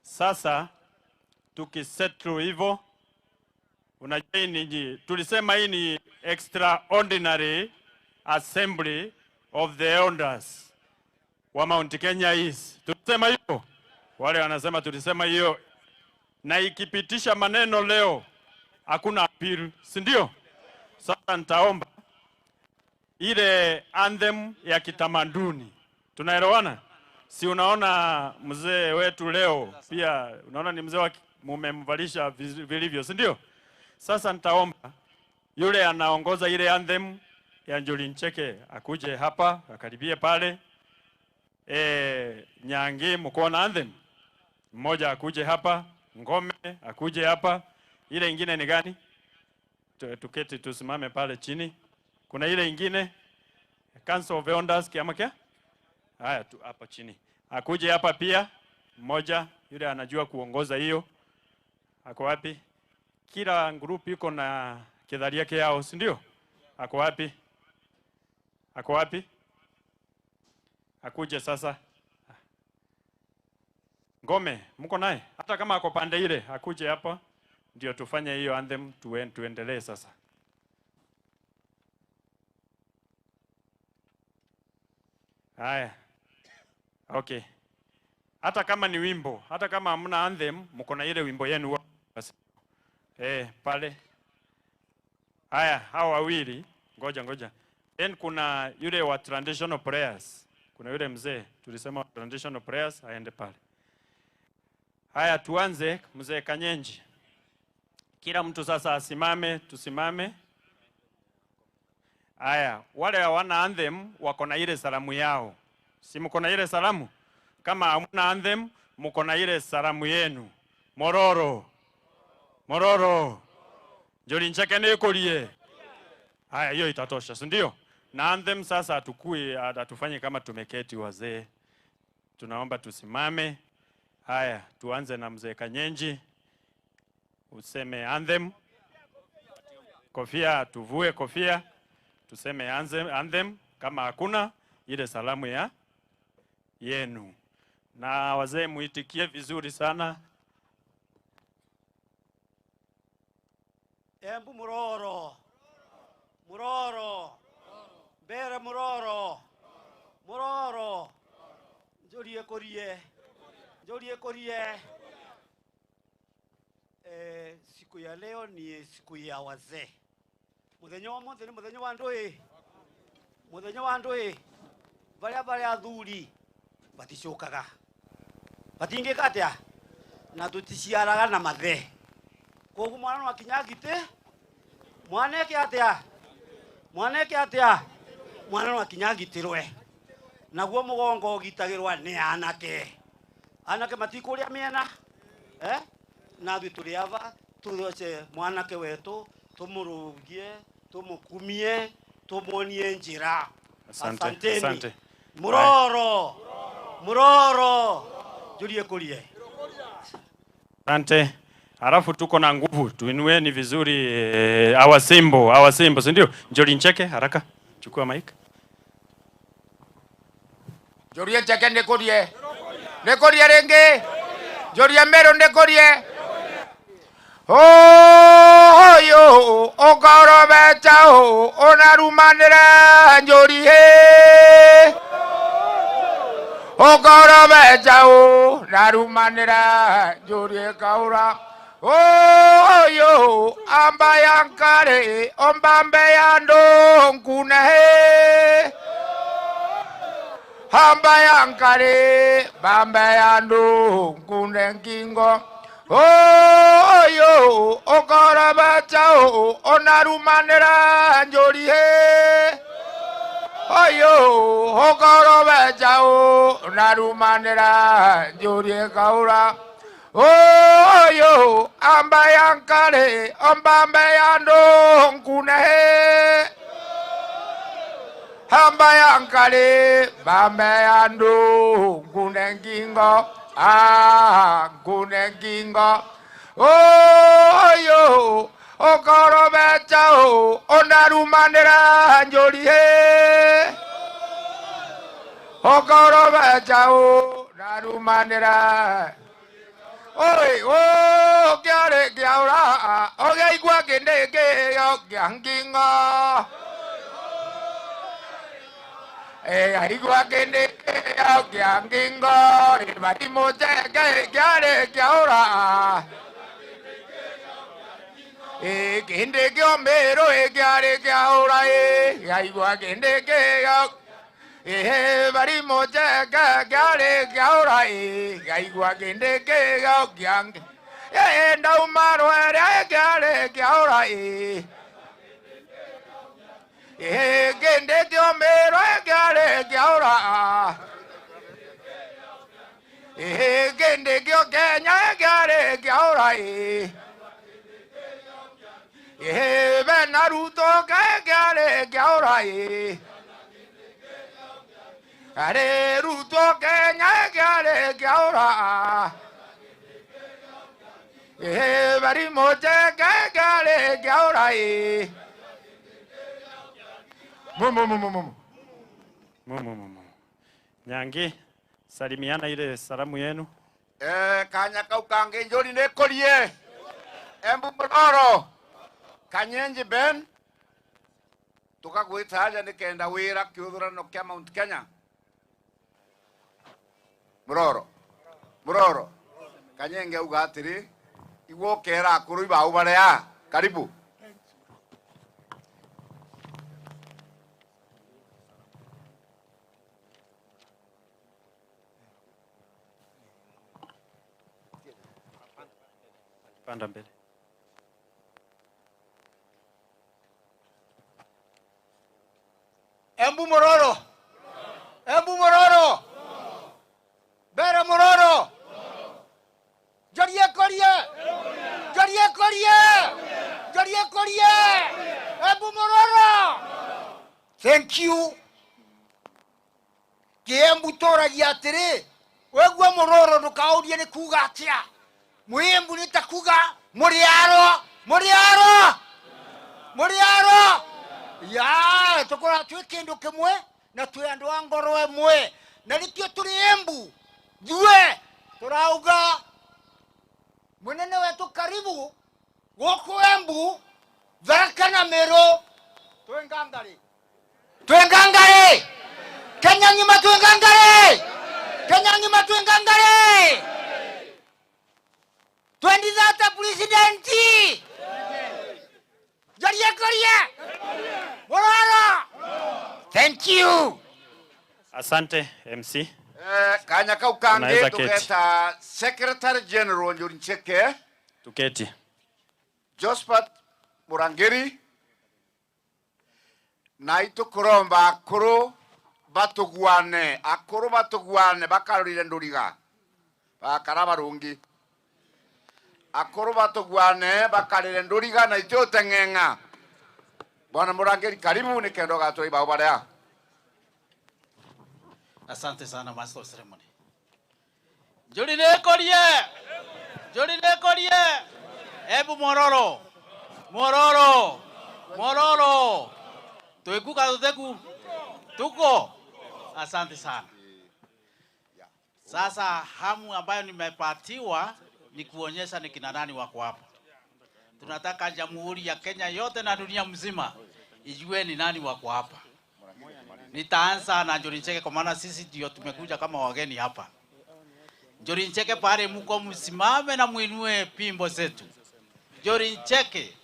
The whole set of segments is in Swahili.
Sasa tukisettle hivyo, unajua hii ni, tulisema hii ni extraordinary assembly of the elders wa Mount Kenya East. Tulisema hiyo, wale wanasema tulisema hiyo, na ikipitisha maneno leo hakuna appeal, si ndio? Sasa nitaomba ile anthem ya kitamaduni, tunaelewana? Si unaona mzee wetu leo pia, unaona ni mzee wa mumemvalisha vilivyo, si ndio? Sasa nitaomba yule anaongoza ile anthem ya Njuri Ncheke akuje hapa akaribie pale. Nyangi mko na anthem mmoja akuje hapa, Ngome akuje hapa. Ile ingine ni gani? Tuketi tusimame pale chini. Kuna ile ingine Council of Elders kiama kia? Haya tu hapa chini. Akuje hapa pia mmoja yule anajua kuongoza hiyo. Ako wapi? Kila group iko na kidhari yake yao, si ndio? Ako wapi? Ako wapi? Akuje sasa. Ngome, mko naye? Hata kama ako pande ile, akuje hapa ndio tufanye hiyo anthem, tuendelee sasa. Haya. Okay. Hata kama ni wimbo, hata kama hamna anthem, mko na ile wimbo yenu pale. Haya, hao wawili, ngoja ngoja. Then kuna yule wa traditional prayers. Kuna yule mzee tulisema traditional prayers aende pale. Haya, tuanze mzee Kanyenji. Kila mtu sasa asimame, tusimame. Haya, wale hawana anthem wako na ile salamu yao. Si mko na ile salamu? Kama hamna anthem, mko na ile salamu yenu. Mororo. Mororo. Njuri Ncheke nikulie. Haya, hiyo itatosha, si ndio? Na anthem sasa atukue, atufanye kama tumeketi wazee. Tunaomba tusimame. Haya, tuanze na mzee Kanyenji. Useme anthem. Kofia, tuvue kofia. Tuseme anthem. Kama hakuna, ile salamu ya yenu. Na wazee muitikie vizuri sana. Embu muroro. Muroro. Mbere muroro. Muroro. Njorie korie. Njorie korie. Siku ya leo ni siku ya wazee. Muthenya wa mothe ni muthenya wa ndui. Muthenya wa ndui. Baria baria athuri baticokaga. Batingika atia? Na tuticiaraga na mathe. Koguo mwana no akinya ngite. Mwana eke atia? Mwana eke atia? Mwana no akinya ngitirwe. Naguo mugongo ugitagirwa ni anake. Anake matikuria miena. Na ithuĩ tũrĩ ava tuthoce mwanake wetu tumurugie tumukumie tumuonie njira. Asante, asante. Muroro. Muroro. Julie kulie. Asante. Halafu tuko na nguvu, tuinueni vizuri our symbol, our symbol, si ndio? Njuri Ncheke, haraka. Chukua mic. Njuri Ncheke nikurie. Nikurie ringi. Njuri Meru nikurie. Oh yo okorobecha o onarumanira njuri he. Okorobecha o narumanira njuri kaura. Oh yo amba yankare ombambe yando nkune he. Amba yankare bambe yando nkune nkingo. Oh yo okorobecha o onarumanira njuri he. Oyo okorobecha o onarumanira njuri kaura. Oyo amba yankare ombambe yando nkune he. Amba yankare bambe yando nkune ngingo. Ah, nkune ngingo. Oyo okorobecha o onarumanira njuri he. Okorobecha o narumanira. Oi o kiarĩ kĩaũra ũgĩaigua kĩndĩ kĩo kĩa ngingo aigua kĩndĩ kĩo kĩa ngingo barimũ njeke kĩarĩ kĩaũra kĩndĩ kĩo mĩrũ kĩarĩ kĩaũra aigua kĩndĩ kĩo barimũ njeke kĩarĩ kĩaũra aigua kĩndĩ kĩo kĩa ndauma rwere kĩarĩ kĩaũra kĩndĩ kĩo mĩrũ kĩarĩ kĩaũra kĩndĩ kĩo Kenya kĩarĩ kĩaũra bena Ruto kĩarĩ kĩaũra Are Ruto Kenya kĩarĩ kĩaũra barimũ njeke kĩarĩ kĩaũra Mumu mumu mumu. Mumu mumu. Nyangi, salimiana ile salamu yenu. Kanya kau kange njori nekorie. Embu Mororo. Kanyenji Ben. Tukagwita haja nikenda wira kiuthurano kia Mount Kenya. Mororo. Mororo. Kanyenge uga atiri igwo kera akuru ibau barea. Karibu. Panda mbele. Embu Mororo. Embu Mororo. Bere Mororo. Jorie korie. Jorie korie. Jorie korie. Embu Mororo. Thank you. Kiembu toragia atiri. Wegua Mororo ndukaurie ni kuga atia. Mwembu ni takuga muriaro muriaro muriaro ya tukora twi kindu kimwe na twi andu a ngoro emwe na nikio turi Embu thue turauga munene wetu karibu guku Embu Tharaka na Meru twi ngangari twi ngangari Kenya ngima twi ngangari Kenya ngima twi ngangari 2030 presidenti. Jorie korie. Mororo. Thank you. Asante MC. Kanya kau kange tuketa Secretary General Njuri Ncheke. Tuketi. Josephat Murangiri. Na itukuromba akuru batuguane, akuru batuguane bakarurire nduriga. Bakara barungi. Akuru batuguane bakarire nduriga na itio teng'eng'a. Bwana Murangiri karibu ni kendo gatoi bao barea. Asante sana Master of Ceremony. Njuri nekorie. Njuri nekorie. Ebu Mororo. Mororo. Mororo. Tuikuka tuteku. Tuko. Asante sana. Sasa hamu ambayo nimepatiwa ni kuonyesha ni kina nani wako hapa. Tunataka Jamhuri ya Kenya yote na dunia mzima ijue ni nani wako hapa. Nitaanza na Njuri Ncheke kwa maana sisi ndio tumekuja kama wageni hapa. Njuri Ncheke pale mko msimame na muinue pimbo zetu. Njuri Ncheke.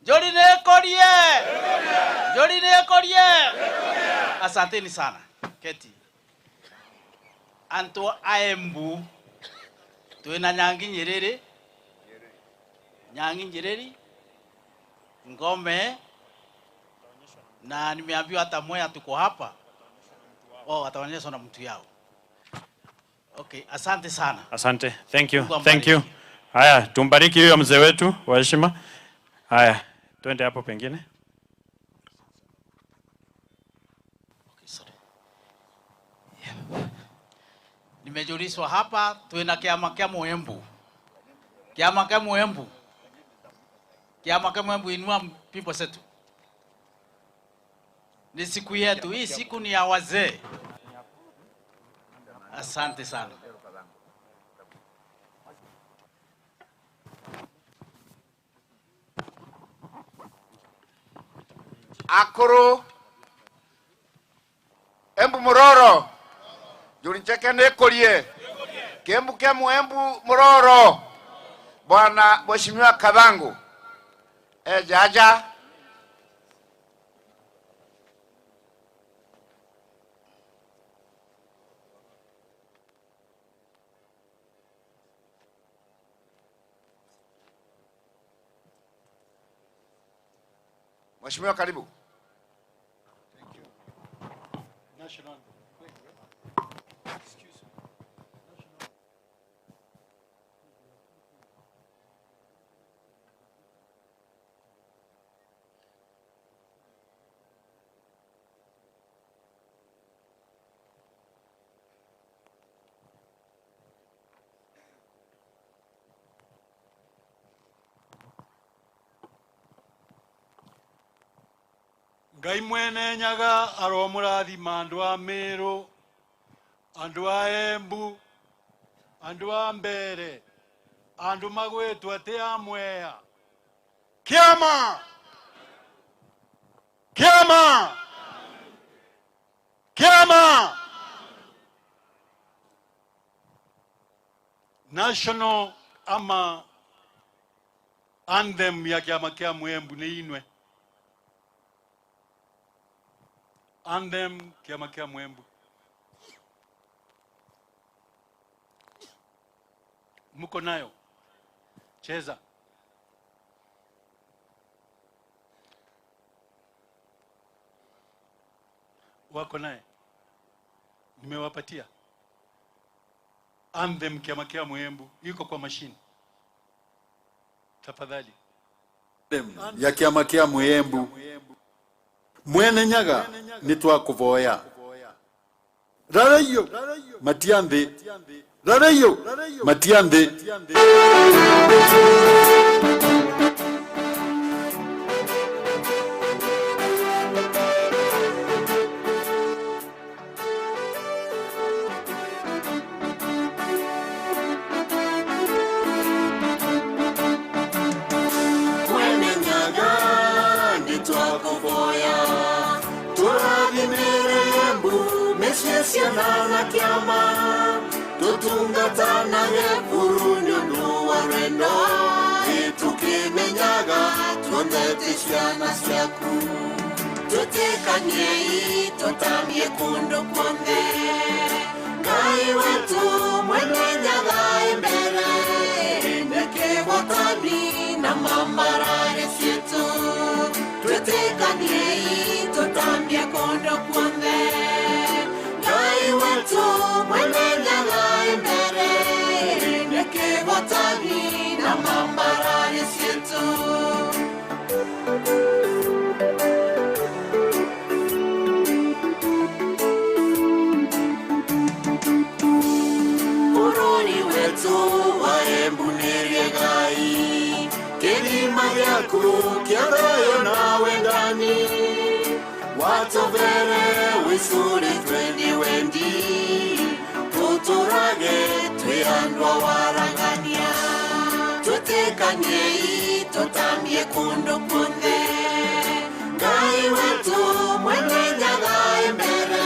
Njuri nekorie. Njuri nekorie. Asanteni sana. Keti. Anto Aembu twina Nyangi Nyerere. Nyangi Nyerere. Ngome. Na nimeambiwa hata Mwea tuko hapa. Oh, ataonyeshwa na mtu yao. Okay, asante sana. Asante. Thank you. Thank you. Haya, tumbariki huyo mzee wetu wa heshima. Haya, twende hapo pengine. Okay, sorry. Yeah. Nimejulishwa hapa twina kiama kia Muembu. Kiama kia Muembu. Kiama kia Muembu, inua pipo zetu. Ni siku yetu, hii siku ni ya wazee. Asante sana. Akuru Embu Muroro Julincheke nekolie Kembu kemu Embu Muroro Bwana Mheshimiwa Kathangu Jaja Mheshimiwa karibu. Thank you. National. Excuse me. National. Ngai mwene Nyaga aromurathima andu a Meru, andu a Embu, andu a Mbere, andu magwetwo ati a Mwea. Kiama! Kiama! Kiama! National ama anthem ya kiama kia Mwembu ni inwe. Anthem kiama kia Mwembu. Muko nayo. Cheza. Wako naye. Nimewapatia. Anthem kiama kia Mwembu iko kwa mashine. Tafadhali. Ya kiama kia Mwembu. Mwene Nyaga nitwakuvoya. Rarayo matiambe. Rarayo matiambe. Mwene Nyaga nitwakuvoya. Mesiana na kiama tutungatanage buru wa rendo tukimenyaga tuondete ciana ciaku tutikanie tutamie kundu kuothe Ngai wetu Mwene Nyaga mbere nikigwatani na mambarare cietu tutikanie tutamie kundu kuothe Ngai wetu Mwene Nyaga mbere nikigwatani na mambarare cietu. Bururi wetu wa Embu nĩ Ngai kĩrima gĩaku kĩa thayũ na wendani watũvere wicuri twendi wendi tũtũrage twĩ andũ a waragania tũtikanie tũtambie kũndũ kuothe Ngai wetu Mwene Nyaga mbere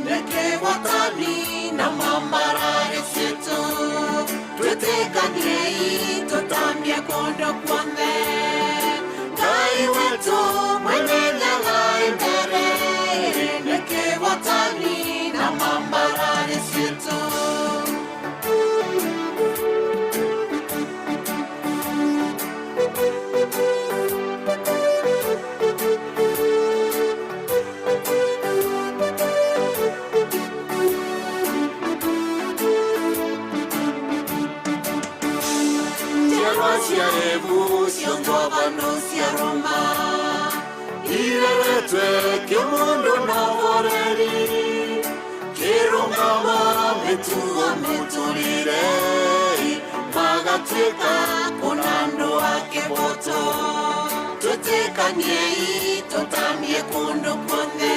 nĩkĩgwatani na mambarare cietu tũtikanie tũtambie kũndũ kuothe Ngai wetu Mwene Nyaga mbere nĩkĩgwatani na mambarare cietu. Cia Embu ciongwa cia Roma ireretwe kĩmũndũ na ũhoreri kĩrũgamo mĩtugo mĩtũrĩre magatuĩka kũna andũ a kĩboto tũtikanie tũtambie kũndũ kuothe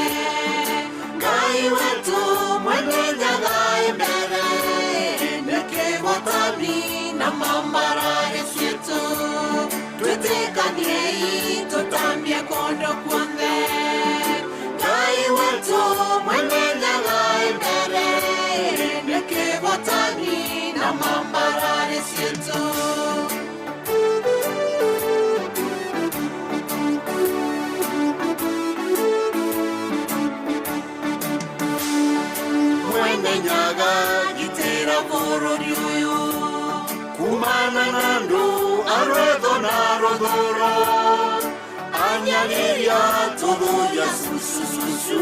Ngai wetu Mwene Nyaga mbere nĩkĩgwatani na mambarare cietu tũtikanie tũtambie kũndũ kuothe. Kivotani na mambarare sietu. Mwene Nyaga gitera bururi uyu kumana nandu arwedo na rodoro anyariria tubuya susususu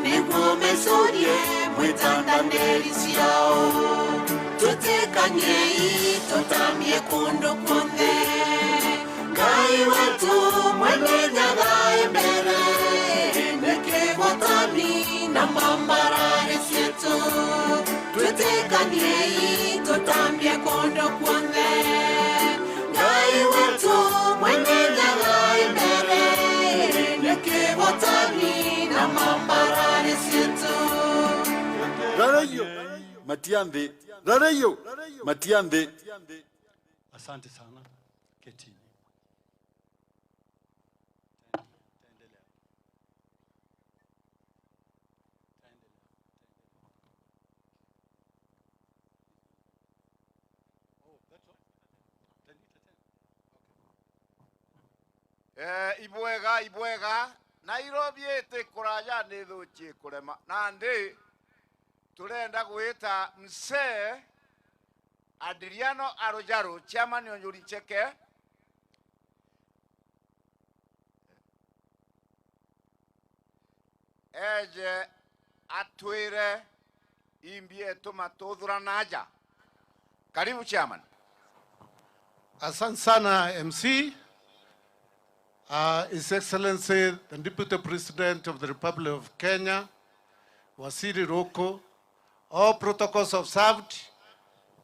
nigumesorie mwitandanderi ciao tutekanyei tutamie kundu kunthe Ngai wetu Mwene Nyaga mbere nikivotani na mambarare cietu tutekanyei tutambie kundu kunthe Ngai wetu Mwene Nyaga mbere nikivotani na mambarare cietu. Rareyo Matiambe, Rareyo Matiambe. Asante sana. Ketini. Ibwega ibwega Nairobi ete kuraja ni thuchi kurema na ndi turenda gwita msee Adriano Arojaro chairman wa Njuri Ncheke eje atwire imbie tumatuthuranaja. Karibu chairman. Asante sana MC. His Excellency, the Deputy President of the Republic of Kenya, Waziri Roko, all protocols observed.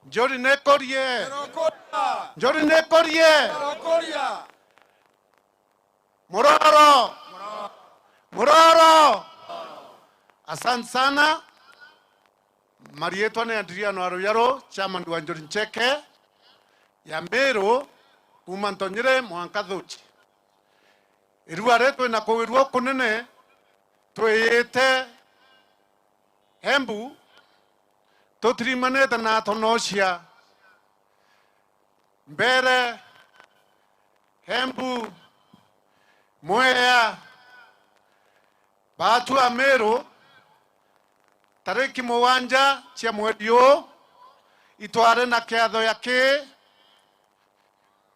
Njori nekorie. Njori nekorie. Mororo. Mororo. Asante sana. Marietwa ni Adriano Aruyaro, chairman wa Njuri Ncheke ya Meru, kuma Ntonyere mwanka Thuchi. Irua retwe na kuwirwo kunene twiyite Embu tutirimanite na tonocia mbere Embu Mwea batu a Meru tariki muwanja cia mweri ũyũ itware na kĩatho ya kĩ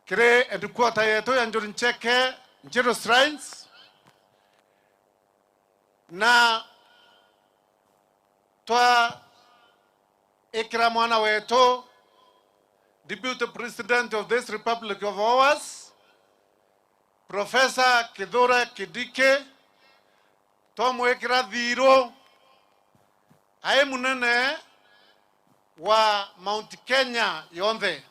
kĩrĩ headquarter yetu ya Njuri Ncheke Njiru Shrines na twa ikira mwana wetu Deputy President of this Republic of ours Professor Kithure Kindiki twamwikira thirũ aĩ munene wa Mount Kenya yonthe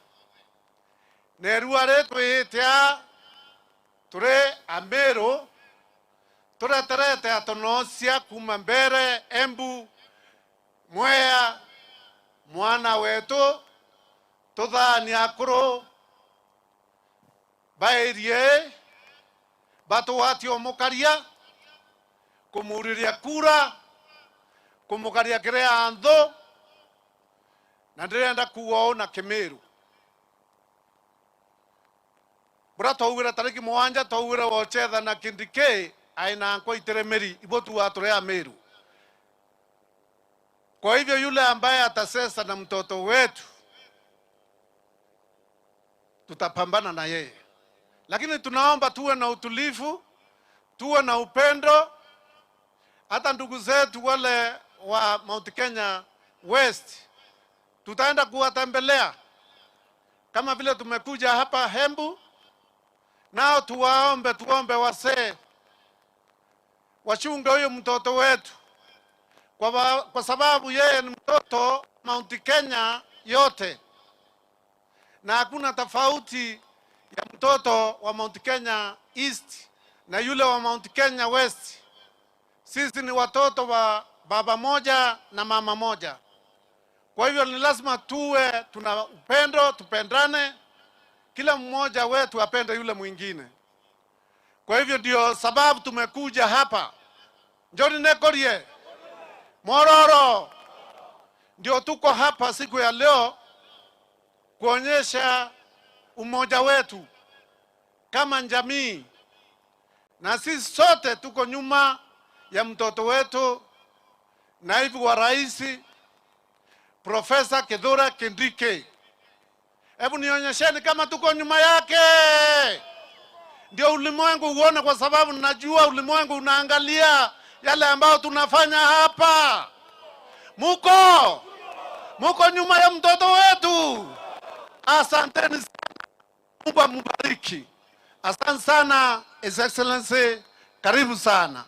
nerua rĩtwĩte tũrĩ Ameru tũreterete atonocia kuma mbere Embu Mwea mwana wetu tũthania akũrũ bairie batũwatio mũkaria kũmurĩria kura kũmũkaria kĩrĩa anthũ na ndĩrenda kuga ũũ na Kĩmĩru bũrĩa twaugĩre tarĩki mũgwanja twaugĩre wochetha na Kindiki aina nkwa iteremeri ibo tuwa tũrĩ Ameru. Kwa hivyo yule ambaye atasesa na mtoto wetu tutapambana na yeye, lakini tunaomba tuwe na utulivu, tuwe na upendo. Hata ndugu zetu wale wa Mount Kenya West tutaenda kuwatembelea kama vile tumekuja hapa Embu, nao tuwaombe, tuombe wasee wachunge huyo mtoto wetu kwa sababu yeye ni mtoto Mount Kenya yote na hakuna tofauti ya mtoto wa Mount Kenya East na yule wa Mount Kenya West. Sisi ni watoto wa baba moja na mama moja. Kwa hivyo ni lazima tuwe tuna upendo, tupendane, kila mmoja wetu apende yule mwingine. Kwa hivyo ndio sababu tumekuja hapa. Njoni nekorie. Mororo. Ndio tuko hapa siku ya leo kuonyesha umoja wetu kama jamii, na sisi sote tuko nyuma ya mtoto wetu naibu wa rais Profesa Kithure Kindiki. Hebu nionyesheni kama tuko nyuma yake, ndio ulimwengu uone, kwa sababu najua ulimwengu unaangalia yale ambayo tunafanya hapa. Muko nyuma ya mtoto wetu. Asanteni sana, Mungu amubariki. Asante sana His Excellency, karibu sana.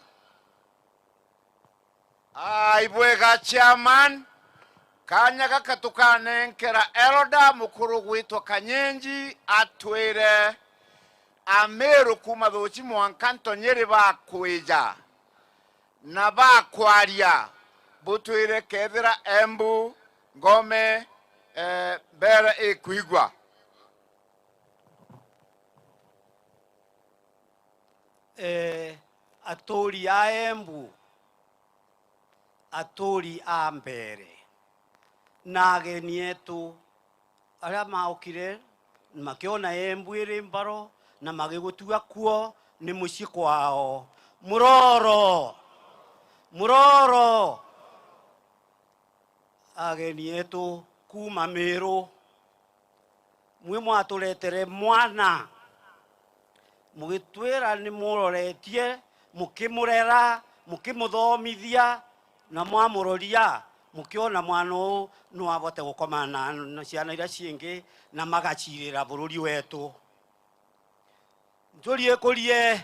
Aibwega chairman kanya gaka tukanenkera elda mukuru gwitwa Kanyenji atwire Ameru kuma thuci mwanka Ntonyeri bakwija na bakwaria butwire kethira Embu ngome mbere ikuigwa. Atori a Embu, atori a mbere na ageni etu aria maokire makiona Embu iri mbaro na magigutua kuo ni mucii kwao. Muroro muroro ageni etu kuma Meru mwi mwaturetere mwana mugitwira ni muroretie mukimurera mukimuthomithia na mwamuroria mukiona mwana ũyũ no abote gukoma na ciana iria ciingi na magacirira bururi wetu. Njurie kurie,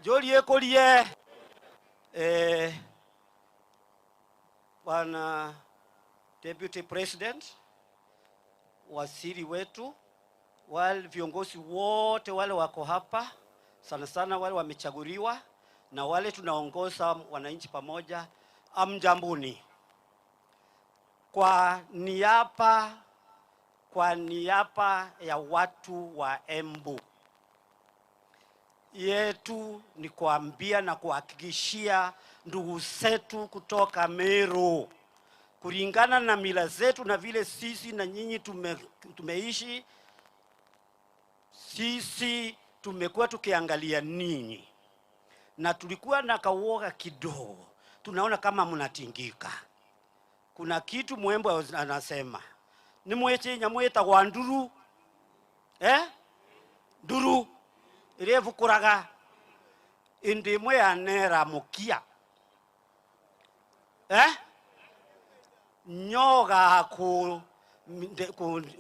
njurie kurie. Bwana Deputy President, waziri wetu, wale viongozi wote wale wako hapa, sana sana wale wamechaguliwa na wale tunaongoza wananchi pamoja, amjambuni. Kwa niaba ya watu wa Embu yetu ni kuambia na kuhakikishia ndugu zetu kutoka Meru, kulingana na mila zetu na vile sisi na nyinyi tumeishi, sisi tumekuwa tukiangalia ninyi na tulikuwa na kauoga kidogo, tunaona kama mnatingika. Kuna kitu Mwembo anasema ni mweche nyamweta kwa nduru, nduru irevu kuraga indi mwe anera mukia, nyoga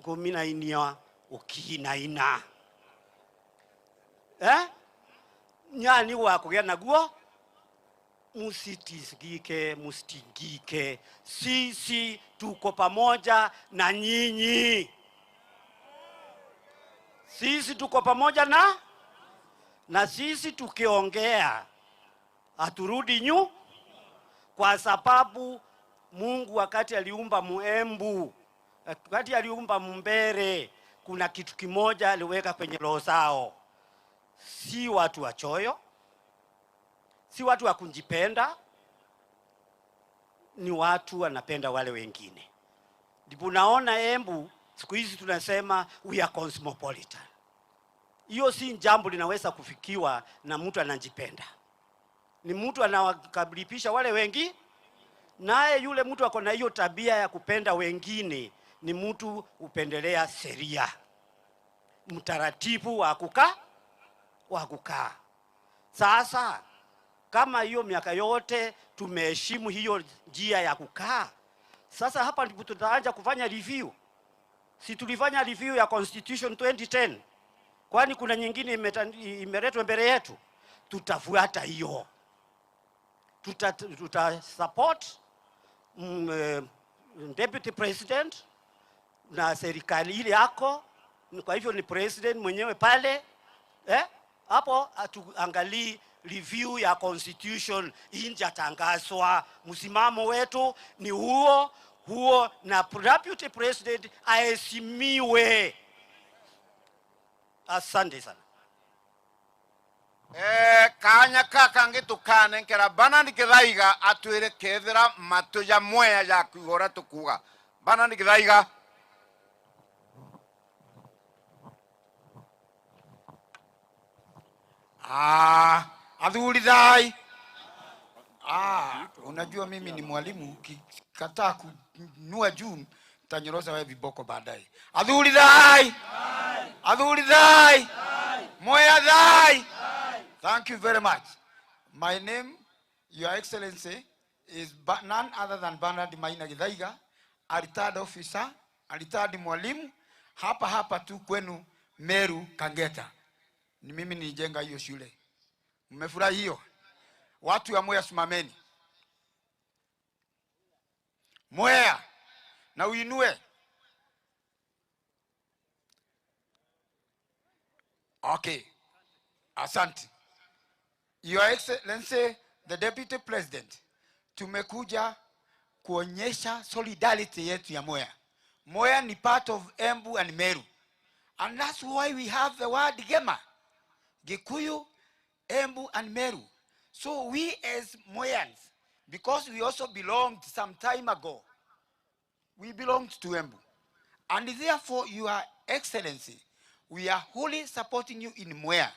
ku minainia ukinaina, nyani wa kugea naguo. Musitisgike, mustingike, sisi tuko pamoja na nyinyi. Sisi tuko pamoja na sisi tukiongea haturudi nyu, kwa sababu Mungu wakati aliumba Muembu, wakati aliumba Mumbere, kuna kitu kimoja aliweka kwenye roho zao. Si watu wachoyo, si watu wa kunjipenda, ni watu wanapenda wale wengine. Ndipo naona Embu siku hizi tunasema we are cosmopolitan. Hiyo si jambo linaweza kufikiwa na mtu anajipenda. Ni mtu anawakabilipisha wale wengi, naye yule mtu ako na hiyo tabia ya kupenda wengine ni mtu upendelea sheria, mtaratibu wa kukaa. Sasa kama hiyo miaka yote tumeheshimu hiyo njia ya kukaa, sasa hapa ndipo tutaanza kufanya review. Si tulifanya review ya Constitution 2010? Kwani kuna nyingine imeletwa mbele yetu? Tutafuata hiyo. Tuta support Deputy President na serikali ile yako. Kwa hivyo ni president mwenyewe pale, hapo atuangalie review ya Constitution injatangazwa. Msimamo wetu ni huo huo, na Deputy President aheshimiwe. Asante sana. Kanya kakangi tukane nkera Bernard Githaiga atwire kethira matu ya Mwea ya kuigora tukuga. Bernard Githaiga. Adhuri thai. Unajua mimi ni mwalimu, ukikataa kunua juu tanyorosa wewe viboko baadaye. Adhuri thai. Adhuri thai. Mwea thai. Thank you very much. My name, Your Excellency, is none other than Bernard Maina Githaiga, a retired officer, a retired mwalimu, hapa hapa tu kwenu Meru Kangeta. Ni mimi nilijenga hiyo shule. Mmefurahi hiyo? Watu wa Mwea simameni. Mwea na uinue. Okay. Asante. Your Excellency, the Deputy President, tumekuja kuonyesha solidarity yetu ya Mwea. Mwea ni part of Embu and Meru. And that's why we have the word Gema. Gikuyu, Embu and Meru. So we as Mweans, because we also belonged some time ago, we belonged to Embu. And therefore, Your Excellency, we are wholly supporting you in Mwea.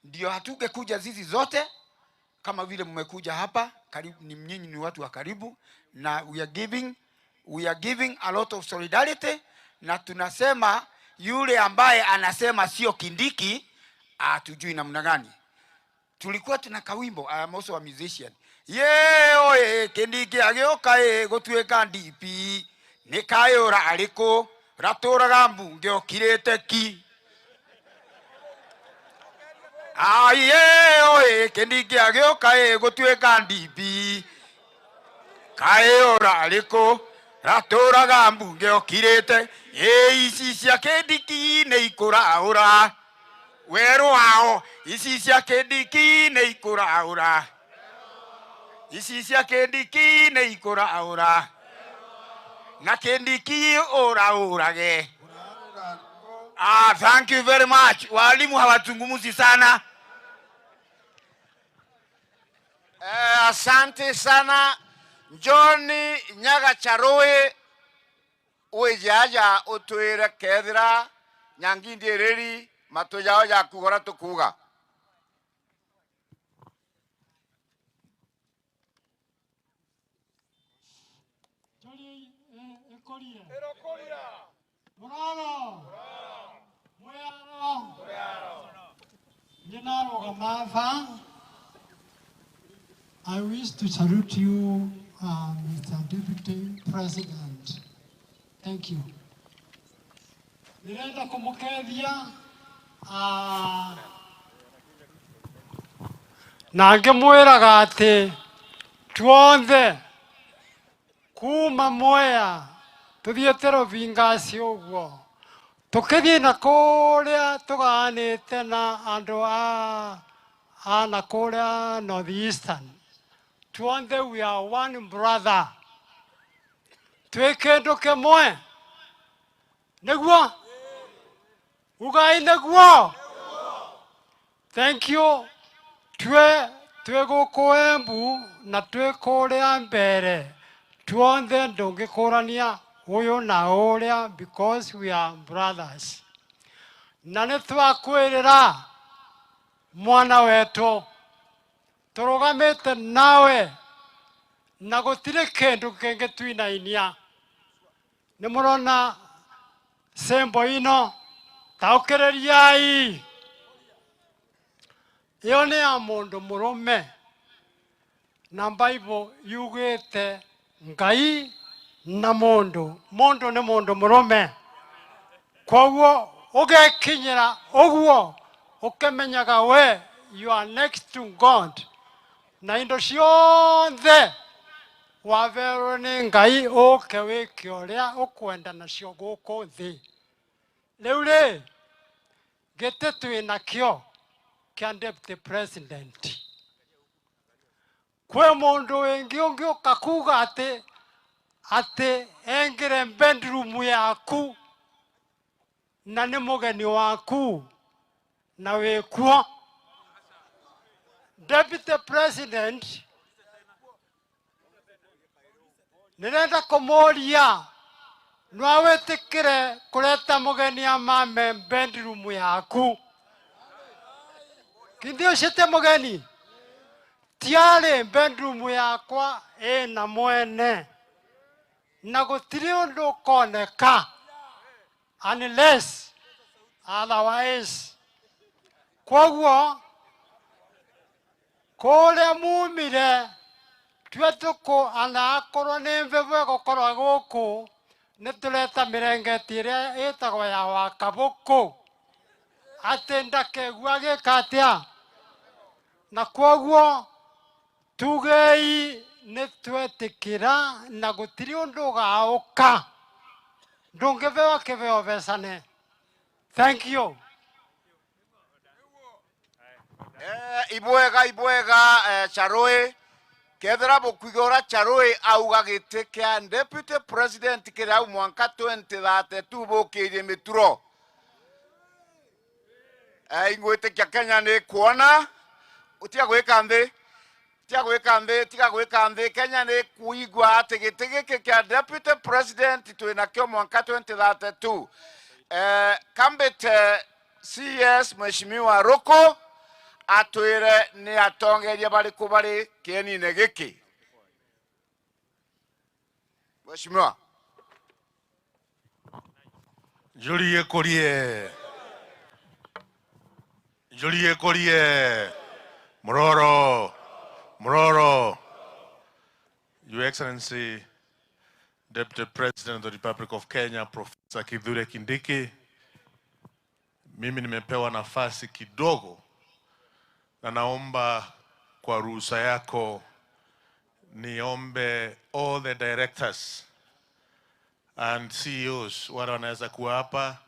Ndio hatungekuja zizi zote kama vile mmekuja hapa karibu, ni nyinyi ni watu wa karibu, na we are giving a lot of solidarity, na tunasema yule ambaye anasema sio Kindiki hatujui namna gani. Tulikuwa tuna kawimbo, I am also a musician. Ye oye Kindiki agĩũka ĩ gũtuĩka DP nĩ kayũra arĩkũ ratũraga mbunge okirĩte ki. Aye oye Kindiki agĩũka ĩ gũtuĩka DP kayũra arĩkũ ratũraga mbunge okirĩte ĩ ici cia Kindiki nĩ ikũraũra werũ wao, ici cia Kindiki nĩ ikũraũra, ici cia Kindiki nĩ ikũraũra na Kindiki ũraũrage. Thank you very much. Walimu hawazungumzi sana. Asante sana John Nyaga Charui wijaja utwire kethira nyangindi matu yao ya kugora tukuga. Muraro. Muyaro. Nyinaro. I wish to salute you, Mr. Deputy President. Thank you. Nirenda kumukethia na ngĩmwĩraga atĩ tuothe kuma Mwea tũthiĩte Rũbingasi ũguo tũkĩthiĩ na kũrĩa tũgaanĩte na andũ a na kũrĩa North Eastern, tuothe we are one brother, twĩ kĩndũ kĩmwe, nĩguo ugai nĩguo. Thank you. Twĩ gũkũ Embu na twĩ kũrĩa mbere tuothe ndũngĩkũrania ũyũ na ũrĩa because we are brothers. Na nĩ twakwĩrĩra mwana wetũ tũrũgamĩte nawe na gũtirĩ kĩndũ kĩngĩ twinainia. Nĩ mũrona sembo ino taũkĩrĩriai ĩyo nĩ ya mũndũ mũrũme na Bible yugĩte Ngai na mũndũ, mũndũ nĩ mũndũ mũrũme, koguo ũgekinyĩra ũguo ũkĩmenyaga we you are next to God na indo ciothe waverwo nĩ Ngai ũke wĩke ũrĩa ũkwenda nacio gũkũ thĩ. Rĩu rĩ gĩtĩ twĩ nakĩo kĩa Deputy President, kwĩ mũndũ wĩngĩ ũngĩũka kuga atĩ engĩre bedroom yaku na nĩ mũgeni waku na wĩkuo. Deputy President, nirenda kumuria no witikire kureta mugeni amame bedroom yaku. Kindi ucite mugeni tiari bedroom yakwa ina mwene na gutiri undu ukoneka unless otherwise. Koguo kuria mumire tue tuku ana akorwo ni mbebu igukorwo guku ni tureta mirengeti iria itagwo ya wakabuku ati ndakegua gika atia. Na koguo tugei ni twetikira na gutiri undu ugauka ndungibewa kibeo becane. Thank you. Ibwega ibwega Charoi kethira bukwigora Charoi auga giti kia Deputy President kiria au mwanka 2032 bukirie mituro. Ingwitikia Kenya ni kuona utia gwika nthi, tia gwika nthi, tiga gwika nthi. Kenya ni kuigwa ati giti giki kia Deputy President twinakio mwanka 2032. Kambite CS Mheshimiwa Ruku atwire ni atongeria bariku bari kienine giki. Mheshimiwa Julie Korie, Julie Korie, Mororo, Mororo. Your Excellency, Deputy President of the Republic of Kenya, Professor Kithure Kindiki, mimi nimepewa nafasi kidogo na naomba kwa ruhusa yako niombe all the directors and CEOs wale wanaweza kuwa hapa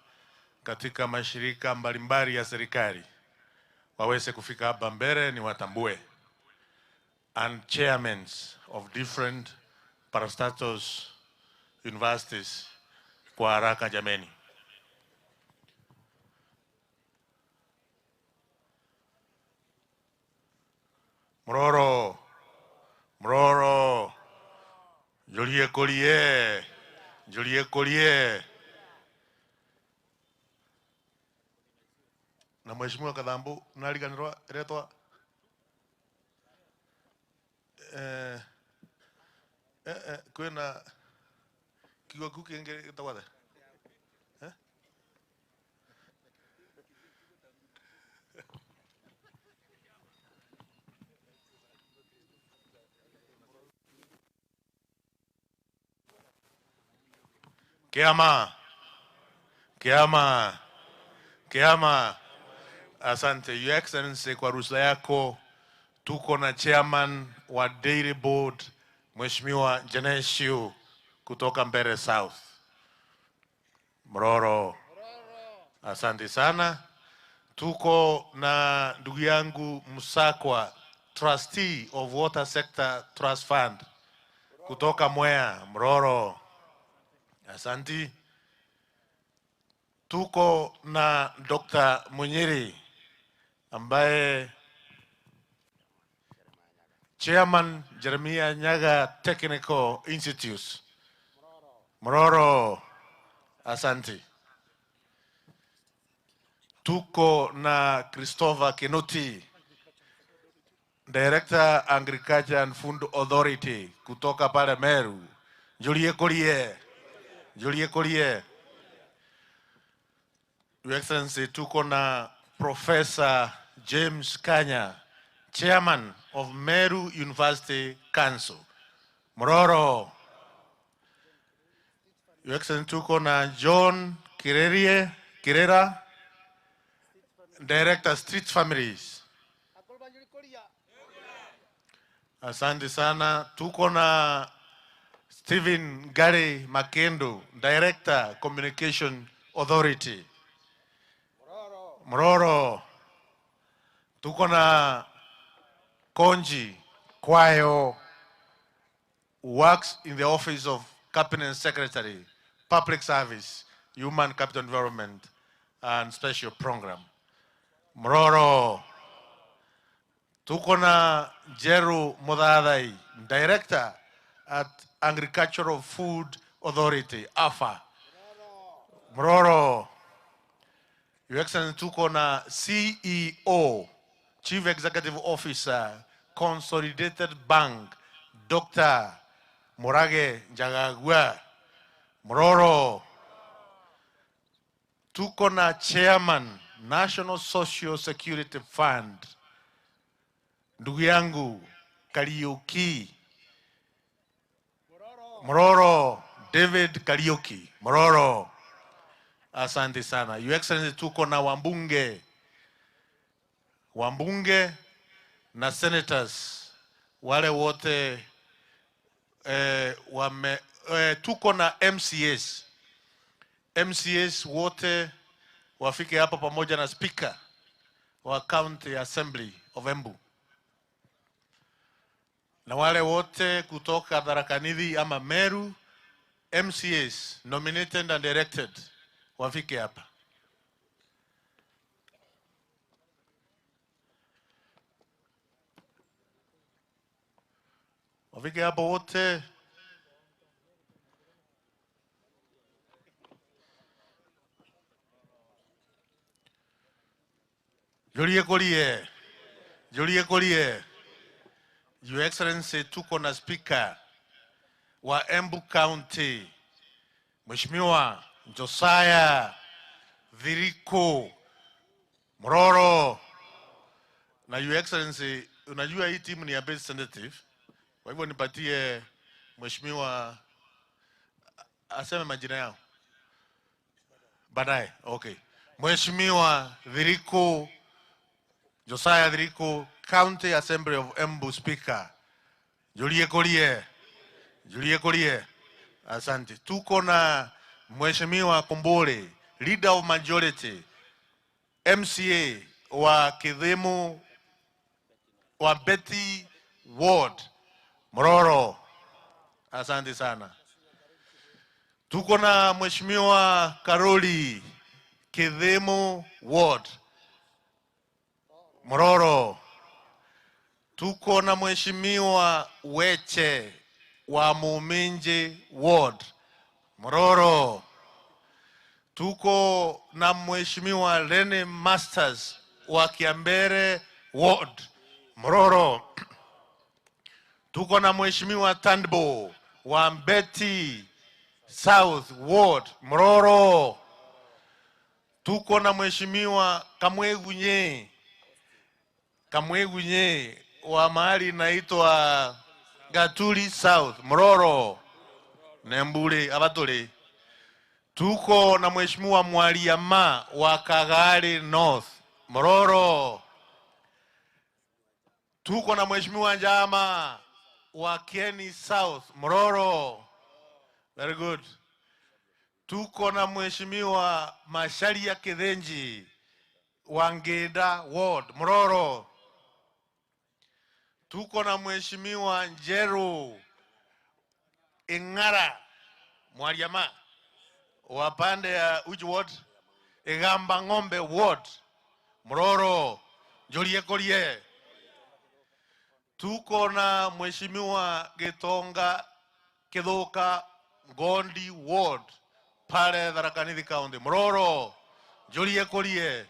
katika mashirika mbalimbali ya serikali waweze kufika hapa mbele ni watambue, and chairmen of different parastatals universities kwa haraka jameni. Mroro, Mroro, Julie Korie, Julie Korie. Na Mheshimiwa Kathambu nariganirwa retwa kwina kigo kukingi gitagwo atia? Kiama, kiama, kiama. Asante Your Excellency kwa ruhusa yako. Tuko na chairman wa Dairy Board Mheshimiwa Janeshu kutoka Mbere South. Mroro. Asante sana. Tuko na ndugu yangu Musakwa, trustee of Water Sector Trust Fund kutoka Mwea. Mroro. Asante. Tuko na Dr. Munyiri ambaye Chairman Jeremiah Nyaga Technical Institute. Mroro. Asante. Tuko na Christopher Kinoti, Director Agriculture and Food Authority kutoka pale Meru. Julie Korie. Julie Korie. Your Excellency, tuko na Professor James Kanya, Chairman of Meru University Council. Mroro. Your Excellency, tuko na John Kirerie, Kirera, Director Street Families. Asante sana. Tuko na Stephen Gary Makendo, Director Communication Authority. Mroro. Tuko na Konji Kwayo, works in the Office of Cabinet Secretary, Public Service, Human Capital Development, and Special Program. Mroro. Tuko na Jeru Muthathai, Director at Agricultural Food Authority, AFA. Mroro. Your Excellency, tuko na CEO, Chief Executive Officer, Consolidated Bank, Dr. Murage Njagagua. Mroro. Tuko na Chairman, National Social Security Fund, ndugu yangu Kariuki. Mroro, David Kariuki. Mroro. Asante sana. Your Excellency, tuko na wambunge na senators wale wote tuko na MCAs. MCAs wote wafike hapa pamoja na speaker wa County Assembly of Embu. Na wale wote kutoka Tharaka Nithi ama Meru, MCAs nominated and elected wafike hapa. Wafike hapa wote. Julie Kolie. Julie Kolie. Your Excellency, tuko na speaker wa Embu County, Mheshimiwa Josiah Thiriku Mroro. Na Your Excellency, unajua hii timu ni ya best sensitive. Kwa hivyo nipatie Mheshimiwa aseme majina yao baadaye. Okay. Mheshimiwa Thiriku, Josiah Thiriku, County Assembly of Embu Speaker. Julie Kolie. Julie Kolie. Asante. Tuko na Mheshimiwa Kombole, Leader of Majority, MCA wa Kithimu wa Betty Ward, Mroro. Asante sana. Tuko na Mheshimiwa Karoli, Kithimu Ward, Mroro. Tuko na Mheshimiwa Weche wa Muminji Ward, Mroro. Tuko na Mheshimiwa Rene Masters wa Kiambere Ward, Mroro. Tuko na Mheshimiwa Tandbo wa Mbeti South Ward, Mroro. Tuko na Mheshimiwa Kamwegunye wa mahali inaitwa Gatuli South, Mroro. Nembule abatole. Tuko na Mheshimiwa Mwaliama wa Kagari North, Mroro. Tuko na Mheshimiwa Njama wa Kieni South, Mroro. Very good. Tuko na Mheshimiwa Masharia Kithenji wa Ngeda Ward, Mroro. Tuko na Mheshimiwa Njeru Ingara Mwaliama wa pande ya which ward? Igamba Ng'ombe Ward, Mroro. Julie Kolie. Tuko na Mheshimiwa Gitonga Kithuka Ngondi Ward pale Tharaka Nithi County, Mroro. Julie Kolie.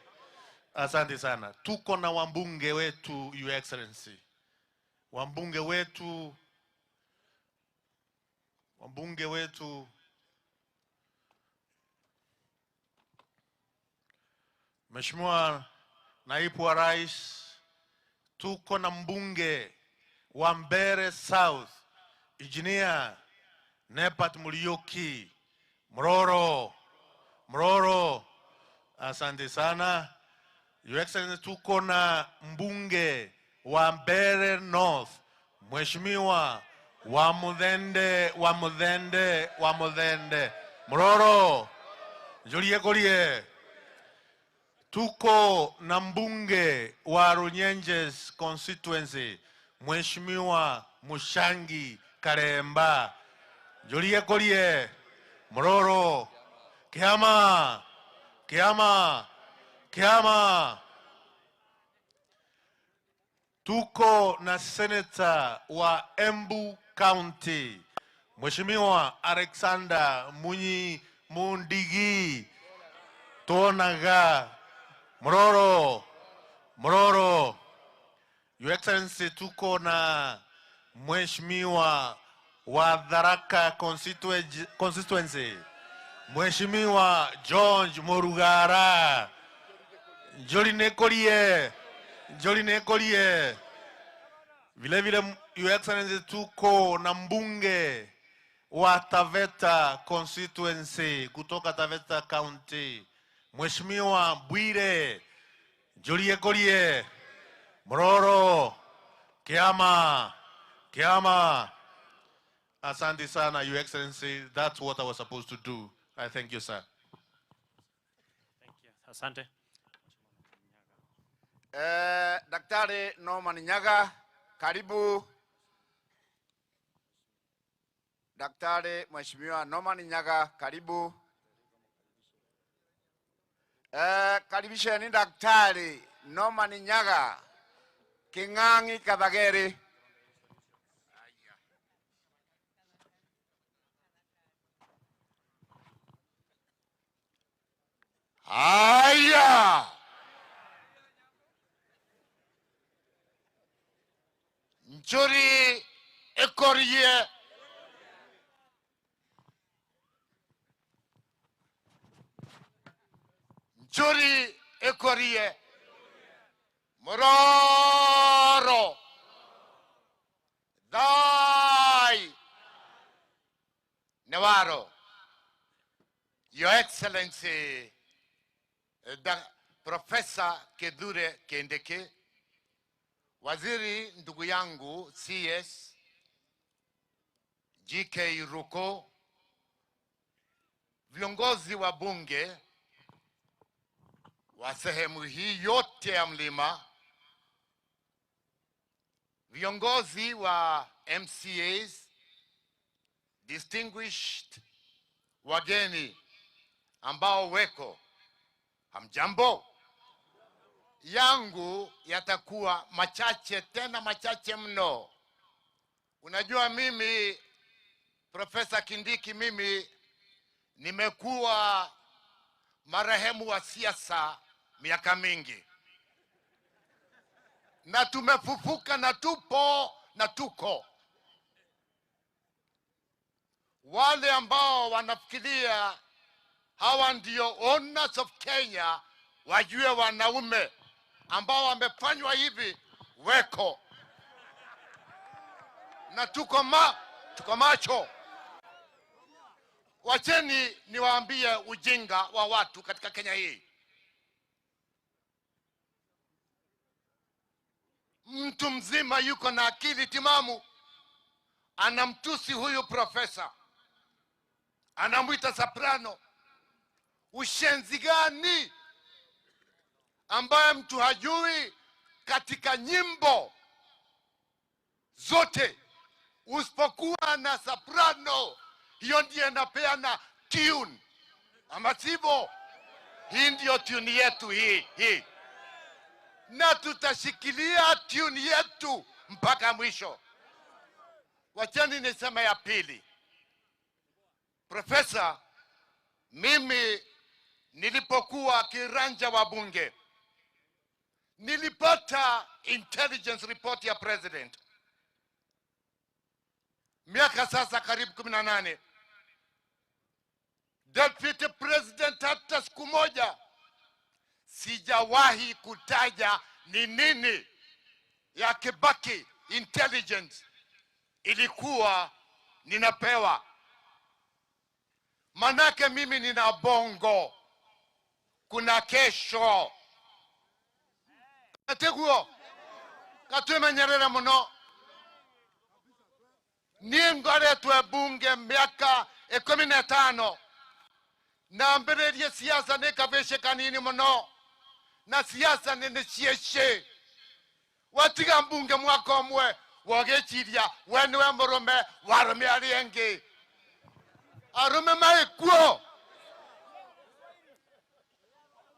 Asante sana. Tuko na wambunge wetu, Your Excellency. Wambunge wetu Mheshimiwa Naibu wa Rais, tuko na mbunge wa Mbere South, Engineer Nepat Muriuki, Mroro. Mroro. Asante sana. Your Excellency, tuko na mbunge wa Mbere North, Mheshimiwa wa Muthende Mroro. Julie Kolie. Tuko na mbunge wa Runyenjes constituency, Mheshimiwa Mushangi Karemba. Julie Kolie. Mroro. Kiama. Kiama. Kiama. Tuko na senator wa Embu County, Mheshimiwa Alexander Munyi Mundigi. Tuonaga Mororo, Mororo. Your Excellency, tuko na Mheshimiwa wa Tharaka constituency, Mheshimiwa George Murugara. Njoli nekolie, Njoli nekolie. Vile vile, Your Excellency, tuko na mbunge wa Taveta constituency kutoka Taveta County, Mheshimiwa Bwire. Njoli ekolie, Mororo, Kiama, Kiama. Asante sana, Your Excellency. That's what I was supposed to do. I thank you, sir. Thank you. Asante. Daktari Norman Nyaga, karibu. Daktari Mheshimiwa Norman Nyaga, karibu. Karibisheni Daktari Norman Nyaga, King'ang'i Kathageri. Haya, Njuri ekorie. Njuri ekorie. Mororo. Dai. Newaro. Your Excellency, Professor Kithure Kindiki, Waziri ndugu yangu CS GK Ruko, viongozi wa bunge wa sehemu hii yote ya mlima, viongozi wa MCAs, distinguished wageni ambao weko, hamjambo. Yangu yatakuwa machache, tena machache mno. Unajua mimi Profesa Kindiki, mimi nimekuwa marehemu wa siasa miaka mingi, na tumefufuka na tupo na tuko. Wale ambao wanafikiria hawa ndio owners of Kenya, wajue wanaume ambao wamefanywa hivi weko, na tuko macho. Wacheni niwaambie ujinga wa watu katika Kenya hii. Mtu mzima yuko na akili timamu anamtusi huyu profesa, anamuita soprano. Ushenzi gani ambaye mtu hajui katika nyimbo zote usipokuwa na soprano, hiyo ndiyo inapeana tune, ama sivyo? Hii ndiyo tune yetu hii, na tutashikilia tune yetu mpaka mwisho. Wachani niseme ya pili. Profesa, mimi nilipokuwa kiranja wa bunge nilipata intelligence report ya president miaka sasa karibu 18. Deputy President hata siku moja sijawahi kutaja ni nini ya Kibaki intelligence ilikuwa ninapewa. Manake mimi nina bongo, kuna kesho. Kateguo katumenyerera muno. Ningoretwe bunge miaka 15 na mbere siasa nikabeshe kanini muno, na siasa nene ciece. Watiga mbunge mwaka omwe wageciria we niwe murume warume aria engi. Arume maikuo.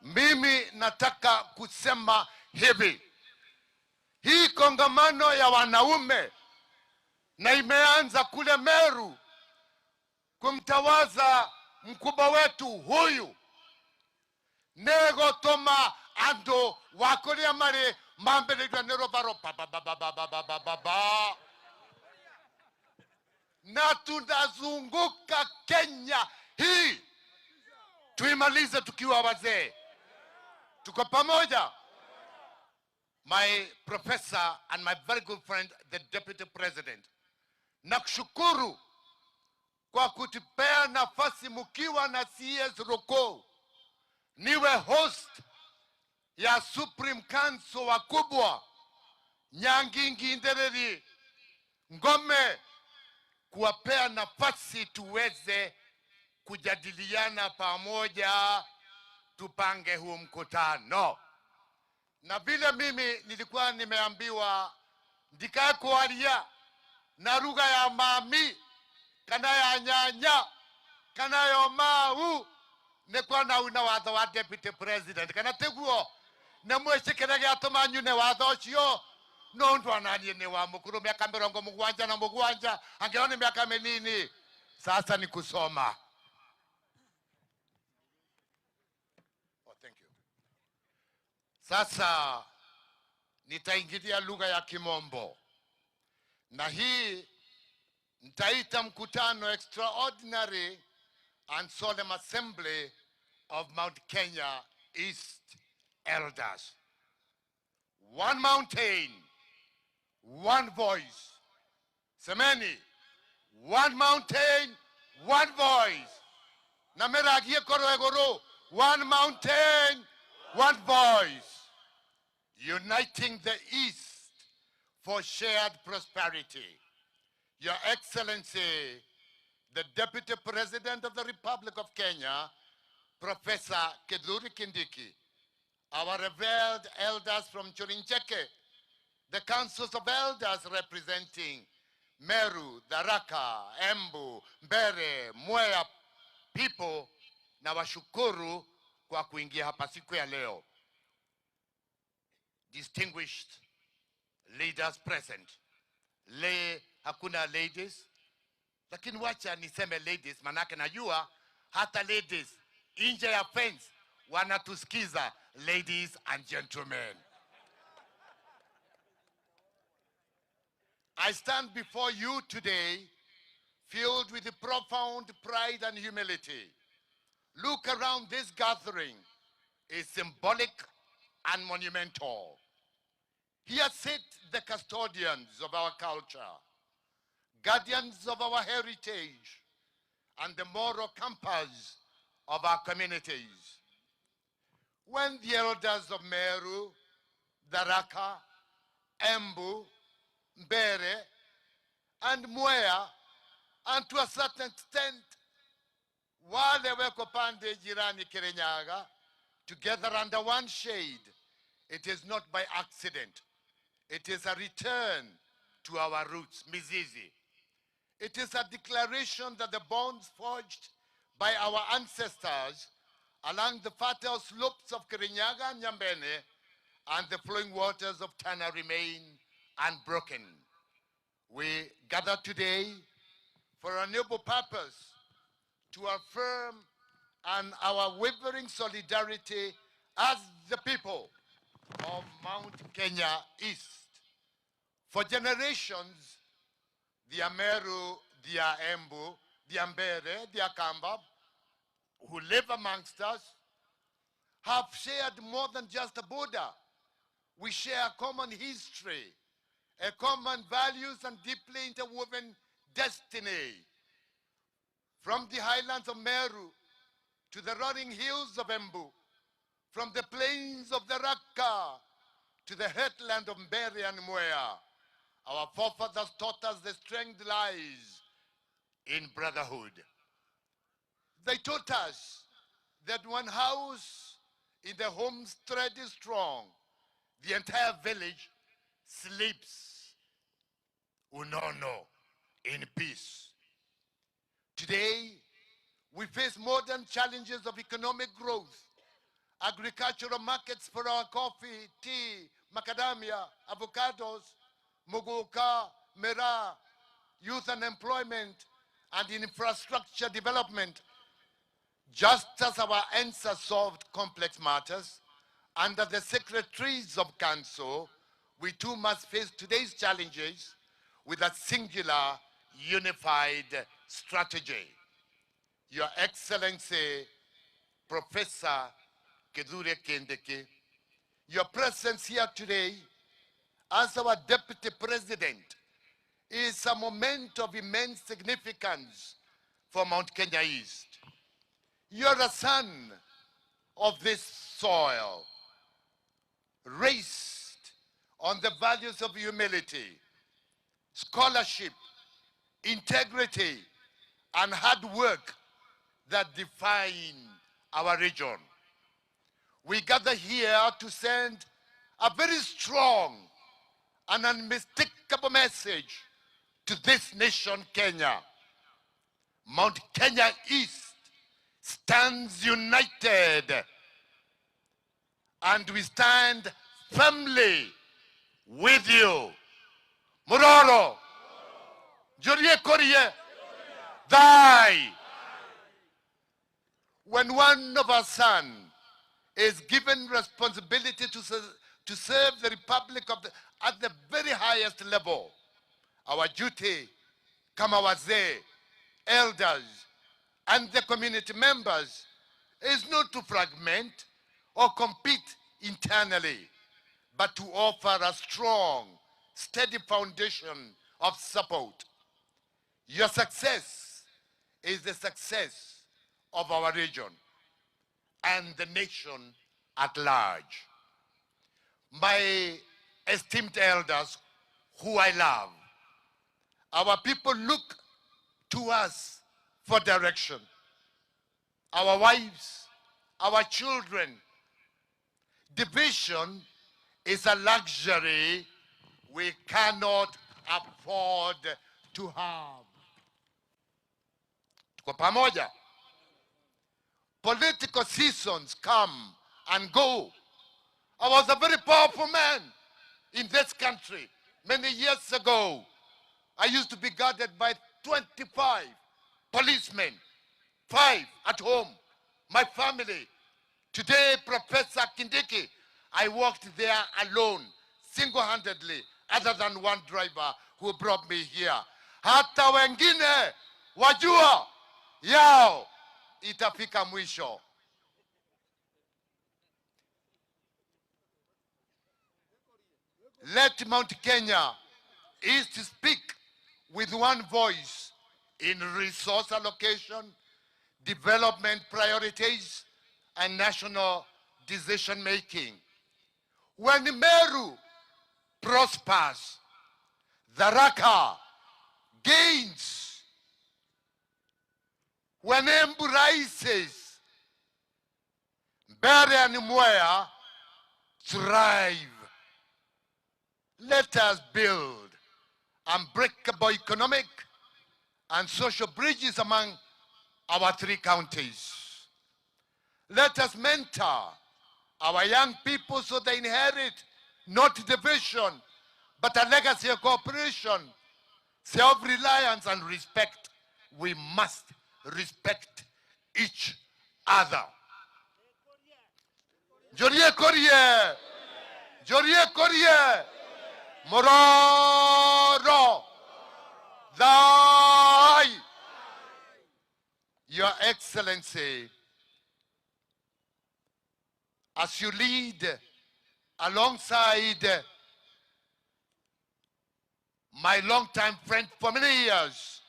Mimi nataka kusema hivi Hii kongamano ya wanaume na imeanza kule Meru kumtawaza mkubwa wetu huyu negotoma andu wakuria mari mambĩrĩirio nĩ rũbaro ba na tunazunguka Kenya hii tuimalize tukiwa wazee. Tuko pamoja. My professor and my very good friend, the deputy president, nakushukuru kwa kutupea nafasi mkiwa na CS Roko niwe host ya Supreme Council wakubwa Nyangingi Ndereri Ngome, kuwapea nafasi tuweze kujadiliana pamoja, tupange huu mkutano. Na vile mimi nilikuwa nimeambiwa ndikae kuaria na lugha ya mami kana ya nyanya kana ya mau nikuwa na una watho wa deputy president kana tiguo na mwicikire giatuma nyune watho ucio nondu ananie ni wa mukuru miaka 77 angeona miaka minini. Sasa ni kusoma. Oh, thank you. Sasa nitaingilia lugha ya Kimombo, na hii nitaita mkutano Extraordinary and Solemn Assembly of Mount Kenya East Elders. One mountain, one voice. Semeni, one mountain, one voice. Na meragie koro egoro, one mountain, one voice. Uniting the East for shared prosperity. Your Excellency, the Deputy President of the Republic of Kenya, Professor Kithure Kindiki, our revered elders from Churincheke, the councils of elders representing Meru, Tharaka, Embu, Mbere, Mwea people, na washukuru kwa kuingia hapa siku ya leo. Distinguished leaders present. Le, hakuna ladies, lakini wacha niseme ladies, manake najua hata ladies nje ya fence wanatusikiza. Ladies and gentlemen, I stand before you today filled with profound pride and humility. Look around, this gathering is symbolic and monumental. Here sit the custodians of our culture, guardians of our heritage, and the moral compass of our communities. When the elders of Meru, Tharaka, Embu, Mbere, and Mwea, and to a certain extent, wale weko pande jirani Kirinyaga, together under one shade, it is not by accident. It is a return to our roots, mizizi. It is a declaration that the bonds forged by our ancestors along the fertile slopes of Kirinyaga and Nyambene and the flowing waters of Tana remain unbroken. We gather today for a noble purpose, to affirm and our wavering solidarity as the people of Mount Kenya East. For generations, the Ameru, the Embu, the Mbere, the Akamba, who live amongst us, have shared more than just a border. We share a common history, a common values, and deeply interwoven destiny. From the highlands of Meru to the rolling hills of Embu, from the plains of the Tharaka to the headland of Mbere and Mwea, our forefathers taught us the strength lies in brotherhood. They taught us that one house in the homestead is strong, the entire village sleeps unono, in peace. Today, we face modern challenges of economic growth, agricultural markets for our coffee, tea, macadamia, avocados, muguka, miraa, youth unemployment, and infrastructure development. Just as our ancestors solved complex matters under the sacred trees of council, we too must face today's challenges with a singular, unified strategy. Your Excellency, Professor Kithure Kindiki, your presence here today as our Deputy President is a moment of immense significance for Mount Kenya East. You're a son of this soil, raised on the values of humility, scholarship, integrity, and hard work that define our region. We gather here to send a very strong and unmistakable message to this nation, Kenya. Mount Kenya East stands united, and we stand firmly with you. Muroro, Jorie Korie, Thai. When one of our sons is given responsibility to serve the Republic at the very highest level, our duty, kama wazee, elders, and the community members is not to fragment or compete internally, but to offer a strong, steady foundation of support. Your success is the success of our region and the nation at large. My esteemed elders, who I love, our people look to us for direction. Our wives, our children. Division is a luxury we cannot afford to have. Tuko pamoja. Political seasons come and go. I was a very powerful man in this country many years ago. I used to be guarded by 25 policemen, 5 at home, my family. Today, Professor Kindiki, I walked there alone, single-handedly, other than one driver who brought me here. Hata wengine wajua yao itafika mwisho. Let Mount Kenya East speak with one voice in resource allocation, development priorities, and national decision making. When Meru prospers, Tharaka gains. When Embu rises, Mbeere and Mwea thrive. Let us build unbreakable economic and social bridges among our 3 counties. Let us mentor our young people so they inherit not division, but a legacy of cooperation, self-reliance, and respect. We must respect each other. Jorie Korie, Jorie Korie, Mororo, Thai. Your Excellency, as you lead alongside my longtime friend for many years,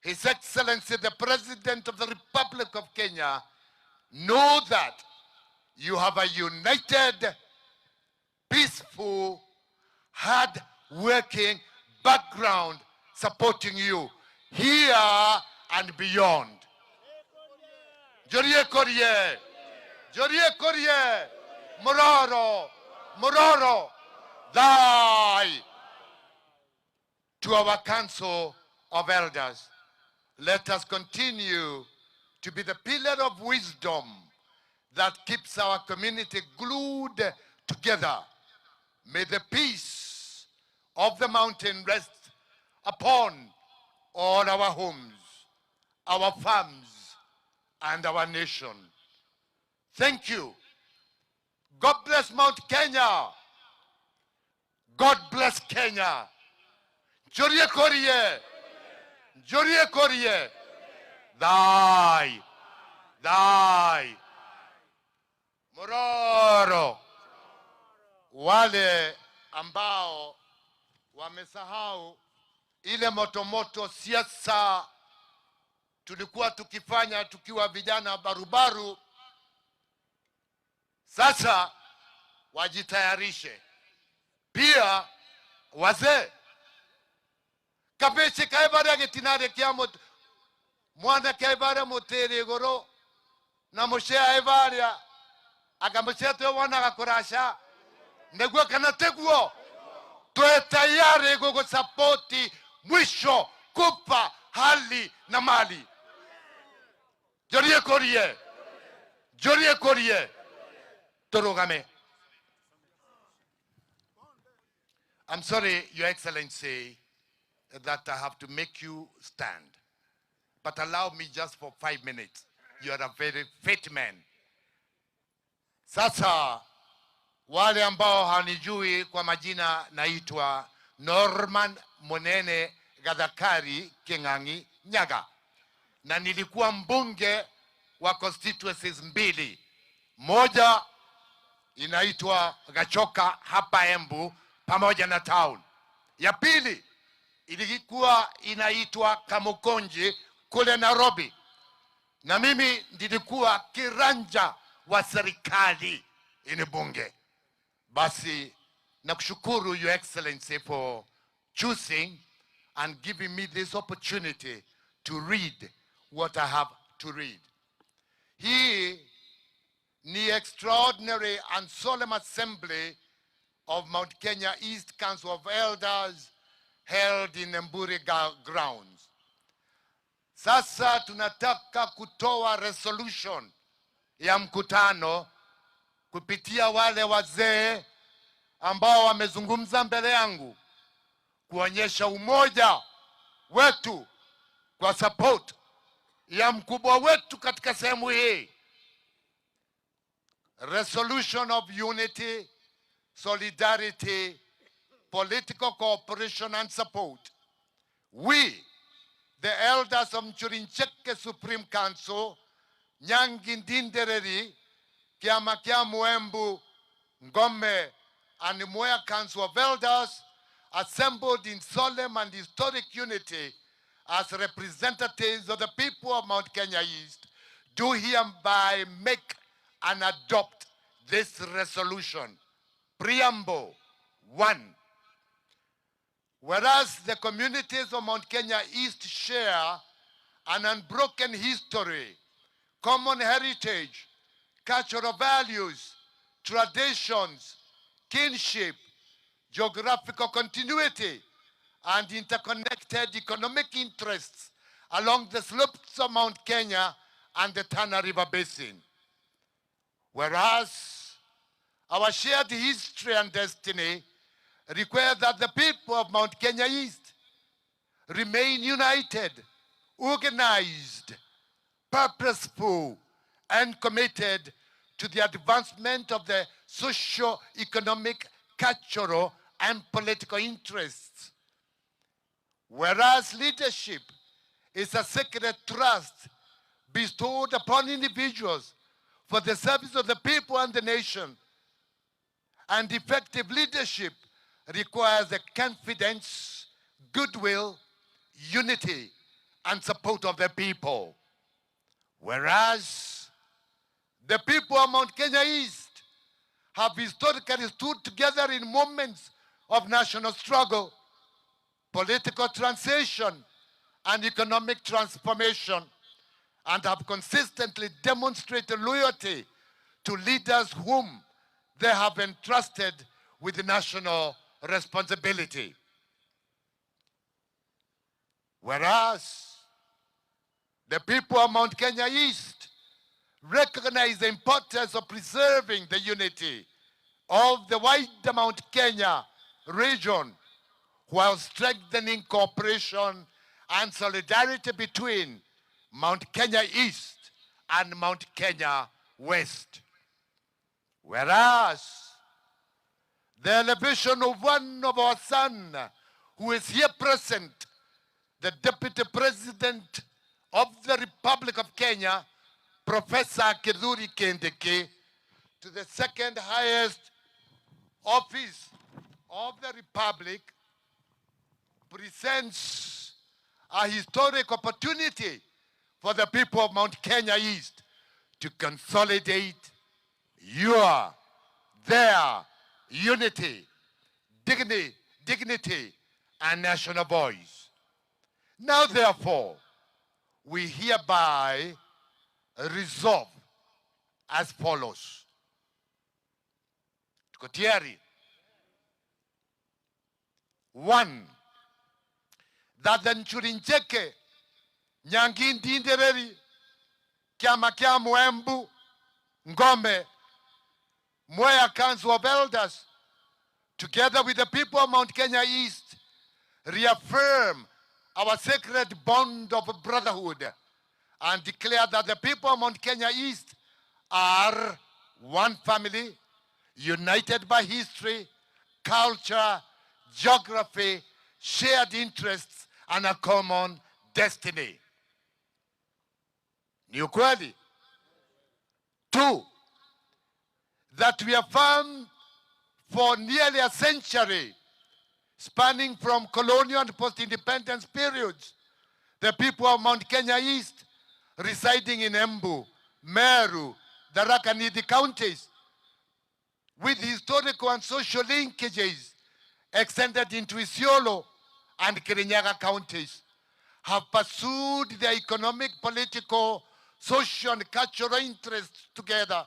His Excellency the President of the Republic of Kenya, know that you have a united, peaceful, hard-working background supporting you here and beyond. Jorie Korie, Jorie Korie, Mororo, Mororo, Thai. To our Council of Elders, let us continue to be the pillar of wisdom that keeps our community glued together. May the peace of the mountain rest upon all our homes, our farms, and our nation. Thank you. God bless Mount Kenya. God bless Kenya. Njorie korie. Njorie korie. Thai. Thai. Mororo. Wale ambao wamesahau ile motomoto siasa tulikuwa tukifanya tukiwa vijana barubaru, sasa wajitayarishe. Pia wazee kabece kae gitinare kia mwanake aibare mutiri iguru na mucee aibaria anga mucee twe wonaga kuraca niguo kana tiguo? Twe tayari gugusapoti mwisho kupa hali na mali. Njorie kurie, njorie kurie, turugame. I'm sorry, Your Excellency, that I have to make you stand. But allow me just for 5 minutes. You are a very fit man. Sasa, wale ambao hanijui kwa majina, naitwa Norman Munene Gathakari King'ang'i Nyaga, na nilikuwa mbunge wa constituencies mbili. Moja inaitwa Gachoka hapa Embu pamoja na town. Ya pili ilikuwa inaitwa Kamukunji kule Nairobi, na mimi nilikuwa kiranja wa serikali ini bunge. Basi nakushukuru, Your Excellency, for choosing and giving me this opportunity to read what I have to read. Hii ni extraordinary and solemn assembly of Mount Kenya East Council of Elders held in Emburi grounds. Sasa tunataka kutoa resolution ya mkutano kupitia wale wazee ambao wamezungumza mbele yangu kuonyesha umoja wetu kwa support ya mkubwa wetu katika sehemu hii. Resolution of unity, solidarity, political cooperation and support. We, the elders of Njuri Ncheke Supreme Council, Nyangi Ndindereri, Kiama Kia Muembu, Ngome, and Mwea Council of Elders, assembled in solemn and historic unity as representatives of the people of Mount Kenya East, do hereby make and adopt this resolution. Preamble 1. Whereas the communities of Mount Kenya East share an unbroken history, common heritage, cultural values, traditions, kinship, geographical continuity, and interconnected economic interests along the slopes of Mount Kenya and the Tana River Basin. Whereas our shared history and destiny require that the people of Mount Kenya East remain united, organized, purposeful, and committed to the advancement of the socio-economic, cultural, and political interests. Whereas leadership is a sacred trust bestowed upon individuals for the service of the people and the nation, and effective leadership requires the confidence, goodwill, unity, and support of the people. Whereas the people of Mount Kenya East have historically stood together in moments of national struggle, political transition, and economic transformation, and have consistently demonstrated loyalty to leaders whom they have entrusted with national responsibility. Whereas the people of Mount Kenya East recognize the importance of preserving the unity of the wider Mount Kenya region, while strengthening cooperation and solidarity between Mount Kenya East and Mount Kenya West. Whereas the elevation of one of our son who is here present, the Deputy President of the Republic of Kenya, Professor Kithure Kindiki, to the second highest office of the Republic, presents a historic opportunity for the people of Mount Kenya East to consolidate your, their unity, dignity, and national voice. Now, therefore, we hereby resolve as follows. Tuko tayari? 1, that the Njuri Ncheke, Nyangi Ndindereri, Kiama Kia Mwembu, Ngome, Mwea Council of Elders, together with the people of Mount Kenya East, reaffirm our sacred bond of brotherhood and declare that the people of Mount Kenya East are one family, united by history, culture, geography, shared interests, and a common destiny. Ni ukweli. 2, that we affirm for nearly a century, spanning from colonial and post-independence periods, the people of Mount Kenya East residing in Embu, Meru, Tharaka Nithi counties, with historical and social linkages extended into Isiolo and Kirinyaga counties, have pursued their economic, political, social, and cultural interests together.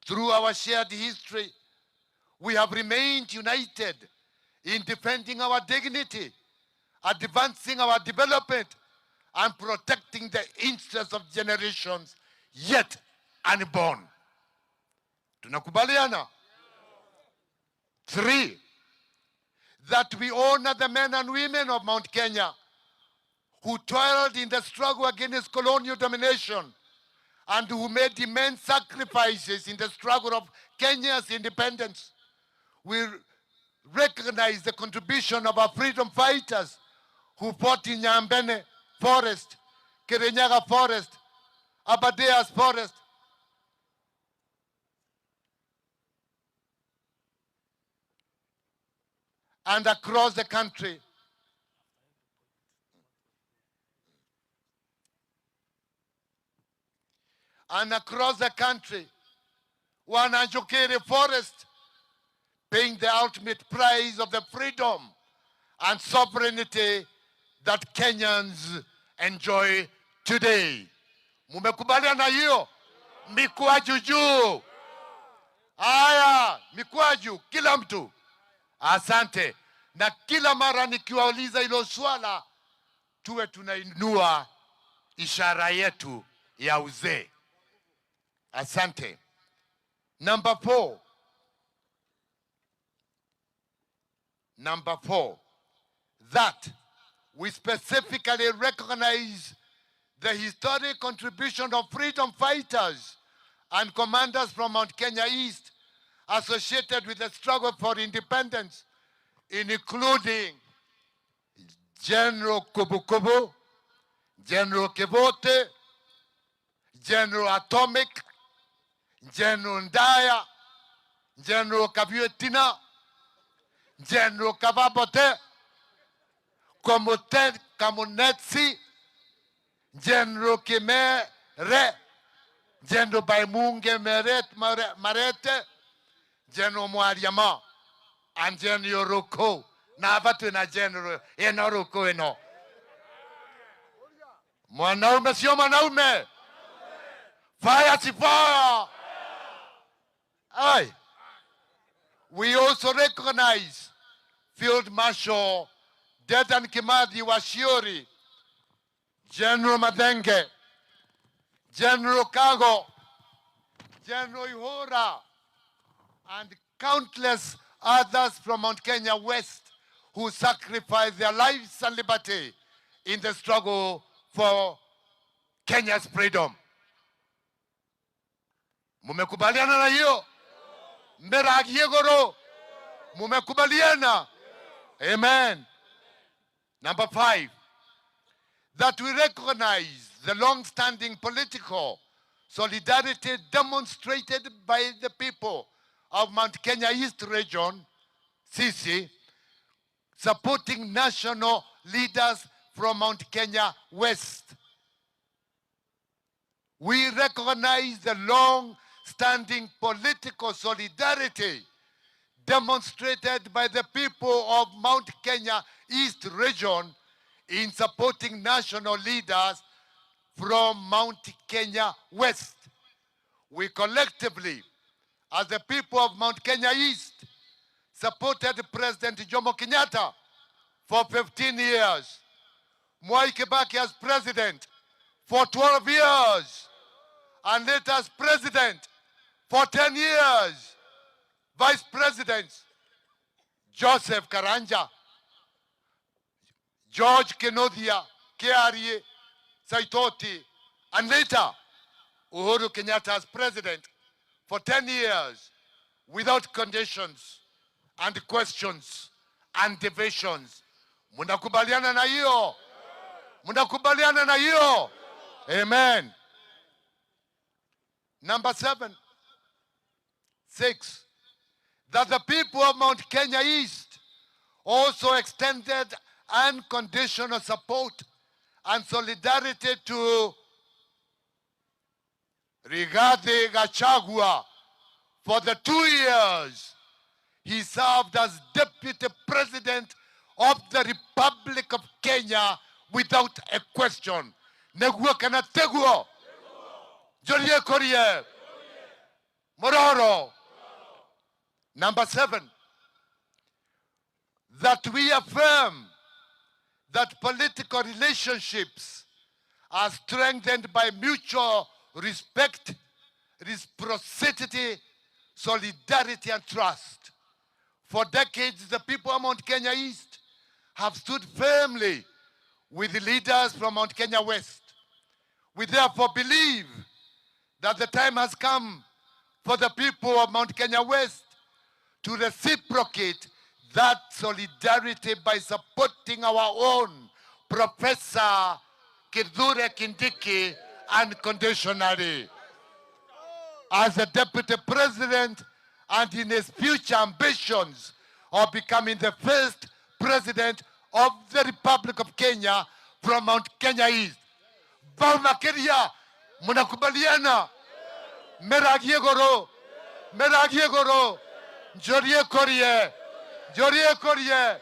Through our shared history, we have remained united in defending our dignity, advancing our development, and protecting the interests of generations yet unborn. Tunakubaliana? 3, that we honor the men and women of Mount Kenya who toiled in the struggle against colonial domination and who made immense sacrifices in the struggle of Kenya's independence. We recognize the contribution of our freedom fighters who fought in Nyambene Forest, Kirinyaga Forest, Aberdares Forest, and across the country. And across the country, Wananjokere Forest, paying the ultimate price of the freedom and sovereignty that Kenyans enjoy today. Mumekubaliana hiyo? Mikwaju juu. Aya, mikwaju, kila mtu. Asante. Na kila mara nikiwauliza hilo swala, tuwe tunainua ishara yetu ya uzee. Asante. Number 4. Number 4, that we specifically recognize the historic contribution of freedom fighters and commanders from Mount Kenya East associated with the struggle for independence, including General Kubukubu, General Kibote, General Atomic, General Ndaya, General Kabuetina, General Kababote, Kamunetsi, General Kimere, General Baimunge Marete, General Mwariama, and General Roko. Na hapa tuna General eno Roko eno. Mwanaume sio mwanaume. Fire si fire. Aye. We also recognize Field Marshal Dedan Kimathi Waciuri, General Mathenge, General Kago, General Ihura, and countless others from Mount Kenya West who sacrificed their lives and liberty in the struggle for Kenya's freedom. Mumekubaliana na hiyo? Meragie goro. Mumekubaliana? Amen. Number 5, that we recognize the long-standing political solidarity demonstrated by the people of Mount Kenya East Region, CC, supporting national leaders from Mount Kenya West. We recognize the long-standing political solidarity demonstrated by the people of Mount Kenya East Region in supporting national leaders from Mount Kenya West. We collectively, as the people of Mount Kenya East, supported President Jomo Kenyatta for 15 years, Mwai Kibaki as president for 12 years, and later as president for 10 years, Vice Presidents Joseph Karanja, George Kenodia, Kiarie Saitoti, and later Uhuru Kenyatta as president for 10 years without conditions and questions and divisions. Mnakubaliana na hiyo? Mnakubaliana na hiyo? Amen. Number 6, that the people of Mount Kenya East also extended unconditional support and solidarity to Rigathi Gachagua for the 2 years he served as Deputy President of the Republic of Kenya without a question. Neguo kana teguo. Jorie korie. Mororo. Number 7, that we affirm that political relationships are strengthened by mutual respect, reciprocity, solidarity, and trust. For decades, the people of Mount Kenya East have stood firmly with the leaders from Mount Kenya West. We therefore believe that the time has come for the people of Mount Kenya West to reciprocate that solidarity by supporting our own Professor Kithure Kindiki unconditionally as the Deputy President and in his future ambitions of becoming the first President of the Republic of Kenya from Mount Kenya East. Bama Kenya, mnakubaliana? Meragie goro, meragie goro, njorie korie, njorie korie,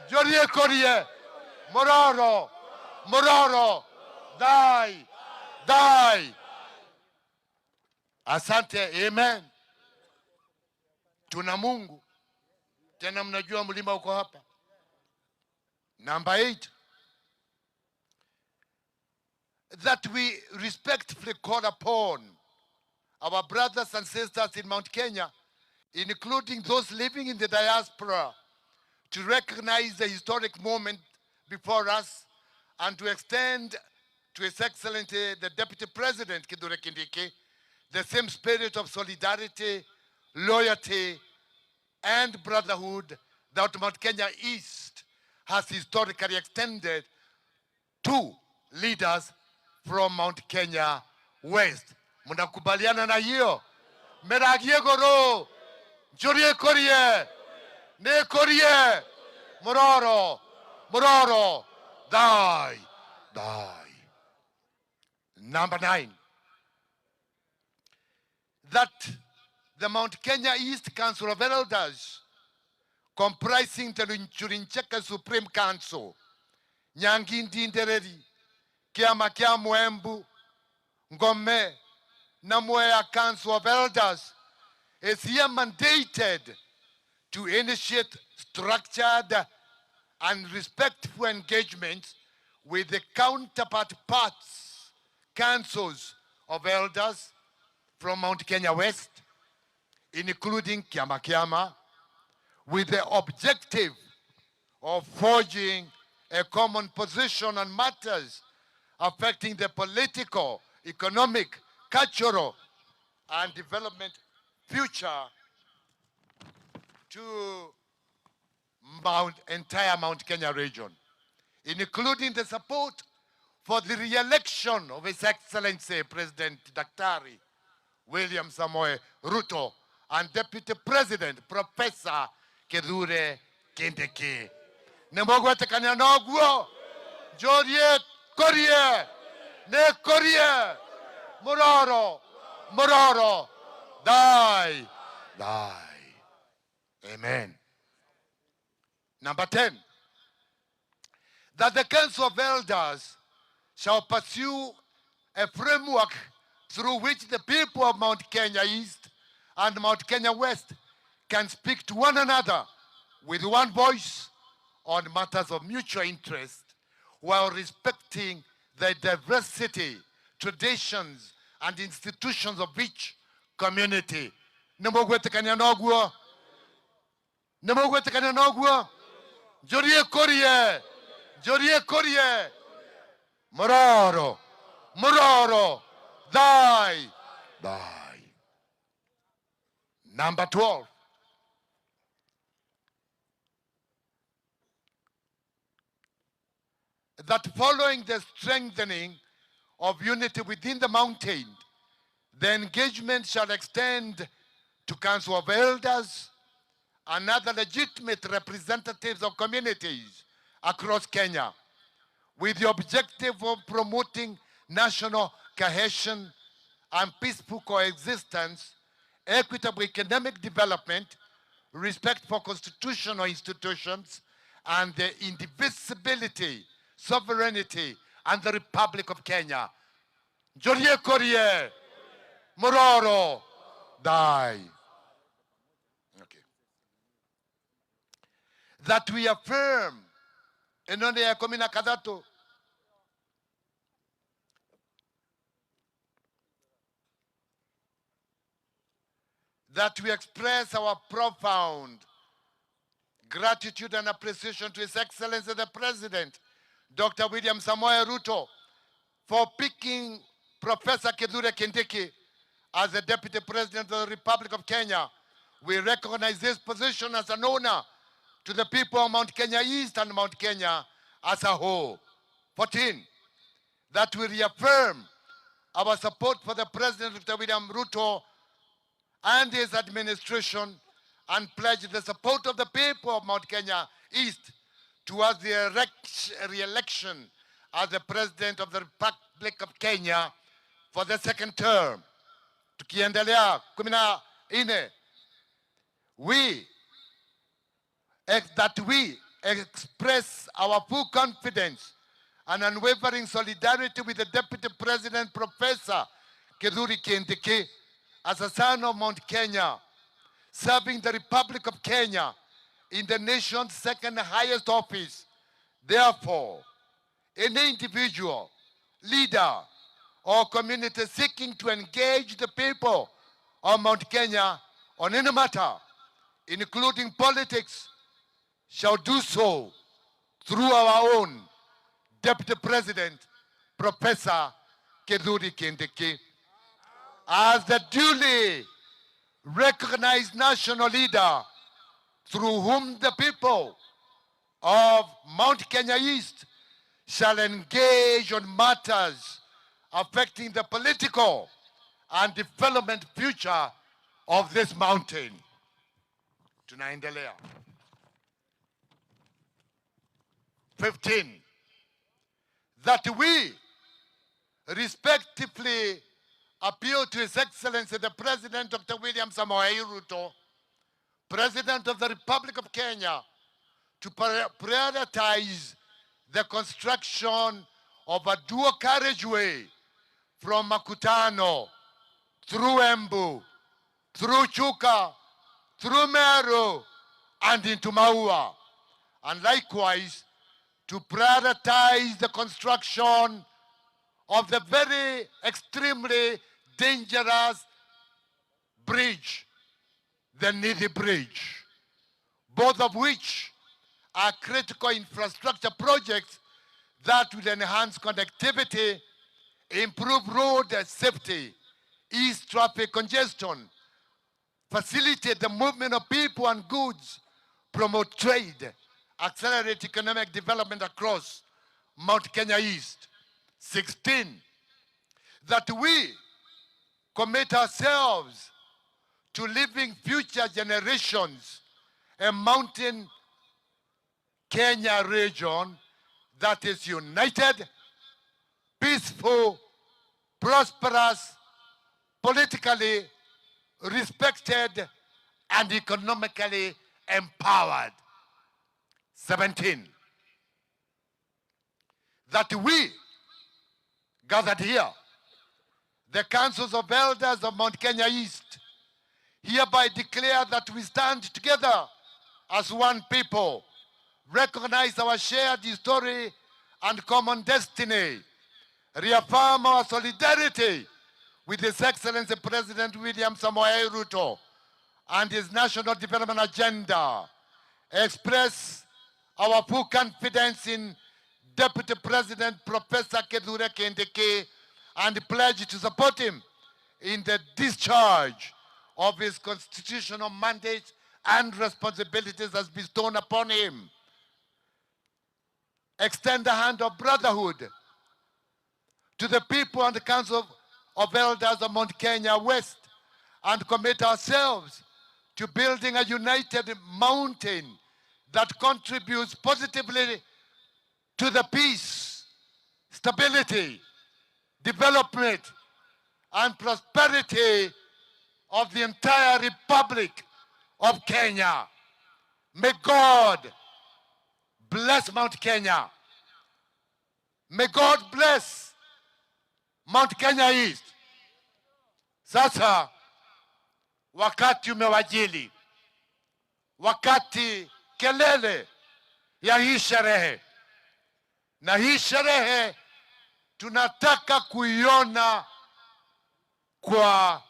njorie korie, mororo, mororo, die, die. Asante, amen. Tuna Mungu. Tena mnajua mlima uko hapa. Number 8, that we respectfully call upon our brothers and sisters in Mount Kenya, including those living in the diaspora, to recognize the historic moment before us and to extend to His Excellency the Deputy President Kithure Kindiki the same spirit of solidarity, loyalty, and brotherhood that Mount Kenya East has historically extended to leaders from Mount Kenya West. Mnakubaliana na hiyo? Meragie goro, njorie korie, ne korie, mororo, mororo, die, die. Number 9, that the Mount Kenya East Council of Elders, comprising the Nchurincheke Supreme Council, Nyangindi Ndereri, Kiama Kia Mwembu, Ngome, na Mwea Council of Elders, is here mandated to initiate structured and respectful engagements with the counterpart parts, councils of elders from Mount Kenya West, including Kiama Kiama, with the objective of forging a common position on matters affecting the political, economic, cultural, and development future to entire Mount Kenya region, including the support for the re-election of His Excellency President Daktari William Samoei Ruto and Deputy President Professor Kithure Kindiki. Nimogwetekania noguo njorie korie ne korie mororo mororo dai dai. Amen. Number 10, that the Council of Elders shall pursue a framework through which the people of Mount Kenya East and Mount Kenya West can speak to one another with one voice on matters of mutual interest while respecting the diversity, traditions, and institutions of each community. Nimogwetekania noguo? Nimogwetekania noguo? Njorie korie, njorie korie, mororo, mororo, dai, dai. Number 12. That following the strengthening of unity within the mountain, the engagement shall extend to Council of Elders and other legitimate representatives of communities across Kenya, with the objective of promoting national cohesion and peaceful coexistence, equitable economic development, respect for constitutional institutions, and the indivisibility, sovereignty, and the Republic of Kenya. Njorie korie, mororo, dai. Okay. That we affirm, enone ya kumi na kathatu, that we express our profound gratitude and appreciation to His Excellency the President, Dr. William Samoei Ruto, for picking Professor Kithure Kindiki as the Deputy President of the Republic of Kenya. We recognize this position as an honor to the people of Mount Kenya East and Mount Kenya as a whole. 14, that we reaffirm our support for the President, Dr. William Ruto, and his administration, and pledge the support of the people of Mount Kenya East towards the re-election as the President of the Republic of Kenya for the second term. Tukiendelea, 14, that we express our full confidence and unwavering solidarity with the Deputy President, Professor Kithure Kindiki, as a son of Mount Kenya, serving the Republic of Kenya in the nation's second highest office. Therefore, any individual, leader, or community seeking to engage the people of Mount Kenya on any matter, including politics, shall do so through our own Deputy President, Professor Kithure Kindiki, as the duly recognized national leader through whom the people of Mount Kenya East shall engage on matters affecting the political and development future of this mountain. Tunaendelea. 15, that we respectively appeal to His Excellency the President, Dr. William Samoei Ruto, President of the Republic of Kenya, to prioritize the construction of a dual carriageway from Makutano through Embu, through Chuka, through Meru, and into Maua. And likewise, to prioritize the construction of the very extremely dangerous bridge the Nithi Bridge, both of which are critical infrastructure projects that will enhance connectivity, improve road safety, ease traffic congestion, facilitate the movement of people and goods, promote trade, accelerate economic development across Mount Kenya East. 16, that we commit ourselves to leaving future generations a mountain Kenya region that is united, peaceful, prosperous, politically respected, and economically empowered. 17, that we gathered here, the Councils of Elders of Mount Kenya East, hereby declare that we stand together as one people, recognize our shared history and common destiny, reaffirm our solidarity with His Excellency President William Samoei Ruto and his national development agenda, express our full confidence in Deputy President Professor Kithure Kindiki and pledge to support him in the discharge of his constitutional mandate and responsibilities as bestowed upon him. Extend the hand of brotherhood to the people and the Council of Elders of Mount Kenya West and commit ourselves to building a united mountain that contributes positively to the peace, stability, development, and prosperity of the entire Republic of Kenya. May God bless Mount Kenya. May God bless Mount Kenya East. Sasa wakati umewajili, wakati kelele ya hii sherehe, na hii sherehe tunataka kuiona kwa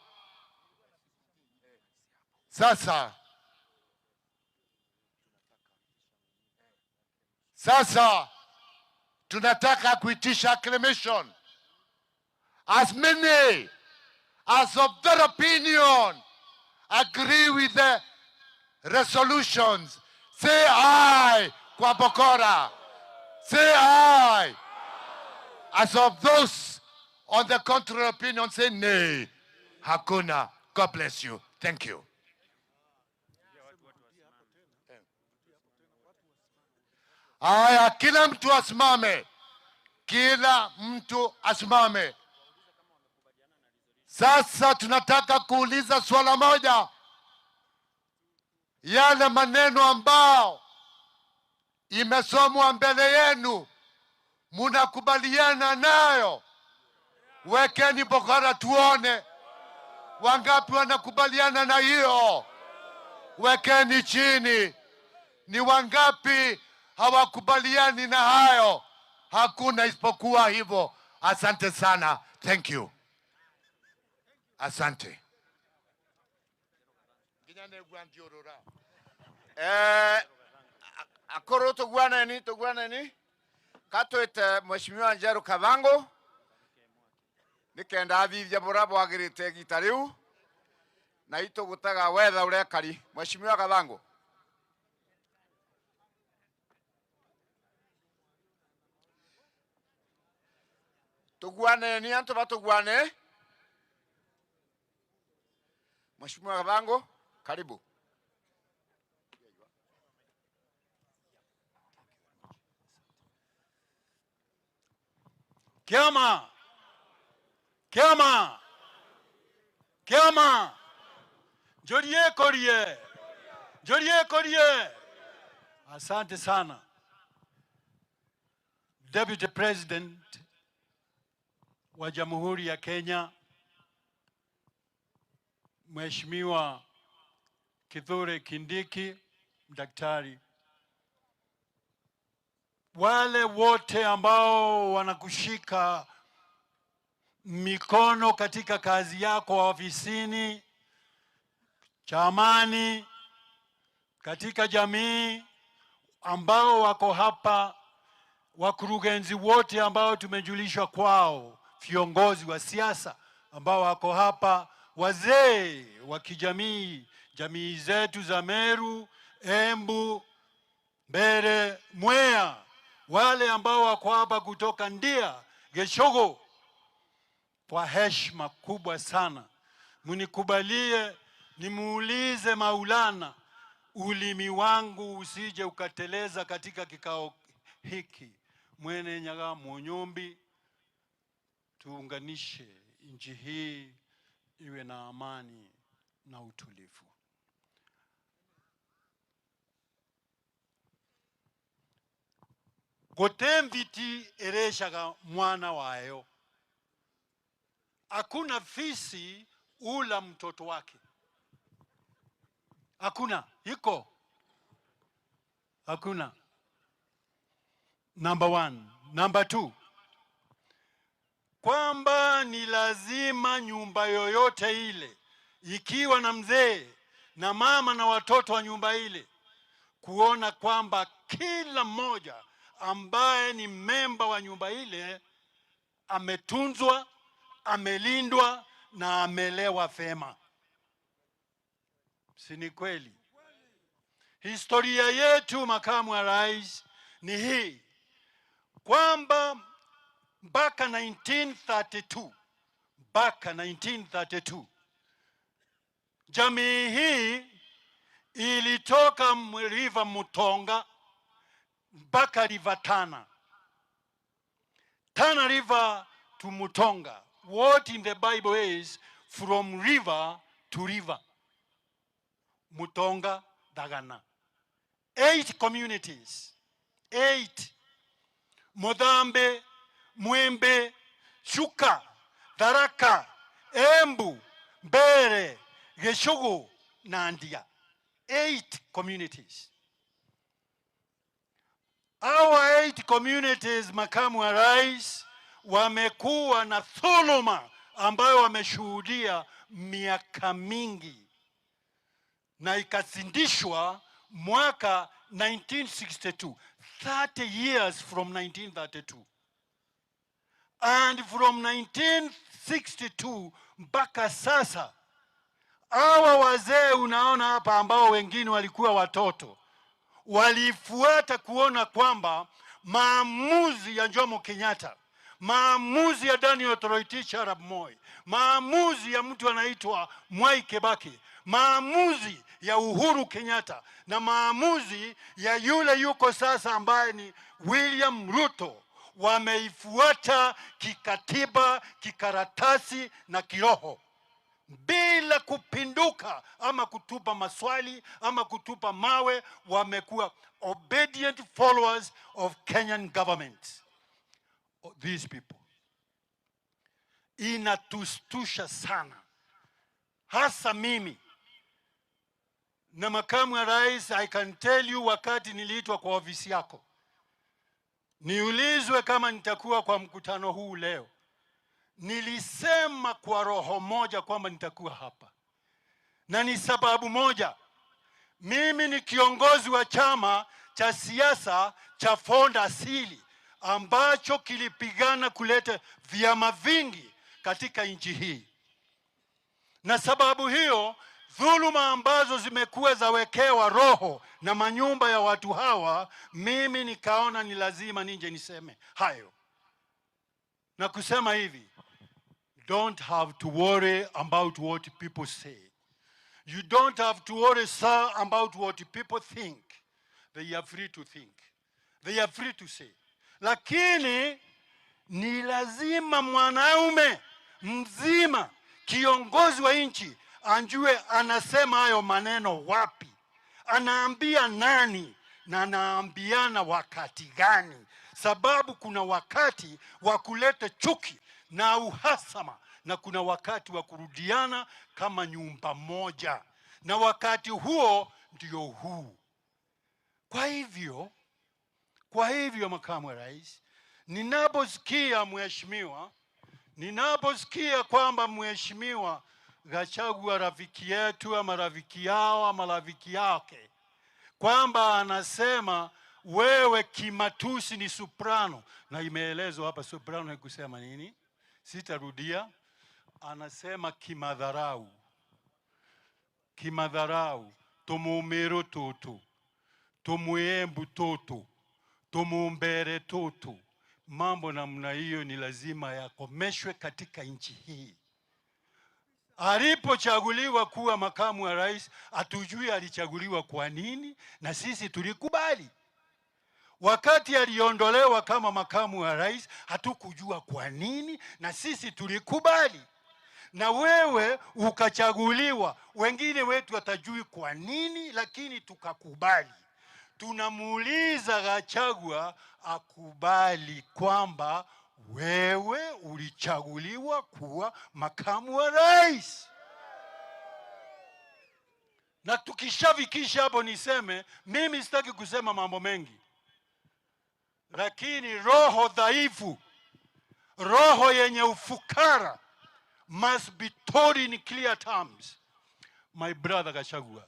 sasa. Sasa tunataka kuitisha acclamation. As many as of their opinion agree with the resolutions, say aye kwa Bokora. Say aye. As of those on the contrary opinion, say nay. Hakuna. God bless you. Thank you. Aya, kila mtu asimame. Kila mtu asimame. Sasa tunataka kuuliza swala moja. Yale maneno ambao imesomwa mbele yenu, munakubaliana nayo? Wekeni bokora tuone wangapi wanakubaliana na hiyo. Wekeni chini. Ni wangapi hawakubaliani na hayo? Hakuna isipokuwa hivyo. Asante sana. Thank you. Asante. Akoro tugwaneni katwete Mheshimiwa Njeru Kathangu nikenda athithia buria bwagirite gita riu na itugutaga wetha urekari. Mheshimiwa Kathangu. Tugwaneni antu batugwane. Mheshimiwa Kathangu, karibu. Kiama! Kiama! Kiama! Jolie korie! Jolie korie! Asante sana. Deputy President wa Jamhuri ya Kenya, Mheshimiwa Kithure Kindiki, daktari. Wale wote ambao wanakushika mikono katika kazi yako ofisini, cha amani katika jamii ambao wako hapa, wakurugenzi wote ambao tumejulishwa kwao, viongozi wa siasa ambao wako hapa, wazee wa kijamii, jamii zetu za Meru, Embu, Mbere, Mwea, wale ambao wako hapa kutoka Ndia, Geshogo, kwa heshima kubwa sana mnikubalie nimuulize Maulana, ulimi wangu usije ukateleza katika kikao hiki. Mwene Nyaga Munyumbi, tuunganishe nchi hii iwe na amani na utulivu. Gotemviti ereshaga mwana wayo, hakuna fisi ula mtoto wake. Hakuna, iko. Hakuna. Number one. Number two, kwamba ni lazima nyumba yoyote ile ikiwa na mzee na mama na watoto wa nyumba ile kuona kwamba kila mmoja ambaye ni memba wa nyumba ile ametunzwa, amelindwa na amelewa vema. Si ni kweli? Historia yetu, makamu wa rais, ni hii kwamba mpaka 1932, mpaka 1932 jamii hii ilitoka River Mutonga mpaka River Tana, Tana River to Mutonga. What in the Bible is from river to river. Mutonga, Dagana. 8 communities. 8. Modambe, Mwembe, Shuka, Tharaka, Embu, Mbere, Geshogo, na Ndia. 8 communities. Our 8 communities, makamu wa rais, wamekuwa na dhuluma ambayo wameshuhudia miaka mingi na ikasindishwa mwaka 1962, 30 years from 1932. And from 1962 mpaka sasa, hawa wazee unaona hapa ambao wengine walikuwa watoto, walifuata kuona kwamba maamuzi ya Jomo Kenyatta, maamuzi ya Daniel Toroitich arap Moi, maamuzi ya mtu anaitwa Mwai Kibaki, maamuzi ya Uhuru Kenyatta na maamuzi ya yule yuko sasa ambaye ni William Ruto, wameifuata kikatiba, kikaratasi na kiroho bila kupinduka ama kutupa maswali ama kutupa mawe. Wamekuwa obedient followers of Kenyan government. These people inatustusha sana, hasa mimi na makamu wa rais. I can tell you, wakati niliitwa kwa ofisi yako niulizwe kama nitakuwa kwa mkutano huu leo, nilisema kwa roho moja kwamba nitakuwa hapa, na ni sababu moja. Mimi ni kiongozi wa chama cha siasa cha Ford Asili ambacho kilipigana kuleta vyama vingi katika nchi hii, na sababu hiyo dhuluma ambazo zimekuwa zawekewa roho na manyumba ya watu hawa, mimi nikaona ni lazima nije niseme hayo na kusema hivi: don't have to worry about what people say. You don't have to worry, sir, about what people think. They are free to think. They are free to say. Lakini ni lazima mwanaume mzima, kiongozi wa nchi, anjue anasema hayo maneno wapi, anaambia nani na anaambiana wakati gani. Sababu kuna wakati wa kuleta chuki na uhasama na kuna wakati wa kurudiana kama nyumba moja, na wakati huo ndio huu. Kwa hivyo makamu wa rais, ninaposikia mheshimiwa, ninaposikia kwamba mheshimiwa Gachagua rafiki yetu ama rafiki yao ama rafiki yake, kwamba anasema wewe kimatusi ni soprano, na imeelezwa hapa soprano ni kusema nini, sitarudia. Anasema kimadharau, kimadharau, tumumiro tutu, tumuembu tutu, tumumbere tutu. Mambo namna hiyo ni lazima yakomeshwe katika nchi hii. Alipochaguliwa kuwa makamu wa rais, hatujui alichaguliwa kwa nini, na sisi tulikubali. Wakati aliondolewa kama makamu wa rais, hatukujua kwa nini, na sisi tulikubali. Na wewe ukachaguliwa, wengine wetu hatajui kwa nini, lakini tukakubali. Tunamuuliza Gachagua akubali kwamba wewe ulichaguliwa kuwa makamu wa rais. Na tukishafikisha hapo, niseme mimi sitaki kusema mambo mengi, lakini roho dhaifu, roho yenye ufukara must be told in clear terms. My brother Gachagua,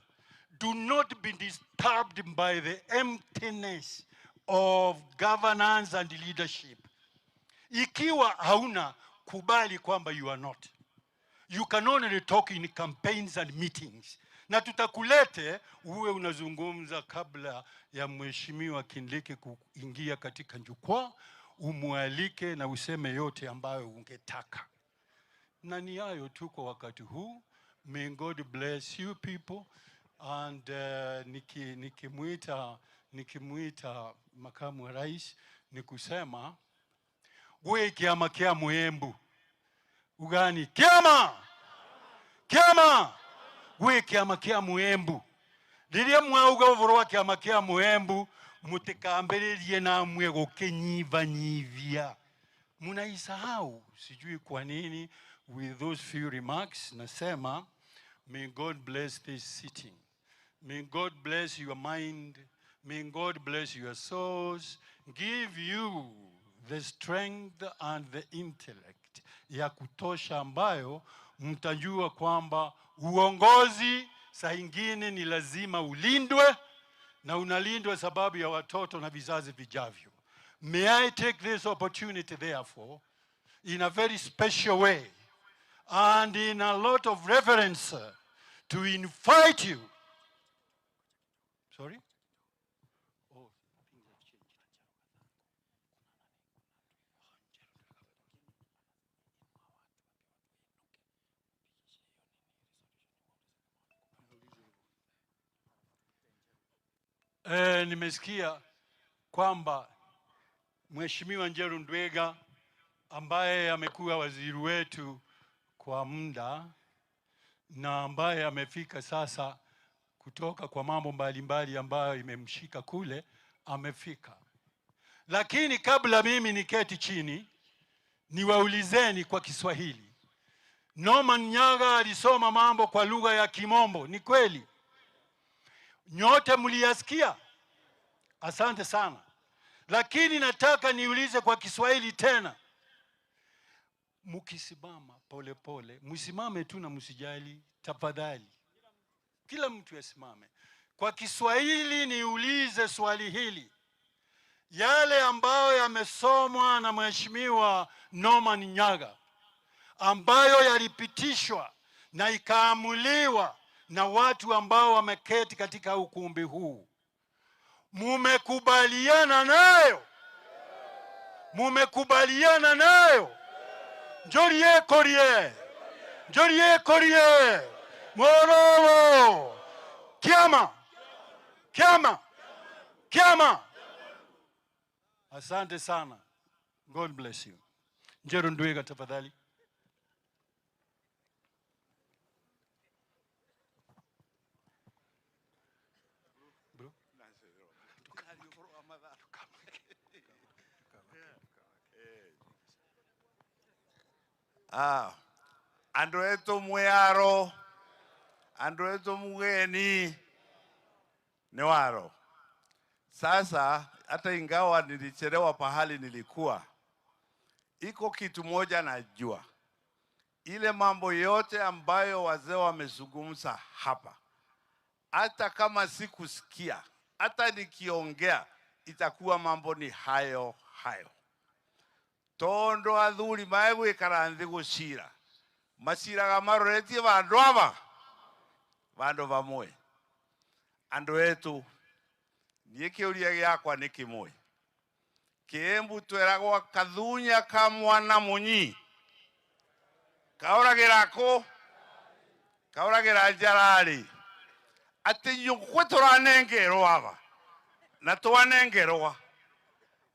do not be disturbed by the emptiness of governance and leadership. Ikiwa hauna, kubali kwamba you are not. You can only talk in campaigns and meetings. Na tutakulete uwe unazungumza kabla ya Mheshimiwa Kindiki kuingia katika jukwaa, umwalike na useme yote ambayo ungetaka. Na ni hayo tu kwa wakati huu. May God bless you people. And nikimuita makamu wa rais ni kusema we kiama kia muembu ugani kiama kiama we kiama kia muembu riria mwauga uvoro wa kiama kia muembu mutikambiririe namwe gukinyivanyivia munaisahau. Sijui kwa nini. With those few remarks nasema may God bless this sitting. May God bless your mind. May God bless your souls. Give you the strength and the intellect ya kutosha ambayo mtajua kwamba uongozi saa ingine ni lazima ulindwe, na unalindwa sababu ya watoto na vizazi vijavyo. May I take this opportunity therefore in a very special way and in a lot of reverence to invite you. Sorry? Oh, things have changed. Nimesikia kwamba Mheshimiwa Njeru Ndwega ambaye amekuwa waziri wetu kwa muda na ambaye amefika sasa kutoka kwa mambo mbalimbali ambayo imemshika kule, amefika. Lakini kabla mimi niketi chini, niwaulizeni kwa Kiswahili. Norman Nyaga alisoma mambo kwa lugha ya Kimombo, ni kweli? Nyote mliyasikia? Asante sana. Lakini nataka niulize kwa Kiswahili tena. Mkisimama pole pole, msimame tu na msijali, tafadhali. Kila mtu asimame. Kwa Kiswahili niulize swali hili. Yale ambayo yamesomwa na Mheshimiwa Norman Nyaga, ambayo yalipitishwa na ikaamuliwa na watu ambao wameketi katika ukumbi huu, mumekubaliana nayo? Mumekubaliana nayo? Njorie korie, njorie korie, mororo, kiama, kiama, kiama. Asante sana. God bless you. Njeru Ndwega tafadhali. Bro. Andu etu mwiaro, andu etu mugeni ni waro. Sasa hata ingawa nilichelewa pahali nilikuwa, iko kitu moja najua. Ile mambo yote ambayo wazee wamezungumza hapa, hata kama sikusikia, hata nikiongea, itakuwa mambo ni hayo hayo. Tondu athuri maegwikara nthi gucira, maciraga maroretie bandu aba, bandu bamwe. Andu etu, niĩ kĩũria gĩakwa nĩ kĩmwe. Kĩembu tweragwo kathunya ka mwana munyi kaũragĩra kũ? Kaũragĩra njararĩ. Atĩ nyũkwe tũranengerwo aba na twanengerwa,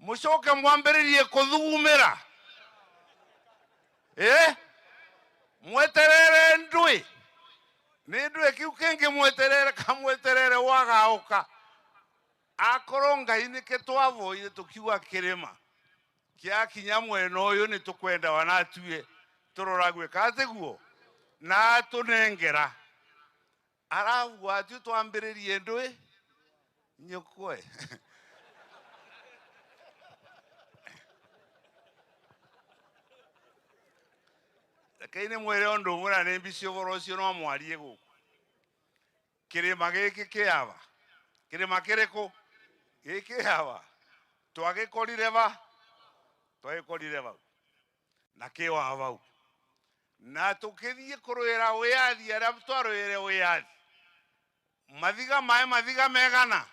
mũcoke mwambĩrĩrie kũthugumĩra, mweterere ndui nĩ ndui kĩu kĩngĩ mweterere kamweterere wagaũka. Akorwo Ngai nĩkĩ twavoire tũkiuga kĩrĩma kĩakinya mwena ũyũ nĩ tũkwenda wanatue tũrorague katiguo na tũnengera arabu atio twambĩrĩrie ndui nyũkwe. Rekei nĩ mwĩre ũndũ ũmwe na nĩ mbici ũhoro ũcio no mwarie gũkũ. Kĩrĩma gĩkĩ kĩaba, kĩrĩma kĩrĩkũ gĩkĩ hawa twagĩkorire va, twagĩkorire vau na kĩwa vau, na tũkĩthiĩ kũrũĩra wĩyathi arĩa twarũĩre wĩyathi mathiga maĩ mathiga megana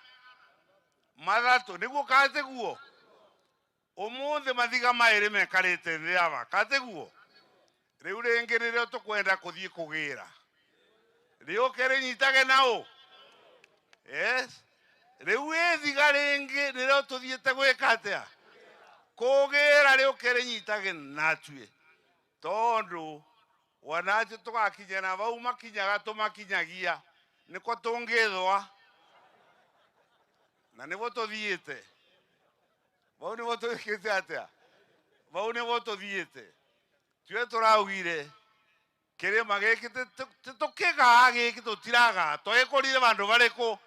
mathatũ nĩguo katĩguo ũmũthĩ mathiga maĩrĩ mekarĩte thĩ aba katĩguo. Rĩu rĩngĩ rĩrĩa tũkwenda kũthiĩ kũgĩra rĩũke rĩnyitage naũ. Yes. Rĩu ĩthiga rĩngĩ nĩrĩo tũthiĩte gwĩka atĩa? Kũgĩra rĩũke rĩnyitage natue, tondũ wanatue tũgakinya na vau makinyaga tũmakinyagia nĩko tũngĩthwa na nĩvo tũthiĩte vau nĩvo twĩkĩte atĩa? Vau nĩvo tũthiĩte. Tue tũraugire kĩrĩma gĩkĩ tũkĩgaa gĩkĩ tũtiragaa twagĩkorire vandũ varĩkũ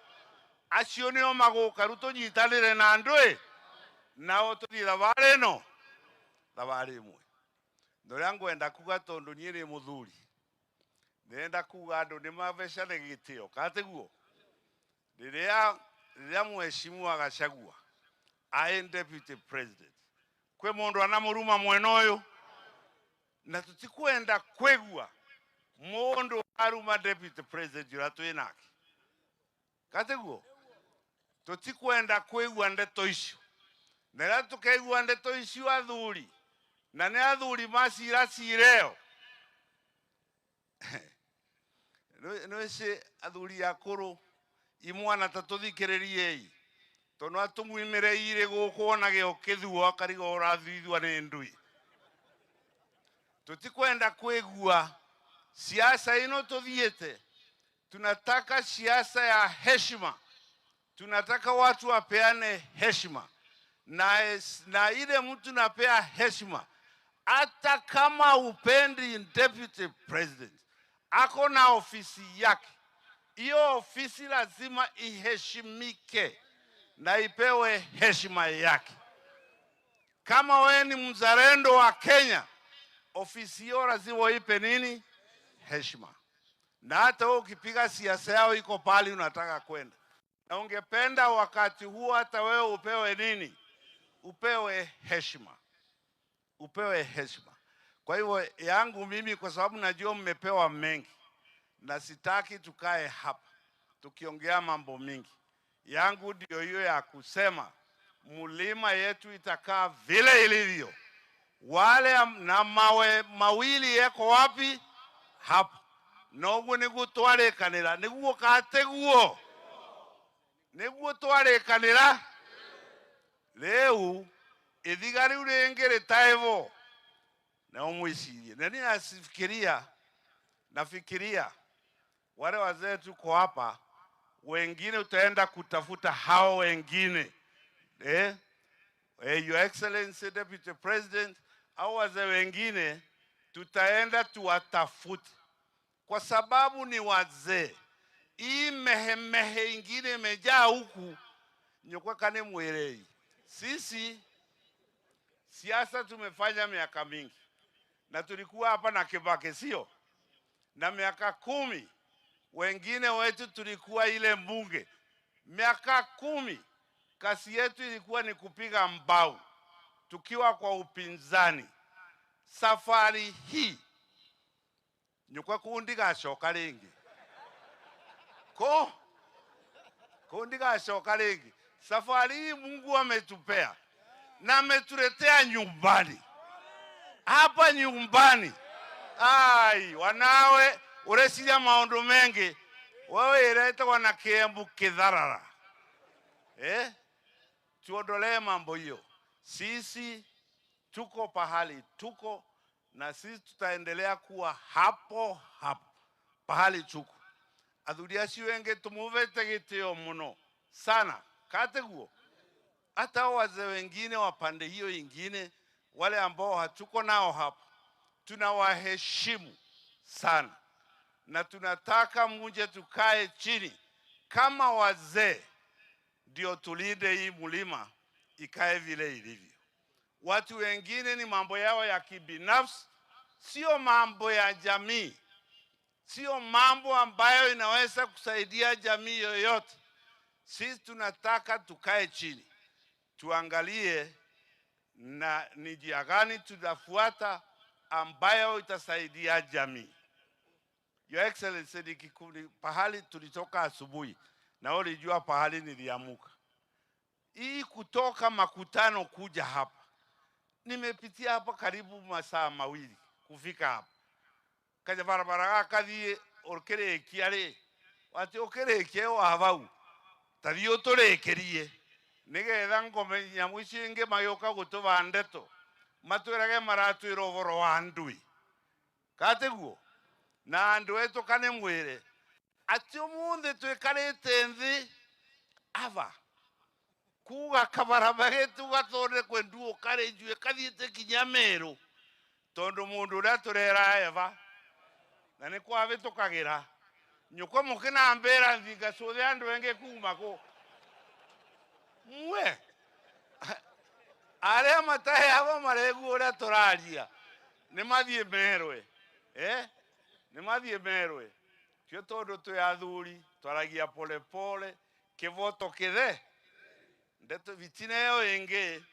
acio nĩo magũka rĩu tũnyitanĩre na andũ ĩ nao tũthiĩ thabarĩ ĩno thabarĩ ĩmwe. Na ũrĩa ngwenda kuga tondũ niĩ nĩ mũthuri, ndĩrenda kuga andũ nĩ mabecane gĩtĩo katĩguo. Rĩrĩa mheshimiwa Gachagua aĩ deputy president, kwĩ mũndũ anamũruma mwena ũyũ na tũtikwenda kwĩgua mũndũ aruma deputy president ũrĩa twĩ nake katĩguo. Tũtikwenda kwĩgua ndeto icio, na rĩrĩa tũkeigua ndeto icio athuri, na nĩ athuri macira cireo nĩwĩci athuri akũrũ imwana ta tũthikĩrĩriei tondũ atũmuimĩrĩire gũkũ onage ũkĩthuo akariga ũrathithua nĩ ndui. Tũtikwenda kwĩgua siasa ĩno tũthiĩte. Tunataka siasa ya heshima, tunataka watu wapeane heshima, na ile mtu napea heshima hata kama upendi deputy president ako na ofisi yake, hiyo ofisi lazima iheshimike na ipewe heshima yake. Kama wewe ni mzalendo wa Kenya, ofisi hiyo lazima ipe nini? Heshima. Na hata wewe ukipiga siasa yao iko pali unataka kwenda, na ungependa wakati huo hata wewe upewe nini? Upewe heshima. Upewe heshima. Kwa hivyo yangu mimi, kwa sababu najua mmepewa mengi na sitaki tukae hapa tukiongea mambo mingi, yangu ndio hiyo ya kusema mlima yetu itakaa vile ilivyo. Wale na mawe mawili yeko wapi? Hapa. Noguo niguo twarekanira, niguo kateguo, niguo twarekanira. Riu ithiga riu ringi ritaevo na umwicirie. Na ni nafikiria wale wazee tuko hapa, wengine utaenda kutafuta hao wengine. Your Excellency Deputy President, au wazee wengine tutaenda tuwatafute, kwa sababu ni wazee. Hii mehemehe ingine imejaa huku nyokwa kane mwelei. Sisi siasa tumefanya miaka mingi, Na tulikuwa hapa na Kibaki, sio? Na miaka 10 wengine wetu tulikuwa ile mbunge. Miaka 10 kasi yetu ilikuwa ni kupiga mbao tukiwa kwa upinzani. Safari hii nyukwa kundi gacoka ringi. Ko kundi gacoka ringi. Safari hii Mungu ametupea na ametuletea nyumbani. Hapa nyumbani. Ai, wanawe ureciria maundu mengi. Wewe iretagwo na Kiembu kitharara. Tuondolee mambo hiyo. Sisi tuko pahali tuko na sisi tutaendelea kuwa hapo hapo pahali tuko. Athuri acio enge tumuvete gitio muno sana kateguo. Hata wazee wengine wa pande hiyo ingine, wale ambao hatuko nao hapa, tunawaheshimu sana na tunataka muje tukae chini kama wazee, ndio tulinde hii mlima ikae vile ilivyo. Watu wengine ni mambo yao ya kibinafsi, sio mambo ya jamii, sio mambo ambayo inaweza kusaidia jamii yoyote. Sisi tunataka tukae chini tuangalie na ni njia gani tutafuata ambayo itasaidia jamii. Your Excellency, pahali tulitoka asubuhi na ulijua pahali niliamuka. Hii kutoka makutano kuja hapa, nimepitia hapa karibu masaa 2 kufika hapa. Kaja barabara kathie ukirikia ri, ati ukirikie wa hau tathi uturikirie nigetha ngome nyamu icio ingi magiuka gutuba ndeto matwirage maratwira uvoro wa ndui katiguo na andu etu kane mwire ati umuthi twikarite nthi ava kuga kabaraba getu gathondekwe nduo kari njue kathiite kinya Meru tondu mundu uria turera eva na ni kwavitukagira nyukwa mukinambira thinga cuthe andu enge kuma ku mwe aria mataheagwo mareguo uria turaria ni mathie merwe ni mathie merwe tio tondu twi athuri twaragia pole pole kivoto kithe ndeto fitina iyo ingi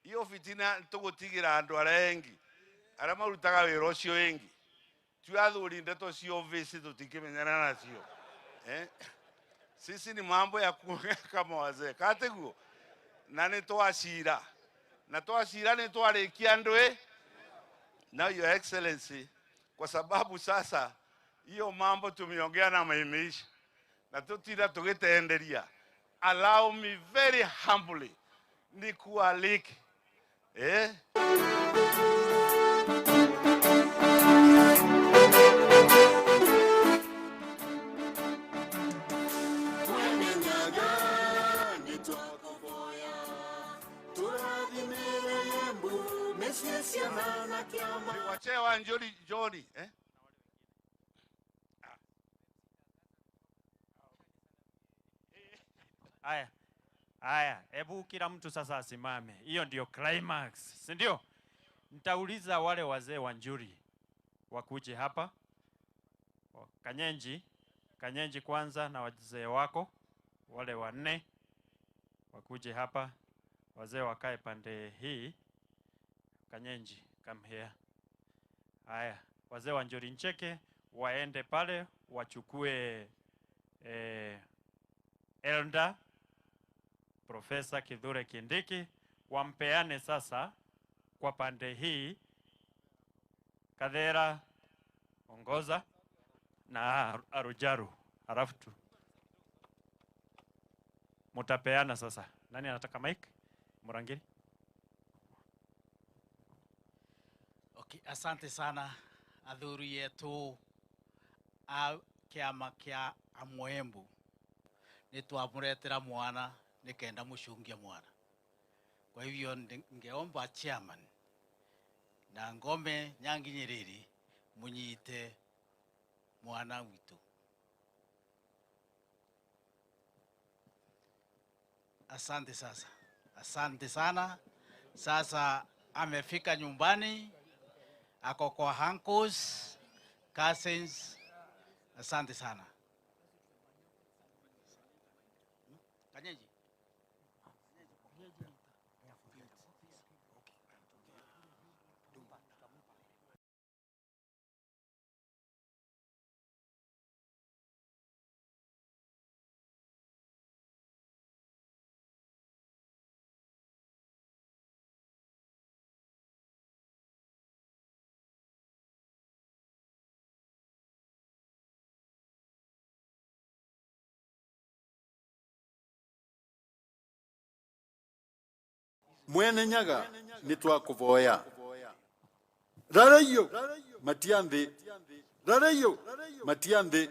iyo fitina tugutigira andu aria engi aria marutaga wira ucio ingi twi athuri ndeto cio visi tutikimenyana nacio Sisi ni mambo ya kuongea kama wazee kateguo na ni twacira na twacira ni twarikia ndwe. Now Your Excellency, kwa sababu sasa hiyo mambo tumeongea na maimeisha na tutira tugitenderia, allow me very humbly nikualike Wachewa Njori Jori Aya. Aya, hebu kila mtu sasa asimame. Hiyo ndio climax, si ndio? Nitauliza wale wazee wa Njuri wakuje hapa. Kanyenji, Kanyenji kwanza na wazee wako wale wanne wakuje hapa. Wazee wakae pande hii. Kanyenji, come here. Aya, wazee wa Njuri Ncheke waende pale wachukue Elder Professor Kithure Kindiki, wampeane sasa kwa pande hii. Kathera ongoza na Arujaru, halafu tu mutapeana sasa. Nani anataka mic? Murangiri. Okay, asante sana athuri yetu a kiama kia Amuembu. Nitwamuretera mwana nikenda mucungie mwana. Kwa hivyo ngeomba chairman na ngome nyanginyiriri munyite mwana witu. Asante sasa. Asante sana. Sasa amefika nyumbani, Ako kwa uncles, cousins. Asante sana. Kanyeji. Mwene Nyaga nitwakuvoya rarayo matianthi rarayo matianthi.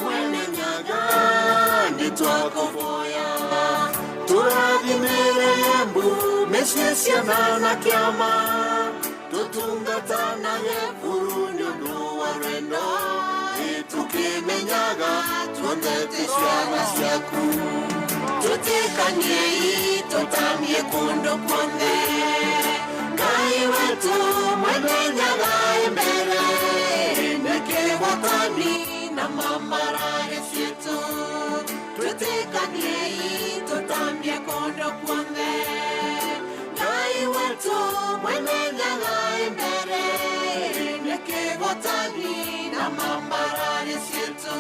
Mwene Nyaga nitwakuvoya turathimire Embu mĩciĩ ciana na kĩama tũtungatanage buru nĩ ũndũ wa rwendo tũkĩmenyaga tuothete ciana ciaku tũtĩkaniei tũtamie kũndũ kuothe Ngai wetu Mwene Nyaga e mbere nĩ kĩhotani na mambarare ciitũ tũtĩkaniei tũtambie kũndũ kuothe Ngai wetu Mwene Nyaga e mbere nĩ kĩhotani na mambarare ciitũ.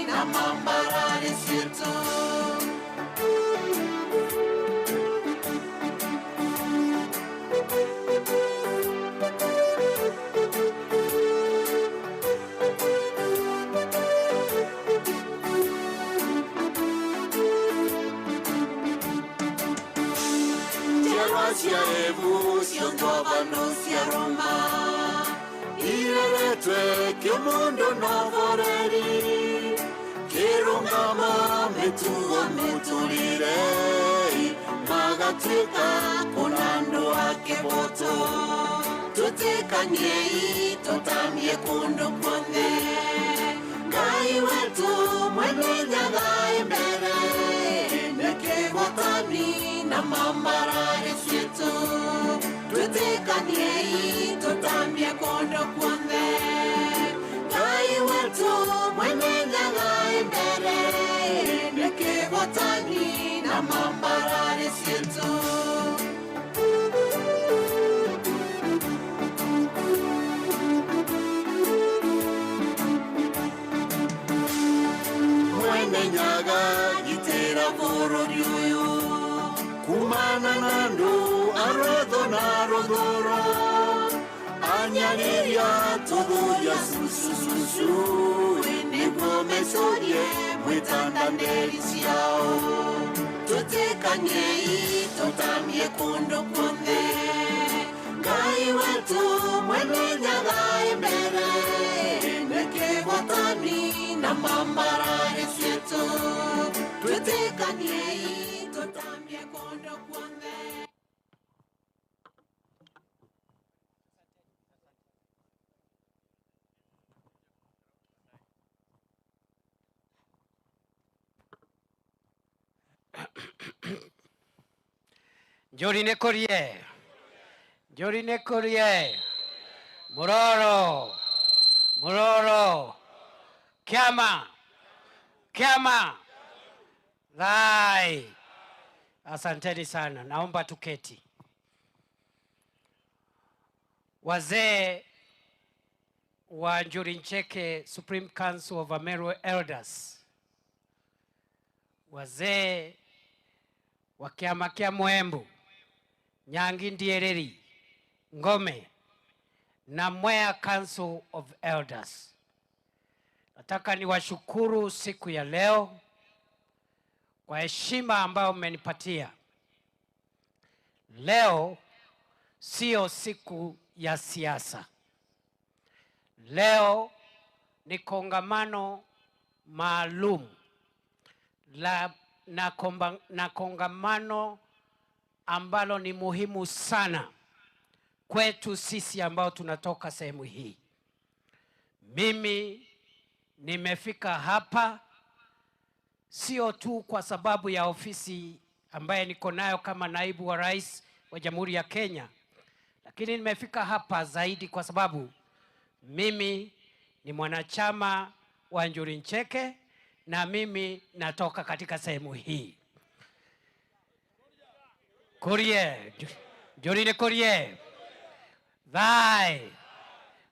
Na mambarare ciitũ. Cia Ebu ciongovano cia Roma ireretwe kĩmũndũ na ũhoreri kĩrũgama mĩtugo mĩtũrĩre magatuĩka kũna andũ a kĩboto tũtĩkaniei tũtamie kũndũ kuothe Ngai wetu Mwene Nyaga e mbere nĩ kĩhotani na mambarare ciitũ tũtĩkaniei tũtambie kũndũ kuothe Ngai wetu Mwene Nyaga e mbere nĩ kĩhotani na mambarare ciitũ. Mwene Nyaga gitĩra bũrũri ũyũ kumana na andũ arotho na rũthũro anyariria tũthuria cucucucu nĩguo mecorie mwĩtandanĩri ciao tũtĩkaniei tũtamie kũndũ kuothe Ngai wetu Mwene Nyaga e mbere nĩ kĩhotani na mambarare ciitũ tũtĩkaniei tũtambie kũndũ kuothe. Njuri nĩ kũrie, njuri nĩ kũrie, mũroro, mũroro, kiama, kiama, lai. Asanteni sana, naomba tuketi. Wazee wa Njuri Ncheke Supreme Council of Ameru Elders, wazee wa kiama kia Mwembu, Nyangi Ndiereri, Ngome na Mwea Council of Elders, nataka niwashukuru siku ya leo kwa heshima ambayo mmenipatia. Leo sio siku ya siasa. Leo ni kongamano maalum la na kongamano ambalo ni muhimu sana kwetu sisi ambao tunatoka sehemu hii. Mimi nimefika hapa sio tu kwa sababu ya ofisi ambaye niko nayo kama naibu wa rais wa Jamhuri ya Kenya, lakini nimefika hapa zaidi kwa sababu mimi ni mwanachama wa Njuri Ncheke na mimi natoka katika sehemu hii. Kurie, Njuri Kurie, Vai,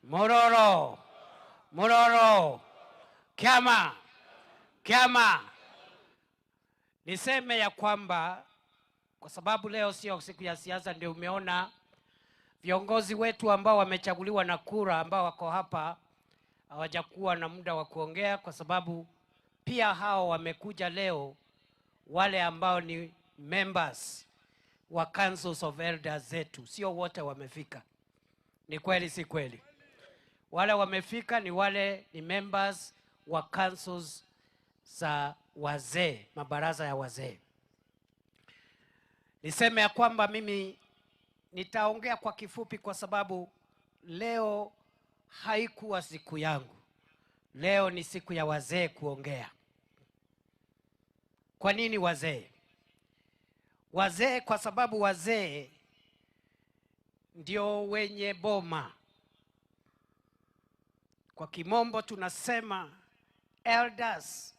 Mororo, Mororo, Kiama, Kiama. Niseme ya kwamba kwa sababu leo sio siku ya siasa, ndio umeona viongozi wetu ambao wamechaguliwa na kura ambao wako hapa hawajakuwa na muda wa kuongea, kwa sababu pia hao wamekuja leo, wale ambao ni members wa Councils of Elders zetu, sio wote wamefika. Ni kweli si kweli? Wale wamefika ni wale ni members wa councils za wazee, mabaraza ya wazee. Niseme ya kwamba mimi nitaongea kwa kifupi kwa sababu leo haikuwa siku yangu. Leo ni siku ya wazee kuongea. Kwa nini wazee? Wazee kwa sababu wazee ndio wenye boma. Kwa kimombo tunasema elders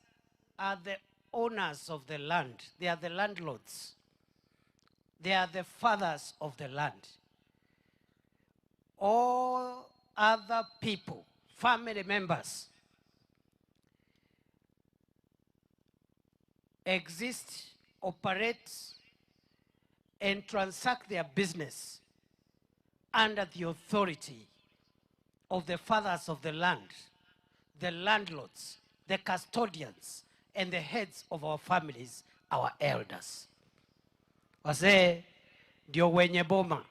are the owners of the land. They are the landlords. They are the fathers of the land. All other people, family members, exist, operate, and transact their business under the authority of the fathers of the land, the landlords, the custodians, and the heads of our families, our elders. Wazee ndio wenye boma.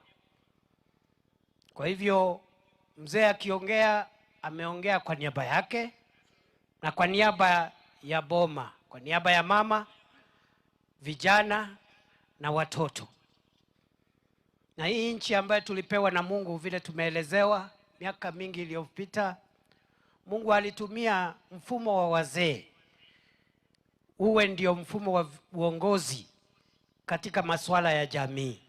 Kwa hivyo mzee akiongea, ameongea kwa niaba yake na kwa niaba ya boma, kwa niaba ya mama, vijana na watoto. Na hii nchi ambayo tulipewa na Mungu, vile tumeelezewa miaka mingi iliyopita, Mungu alitumia mfumo wa wazee uwe ndio mfumo wa uongozi katika masuala ya jamii.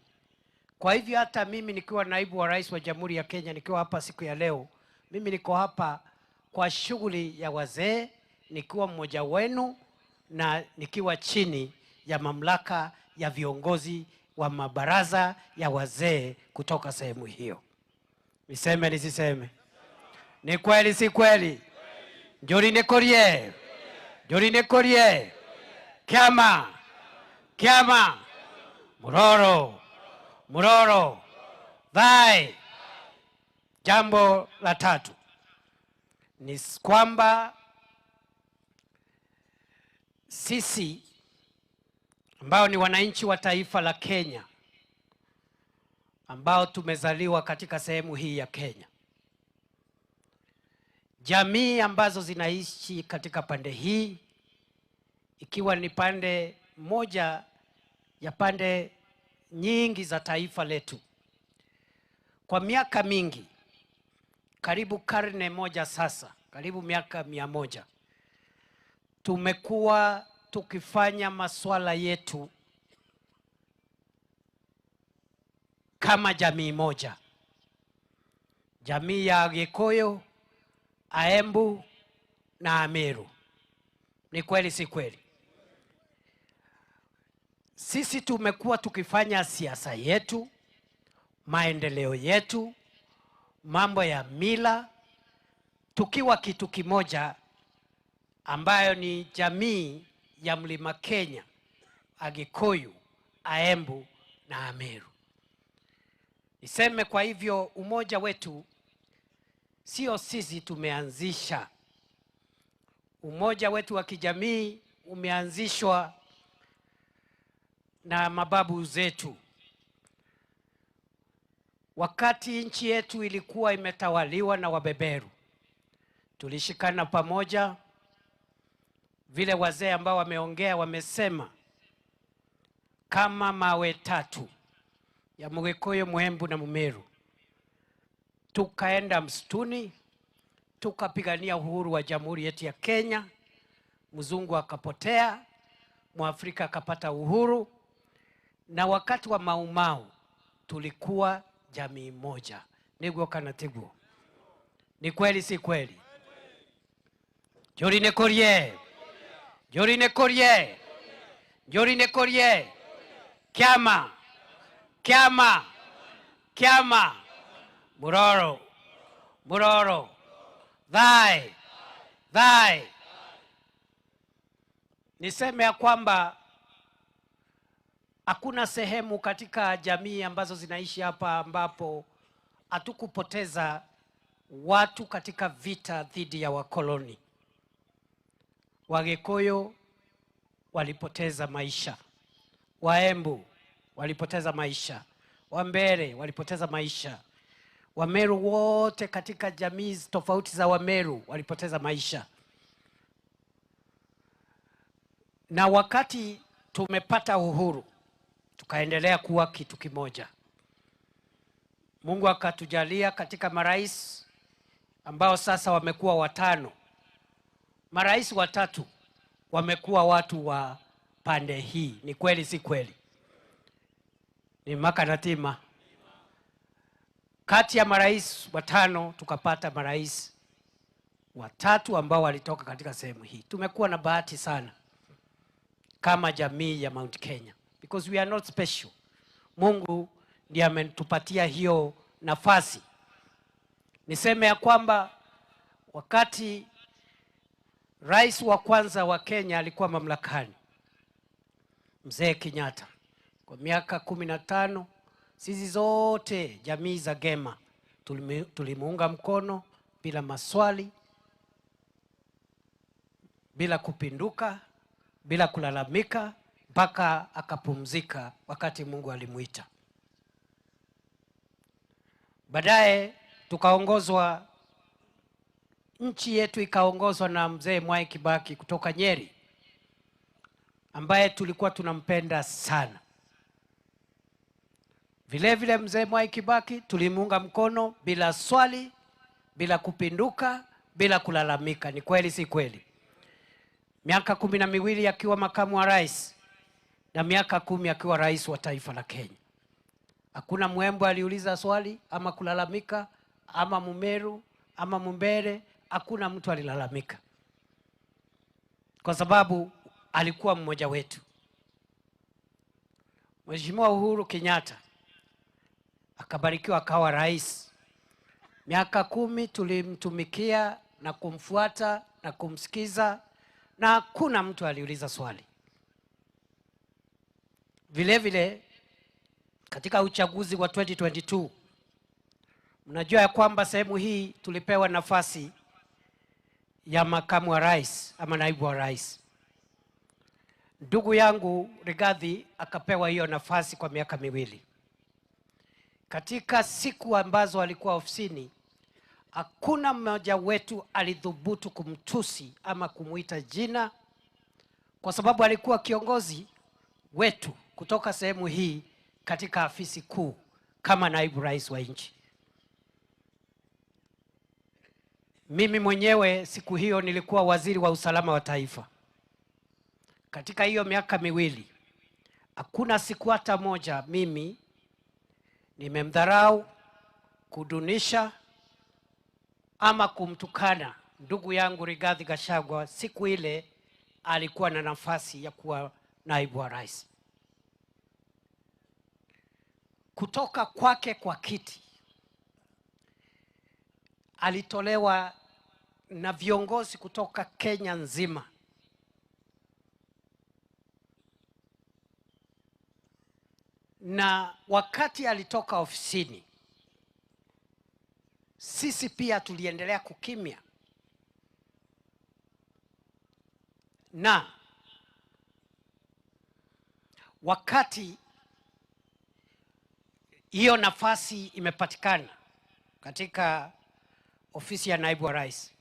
Kwa hivyo hata mimi nikiwa naibu wa rais wa Jamhuri ya Kenya, nikiwa hapa siku ya leo, mimi niko hapa kwa shughuli ya wazee, nikiwa mmoja wenu na nikiwa chini ya mamlaka ya viongozi wa mabaraza ya wazee kutoka sehemu hiyo. Niseme nisiseme? Ni kweli si kweli? Njuri ni Kurie, Njuri ni Kurie, Kiama, Kiama, Muroro, Muroro, Vai. Jambo la tatu ni kwamba sisi ambao ni wananchi wa taifa la Kenya, ambao tumezaliwa katika sehemu hii ya Kenya, jamii ambazo zinaishi katika pande hii, ikiwa ni pande moja ya pande nyingi za taifa letu, kwa miaka mingi, karibu karne moja sasa, karibu miaka 100, tumekuwa tukifanya masuala yetu kama jamii moja. Jamii ya Agikuyu, Aembu na Ameru. Ni kweli si kweli? Sisi tumekuwa tukifanya siasa yetu, maendeleo yetu, mambo ya mila, tukiwa kitu kimoja ambayo ni jamii ya Mlima Kenya, Agikuyu, Aembu na Ameru. Niseme kwa hivyo umoja wetu sio sisi tumeanzisha. Umoja wetu wa kijamii umeanzishwa na mababu zetu. Wakati nchi yetu ilikuwa imetawaliwa na wabeberu, tulishikana pamoja, Vile wazee ambao wameongea wamesema kama mawe tatu ya Mugikuyu, Muhembu na Mumeru. Tukaenda msituni, tukapigania uhuru wa jamhuri yetu ya Kenya. Mzungu akapotea, Mwafrika akapata uhuru. Na wakati wa Mau Mau tulikuwa jamii moja. Niguo kana tiguo? Ni kweli si kweli? Njuri nĩ kũrie, njuri nĩ kũrie, njuri nĩ kũrie. Kiama, kiama, kiama. Muroro, muroro. Thai, thai. Niseme ya kwamba hakuna sehemu katika jamii ambazo zinaishi hapa ambapo hatukupoteza watu katika vita dhidi ya wakoloni. Wagikuyu walipoteza maisha, Waembu walipoteza maisha, Wambere walipoteza maisha, Wameru wote katika jamii tofauti za Wameru walipoteza maisha. Na wakati tumepata uhuru, tukaendelea kuwa kitu kimoja. Mungu akatujalia katika marais ambao sasa wamekuwa watano. Marais watatu wamekuwa watu wa pande hii. Ni kweli si kweli? Ni makanatima. Kati ya marais watano tukapata marais watatu ambao walitoka katika sehemu hii. Tumekuwa na bahati sana kama jamii ya Mount Kenya, because we are not special. Mungu ndiye ametupatia hiyo nafasi. Niseme ya kwamba wakati rais wa kwanza wa Kenya alikuwa mamlakani, Mzee Kenyatta, kwa miaka 15, sisi zote jamii za Gema tulimuunga mkono bila maswali, bila kupinduka, bila kulalamika, mpaka akapumzika wakati Mungu alimuita. Baadaye tukaongozwa, nchi yetu ikaongozwa na Mzee Mwai Kibaki kutoka Nyeri, ambaye tulikuwa tunampenda sana. Vile vile Mzee Mwai Kibaki tulimuunga mkono bila swali, bila kupinduka, bila kulalamika. Ni kweli si kweli? Miaka 12 akiwa makamu wa rais na miaka 10 akiwa rais wa taifa la Kenya. Hakuna Mwembu aliuliza swali ama kulalamika, ama Mumeru ama Mumbere, hakuna mtu alilalamika, kwa sababu alikuwa mmoja wetu. Mheshimiwa Uhuru Kenyatta akabarikiwa akawa rais. Miaka 10 tulimtumikia na kumfuata na kumsikiza, na hakuna mtu aliuliza swali. Vile vile katika uchaguzi wa 2022, mnajua ya kwamba sehemu hii tulipewa nafasi ya makamu wa rais ama naibu wa rais. Ndugu yangu Rigathi akapewa hiyo nafasi kwa miaka 2. Katika siku ambazo alikuwa ofisini, hakuna mmoja wetu alithubutu kumtusi ama kumuita jina, kwa sababu alikuwa kiongozi wetu kutoka sehemu hii katika afisi kuu kama naibu rais wa nchi. Mimi mwenyewe siku hiyo nilikuwa waziri wa usalama wa taifa. Katika hiyo miaka 2, hakuna siku hata moja mimi nimemdharau, kudunisha ama kumtukana ndugu yangu Rigathi Gachagua. Siku ile alikuwa na nafasi ya kuwa naibu wa rais. Kutoka kwake kwa kiti alitolewa na viongozi kutoka Kenya nzima. Na wakati alitoka ofisini, sisi pia tuliendelea kukimya. Na wakati hiyo nafasi imepatikana katika ofisi ya naibu wa rais,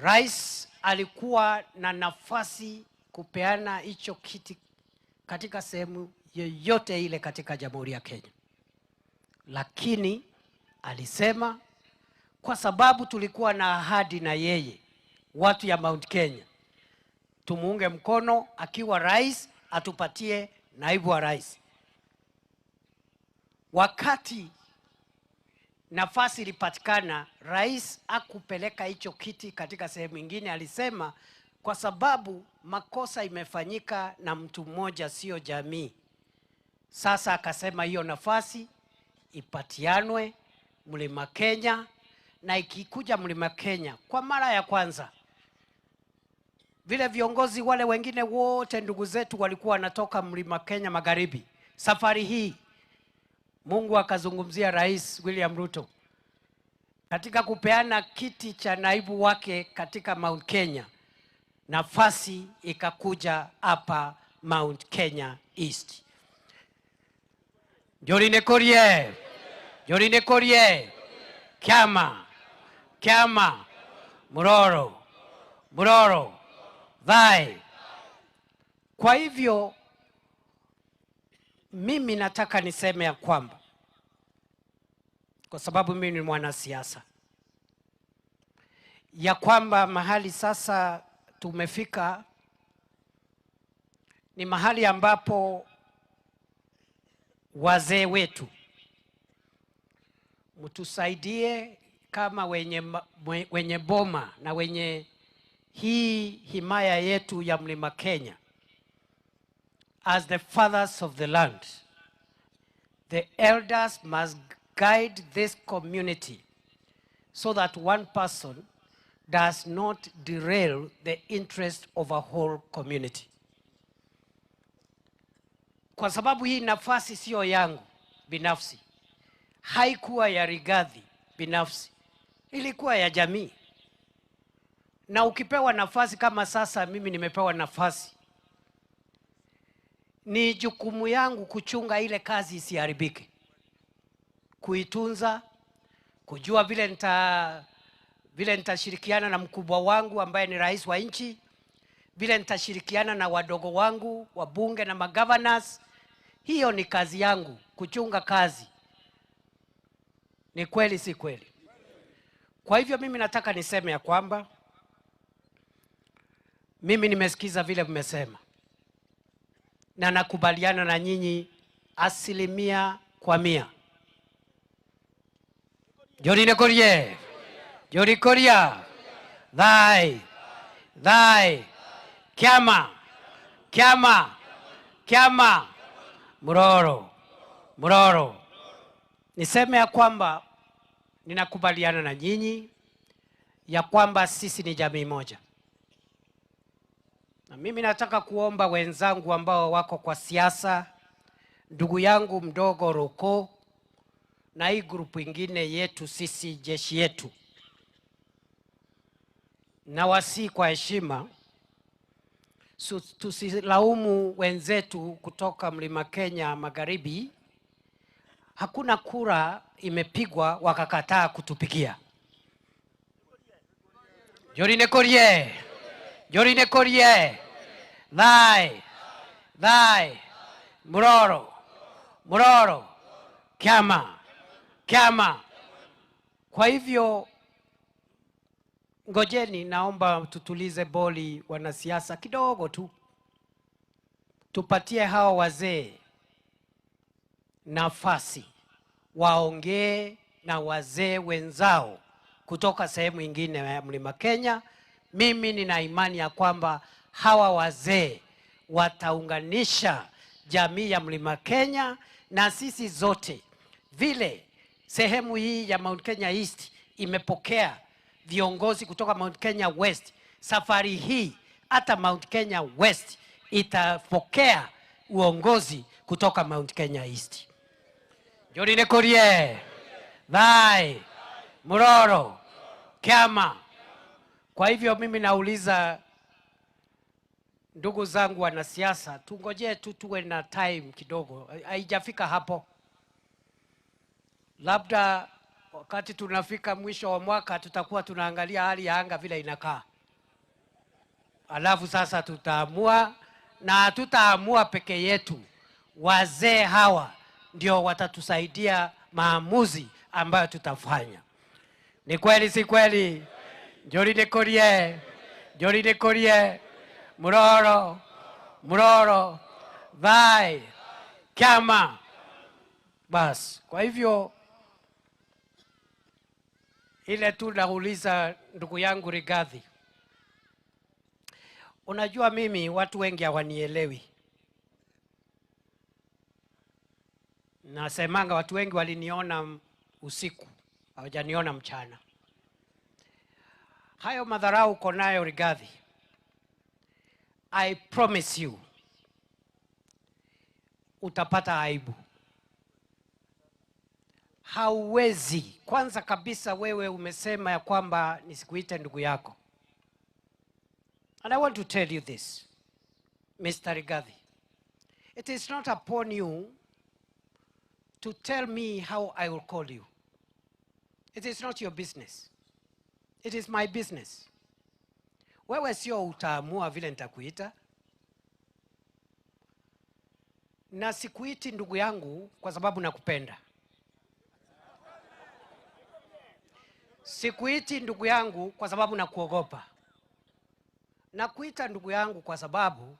Rais alikuwa na nafasi kupeana hicho kiti katika sehemu yoyote ile katika Jamhuri ya Kenya. Lakini alisema kwa sababu tulikuwa na ahadi na yeye, watu ya Mount Kenya, tumuunge mkono akiwa rais, atupatie naibu wa rais. Wakati nafasi ilipatikana, rais hakupeleka hicho kiti katika sehemu nyingine. Alisema kwa sababu makosa imefanyika na mtu mmoja, sio jamii. Sasa akasema hiyo nafasi ipatianwe Mlima Kenya, na ikikuja Mlima Kenya kwa mara ya kwanza, vile viongozi wale wengine wote ndugu zetu walikuwa wanatoka Mlima Kenya Magharibi, safari hii Mungu akazungumzia Rais William Ruto katika kupeana kiti cha naibu wake katika Mount Kenya, nafasi ikakuja hapa Mount Kenya East. Jorine Korie, Jorine Korie, Kiama, Kiama, Muroro, Muroro, Vai. Kwa hivyo mimi nataka niseme ya kwamba, kwa sababu mimi ni mwanasiasa, ya kwamba mahali sasa tumefika ni mahali ambapo wazee wetu mtusaidie kama wenye boma na wenye hii himaya yetu ya Mlima Kenya. As the fathers of the land, the elders must guide this community so that one person does not derail the interest of a whole community. Kwa sababu hii nafasi sio yangu binafsi, haikuwa ya Rigathi binafsi, ilikuwa ya jamii. Na ukipewa nafasi kama sasa mimi nimepewa nafasi, ni jukumu yangu kuchunga ile kazi isiharibike, kuitunza, kujua vile nitashirikiana na mkubwa wangu ambaye ni rais wa nchi, vile nitashirikiana na wadogo wangu, wabunge na magovernors. Hiyo ni kazi yangu, kuchunga kazi. Ni kweli si kweli? Kwa hivyo mimi nataka niseme ya kwamba mimi nimesikiza vile mmesema na nakubaliana na nyinyi 100%. Jorine Korie, Jori Koria, Thai, Thai, Kiama, Kiama, Kiama, Muroro, Muroro. Niseme ya kwamba ninakubaliana na nyinyi ya kwamba sisi ni jamii moja. Na mimi nataka kuomba wenzangu ambao wako kwa siasa, ndugu yangu mdogo Roko na hii grupu ingine yetu sisi jeshi yetu, na wasi kwa heshima, tusilaumu wenzetu kutoka Mlima Kenya Magharibi. Hakuna kura imepigwa wakakataa kutupigia. Jorine Korie, Jorine Korie, Thai, Thai, Muroro, Muroro, Kiama, Kiama. Kwa hivyo ngojeni, naomba tutulize boli wanasiasa kidogo tu, tupatie hawa wazee nafasi waongee na wazee wenzao kutoka sehemu ingine ya Mlima Kenya. Mimi nina imani ya kwamba hawa wazee wataunganisha jamii ya Mlima Kenya na sisi zote. Vile sehemu hii ya Mount Kenya East imepokea viongozi kutoka Mount Kenya West, safari hii hata Mount Kenya West itapokea uongozi kutoka Mount Kenya East. Jorine Korie, Thai, Muroro, Kiama. Kwa hivyo mimi nauliza ndugu zangu wanasiasa, tungojee tu tuwe na time kidogo, haijafika hapo. Labda wakati tunafika mwisho wa mwaka tutakuwa tunaangalia hali ya anga vile inakaa. Alafu sasa tutaamua, na hatutaamua peke yetu. Wazee hawa ndio watatusaidia maamuzi ambayo tutafanya. Ni kweli si kweli? Njori nikurie, njori nikurie, muroro, muroro, vai, kyama. Bas, kwa hivyo ile tu nauliza ndugu yangu Rigathi, unajua mimi watu wengi hawanielewi. Nasemanga watu wengi waliniona usiku, hawajaniona mchana. Hayo madharau uko nayo Rigathi, I promise you utapata aibu. Hauwezi. Kwanza kabisa wewe umesema ya kwamba nisikuite ndugu yako. And I want to tell you this, Mr. Rigathi. It is not upon you to tell me how I will call you. It is not your business. It is my business. Wewe sio utaamua vile nitakuita. Na sikuiti ndugu yangu kwa sababu nakupenda. Sikuiti ndugu yangu kwa sababu nakuogopa. Nakuita ndugu yangu kwa sababu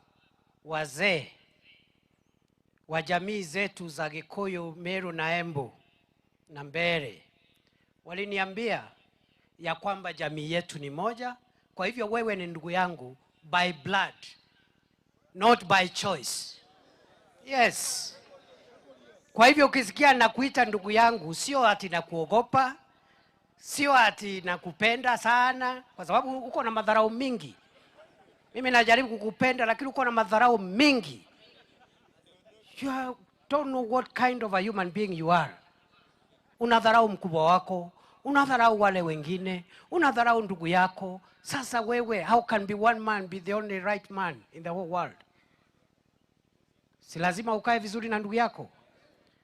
wazee wa jamii zetu za Gikuyu, Meru na Embu na Mbere waliniambia ya kwamba jamii yetu ni moja. Kwa hivyo wewe ni ndugu yangu by blood, not by choice. Yes. Kwa hivyo ukisikia nakuita ndugu yangu, sio ati nakuogopa, sio ati nakupenda sana, kwa sababu uko na madharau mingi. Mimi najaribu kukupenda lakini uko na madharau mingi. You don't know what kind of a human being you are. Unadharau mkubwa wako, unadharau wale wengine, unadharau ndugu yako. Sasa wewe, how can be one man be the only right man in the whole world? Si lazima ukae vizuri na ndugu yako?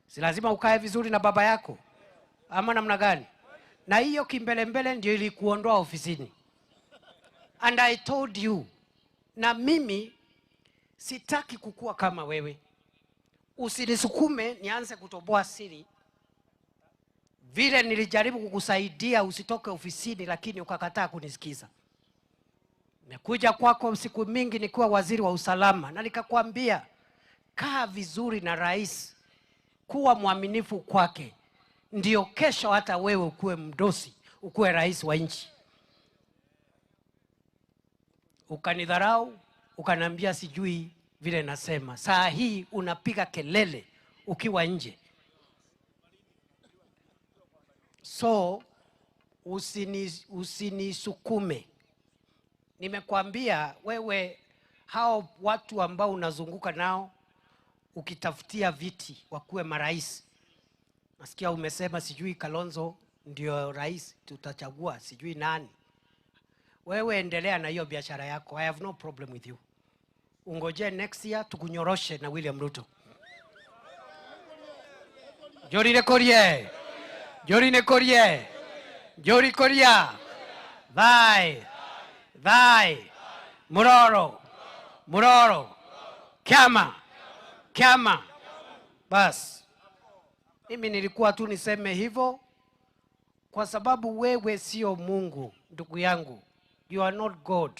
Si lazima ukae vizuri na baba yako? Ama namna gani? Na hiyo kimbelembele ndio ilikuondoa ofisini. And I told you, na mimi sitaki kukua kama wewe. Usinisukume nianze kutoboa siri. Vile nilijaribu kukusaidia usitoke ofisini lakini ukakataa kunisikiza. Nimekuja kwako siku mingi nikiwa waziri wa usalama na nikakwambia kaa vizuri na rais, kuwa mwaminifu kwake, ndio kesho hata wewe ukuwe mdosi, ukuwe rais wa nchi. Ukanidharau, ukaniambia sijui vile nasema. Saa hii unapiga kelele ukiwa nje. So usinisukume. Nimekwambia wewe, hao watu ambao unazunguka nao ukitafutia viti wakuwe marais. Nasikia umesema sijui Kalonzo ndio rais tutachagua sijui nani. Wewe endelea na hiyo biashara yako. I have no problem with you. Ungoje next year tukunyoroshe na William Ruto. Jori nekorie. Jori nekorie. Jori koria. Vai. Vai. Muroro. Muroro. Kyama. Kyama. Bas. Mimi nilikuwa tu niseme hivyo kwa sababu wewe sio Mungu, ndugu yangu. You are not God.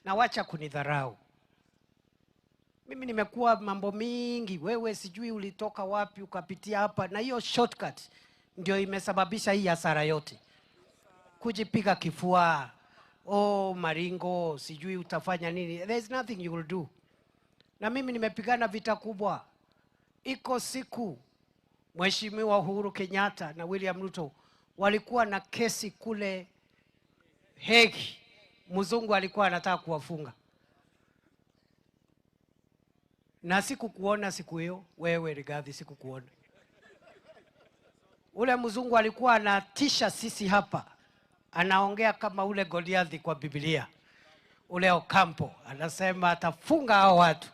Na wacha kunidharau. Mimi nimekuwa mambo mingi, wewe sijui ulitoka wapi ukapitia hapa, na hiyo shortcut ndio imesababisha hii hasara yote. Kujipiga kifua, oh maringo, sijui utafanya nini. There is nothing you will do. Na mimi nimepigana vita kubwa. Iko siku Mheshimiwa Uhuru Kenyatta na William Ruto walikuwa na kesi kule Hague. Mzungu alikuwa anataka kuwafunga. Na sikukuona siku hiyo, wewe Rigathi, sikukuona. Ule mzungu alikuwa anatisha sisi hapa. Anaongea kama ule Goliathi kwa Biblia. Ule Ocampo anasema atafunga hao watu.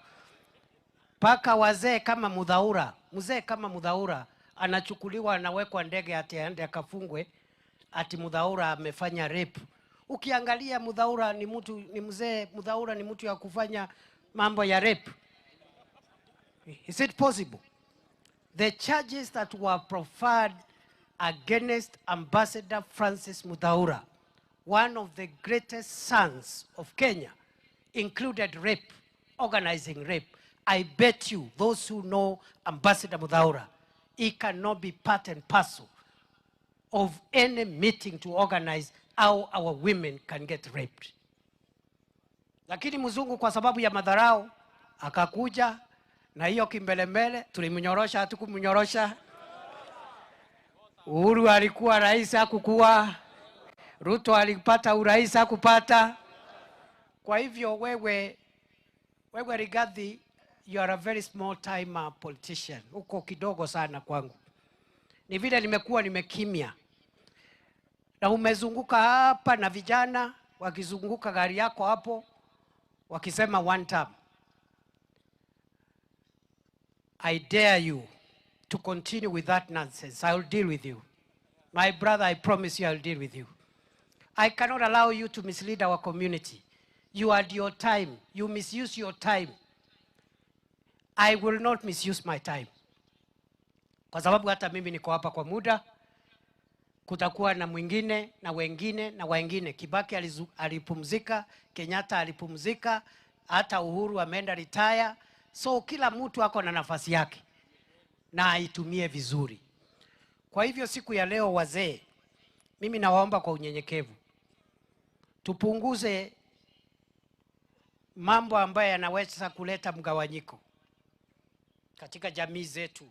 Paka wazee kama Mudhaura, mzee kama Mudhaura anachukuliwa anawekwa ndege ati aende akafungwe, ati Mudhaura amefanya rape. Ukiangalia Muthaura ni mtu, ni mzee, Muthaura ni mtu ya kufanya mambo ya rape. Is it possible? The charges that were preferred against Ambassador Francis Muthaura, one of the greatest sons of Kenya, included rape, organizing rape. I bet you, those who know Ambassador Muthaura, he cannot be part and parcel of any meeting to organize how our women can get raped. Lakini mzungu kwa sababu ya madharau akakuja na hiyo kimbelembele, tulimnyorosha, hatukumnyorosha. Uhuru alikuwa rais, hakukuwa. Ruto alipata urais, hakupata. Kwa hivyo wewe Rigathi, you are a very small time politician. Uko kidogo sana kwangu. Ni vile nimekuwa nimekimya. Na umezunguka hapa na vijana wakizunguka gari yako hapo wakisema one term. I dare you to continue with that nonsense. I will deal with you. My brother, I promise you I will deal with you. I cannot allow you to mislead our community. You had your time. You misuse your time. I will not misuse my time. Kwa sababu hata mimi niko hapa kwa muda, kutakuwa na mwingine na wengine na wengine. Kibaki alipumzika, Kenyatta alipumzika, hata Uhuru ameenda retire. So kila mtu ako na nafasi yake na aitumie vizuri. Kwa hivyo siku ya leo wazee, mimi nawaomba kwa unyenyekevu, tupunguze mambo ambayo yanaweza kuleta mgawanyiko katika jamii zetu,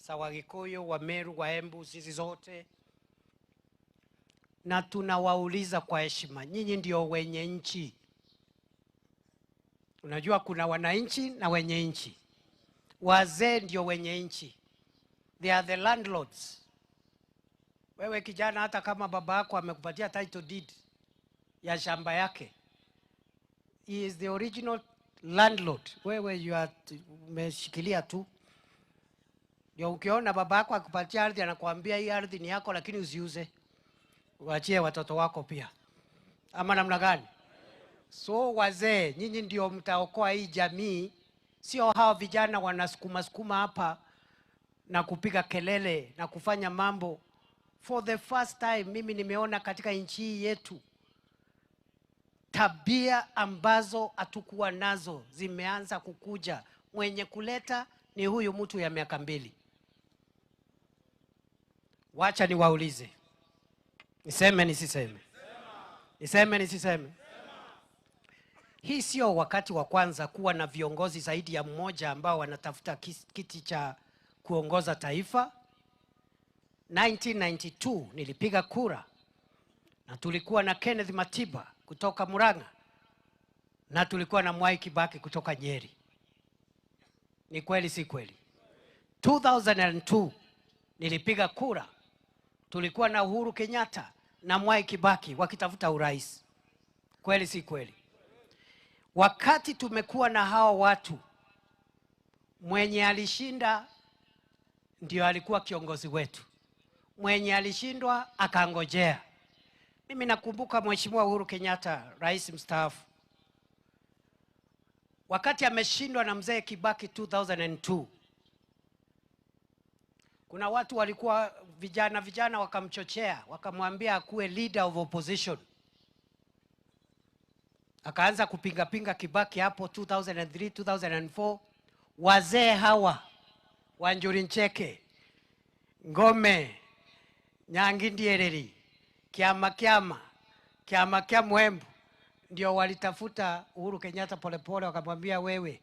za Wakikuyu, Wameru, Waembu, sisi zote. Na tunawauliza kwa heshima, nyinyi ndio wenye nchi. Unajua kuna wananchi na wenye nchi. Wazee ndio wenye nchi. They are the landlords. Wewe kijana, hata kama baba yako amekupatia title deed ya shamba yake, he is the original landlord. Wewe you are umeshikilia tu. Ndio ukiona baba yako akupatia ardhi anakuambia hii ardhi ni yako, lakini usiuze. Uachie watoto wako pia. Ama namna gani? So wazee, nyinyi ndio mtaokoa hii jamii. Sio hao vijana wanasukuma sukuma hapa na kupiga kelele na kufanya mambo. For the first time mimi nimeona katika nchi hii yetu tabia ambazo hatukuwa nazo zimeanza kukuja. Mwenye kuleta ni huyu mtu ya miaka 2. Wacha niwaulize. Niseme nisiseme? Niseme nisiseme? Hii sio wakati wa kwanza kuwa na viongozi zaidi ya mmoja ambao wanatafuta kiti cha kuongoza taifa. 1992 nilipiga kura na tulikuwa na Kenneth Matiba kutoka Murang'a na tulikuwa na Mwai Kibaki kutoka Nyeri. Ni kweli si kweli? 2002 nilipiga kura, tulikuwa na Uhuru Kenyatta na Mwai Kibaki wakitafuta urais. Kweli si kweli? Wakati tumekuwa na hawa watu, mwenye alishinda ndio alikuwa kiongozi wetu, mwenye alishindwa akangojea. Mimi nakumbuka Mheshimiwa Uhuru Kenyatta, rais mstaafu, wakati ameshindwa na mzee Kibaki 2002, kuna watu walikuwa vijana wakamchochea, wakamwambia akuwe leader of opposition. Akaanza kupinga pinga Kibaki hapo 2003, 2004. Wazee hawa Wanjuri Ncheke, Ngome, Nyangi Ndiereri, Kiama Kiama, Kiama Kia Mwembu, ndio walitafuta Uhuru Kenyatta polepole, wakamwambia wewe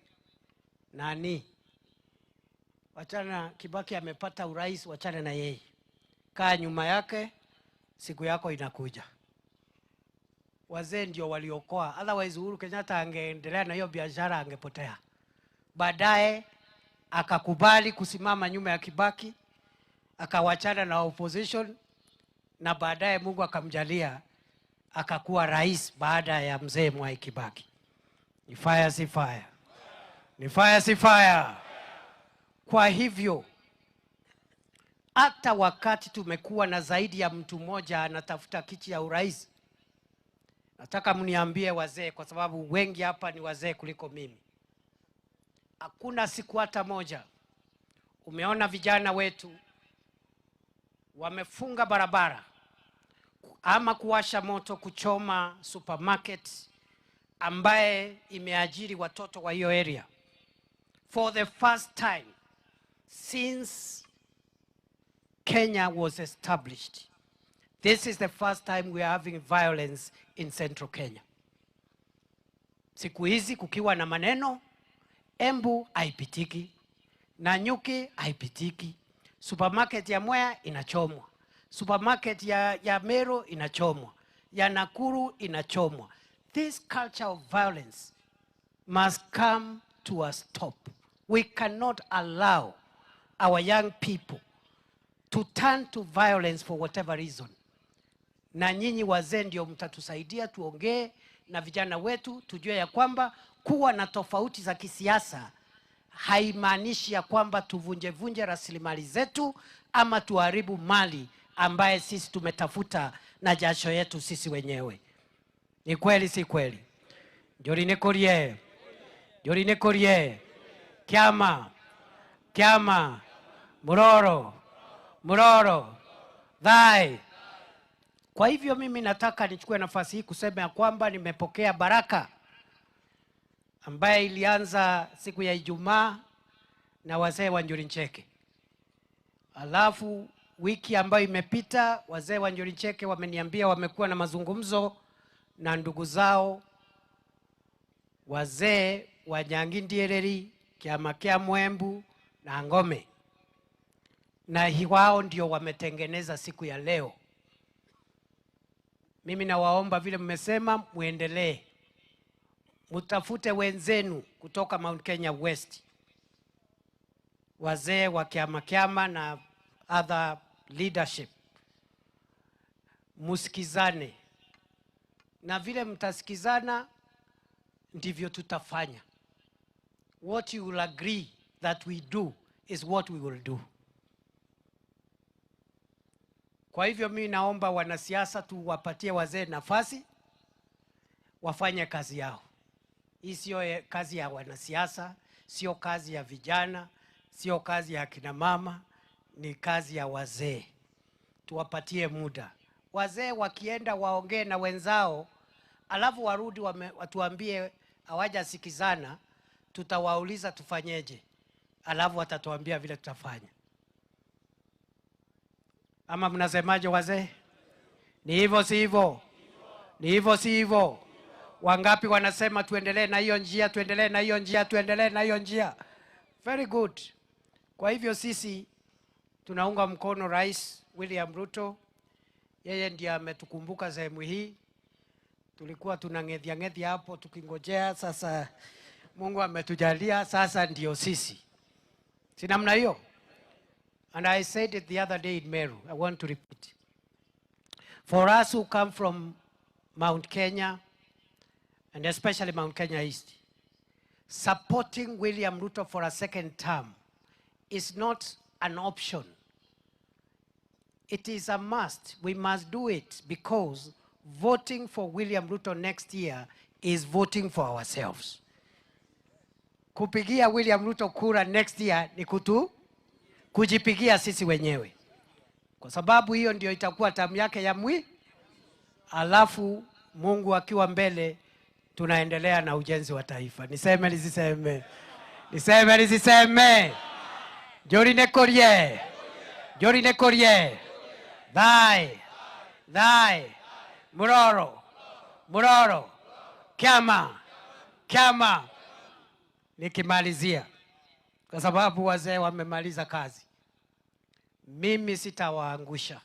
nani, wachana, Kibaki amepata urais, wachana na yeye, kaa nyuma yake, siku yako inakuja. Wazee ndio waliokoa, otherwise Uhuru Kenyatta angeendelea na hiyo biashara angepotea. Baadaye akakubali kusimama nyuma ya Kibaki, akawachana na opposition, na baadaye Mungu akamjalia akakuwa rais baada ya mzee Mwai Kibaki. Ni fire si fire? Ni fire si fire? Kwa hivyo hata wakati tumekuwa na zaidi ya mtu mmoja anatafuta kiti ya urais, Nataka mniambie wazee, kwa sababu wengi hapa ni wazee kuliko mimi. Hakuna siku hata moja umeona vijana wetu wamefunga barabara ama kuwasha moto kuchoma supermarket ambaye imeajiri watoto wa hiyo area. For the first time since Kenya was established, this is the first time we are having violence in Central Kenya. Siku hizi kukiwa na maneno, Embu haipitiki, Nanyuki haipitiki, supermarket ya Mwea inachomwa, supermarket ya Meru inachomwa, ya Nakuru inachomwa. This culture of violence must come to a stop. We cannot allow our young people to turn to violence for whatever reason. Na nyinyi wazee ndio mtatusaidia tuongee na vijana wetu, tujue ya kwamba kuwa na tofauti za kisiasa haimaanishi ya kwamba tuvunje-vunje rasilimali zetu ama tuharibu mali ambaye sisi tumetafuta na jasho yetu sisi wenyewe. Ni kweli si kweli? Njori nikurie. Njori nikurie. Kiama. Kiama. Muroro. Muroro. Thai. Kwa hivyo mimi nataka nichukue nafasi hii kusema ya kwamba nimepokea baraka ambaye ilianza siku ya Ijumaa na wazee wa Njuri Ncheke. Alafu wiki ambayo imepita wazee wa Njuri Ncheke wameniambia wamekuwa na mazungumzo na ndugu zao wazee wa Nyangi Ndiereri, Kiama kia Mwembu na Ngome, na wao ndio wametengeneza siku ya leo. Mimi nawaomba vile mmesema muendelee, mutafute wenzenu kutoka Mount Kenya West, wazee wa kiama kiama na other leadership, musikizane, na vile mtasikizana ndivyo tutafanya. What you will agree that we do is what we will do. Kwa hivyo mimi naomba wanasiasa tuwapatie wazee nafasi wafanye kazi yao. Hii sio kazi ya wanasiasa, sio kazi ya vijana, sio kazi ya kina mama, ni kazi ya wazee. Tuwapatie muda. Wazee wakienda waongee na wenzao, alafu warudi watuambie hawajasikizana, tutawauliza tufanyeje, alafu watatuambia vile tutafanya. Ama mnasemaje wazee? Ni hivyo si hivyo? Ni hivyo si hivyo? Wangapi wanasema tuendelee na hiyo njia, tuendelee na hiyo njia, tuendelee na hiyo njia? Very good. Kwa hivyo sisi tunaunga mkono Rais William Ruto. Yeye ndiye ametukumbuka sehemu hii. Tulikuwa tunang'ethia ng'ethia hapo tukingojea, sasa Mungu ametujalia, sasa ndio sisi. Si namna hiyo? And I said it the other day in Meru, I want to repeat. For us who come from Mount Kenya, and especially Mount Kenya East, supporting William Ruto for a second term is not an option. It is a must. We must do it because voting for William Ruto next year is voting for ourselves. Kupigia William Ruto kura next year ni kujipigia sisi wenyewe. Kwa sababu hiyo ndio itakuwa tamu yake ya mwi. Alafu Mungu akiwa mbele tunaendelea na ujenzi wa taifa. Niseme nisiseme? Niseme nisiseme? Njori nikurie. Njori nikurie. Thai. Thai. Muroro. Muroro. Kiama. Kiama. Nikimalizia, kwa sababu wazee wamemaliza kazi, mimi sitawaangusha.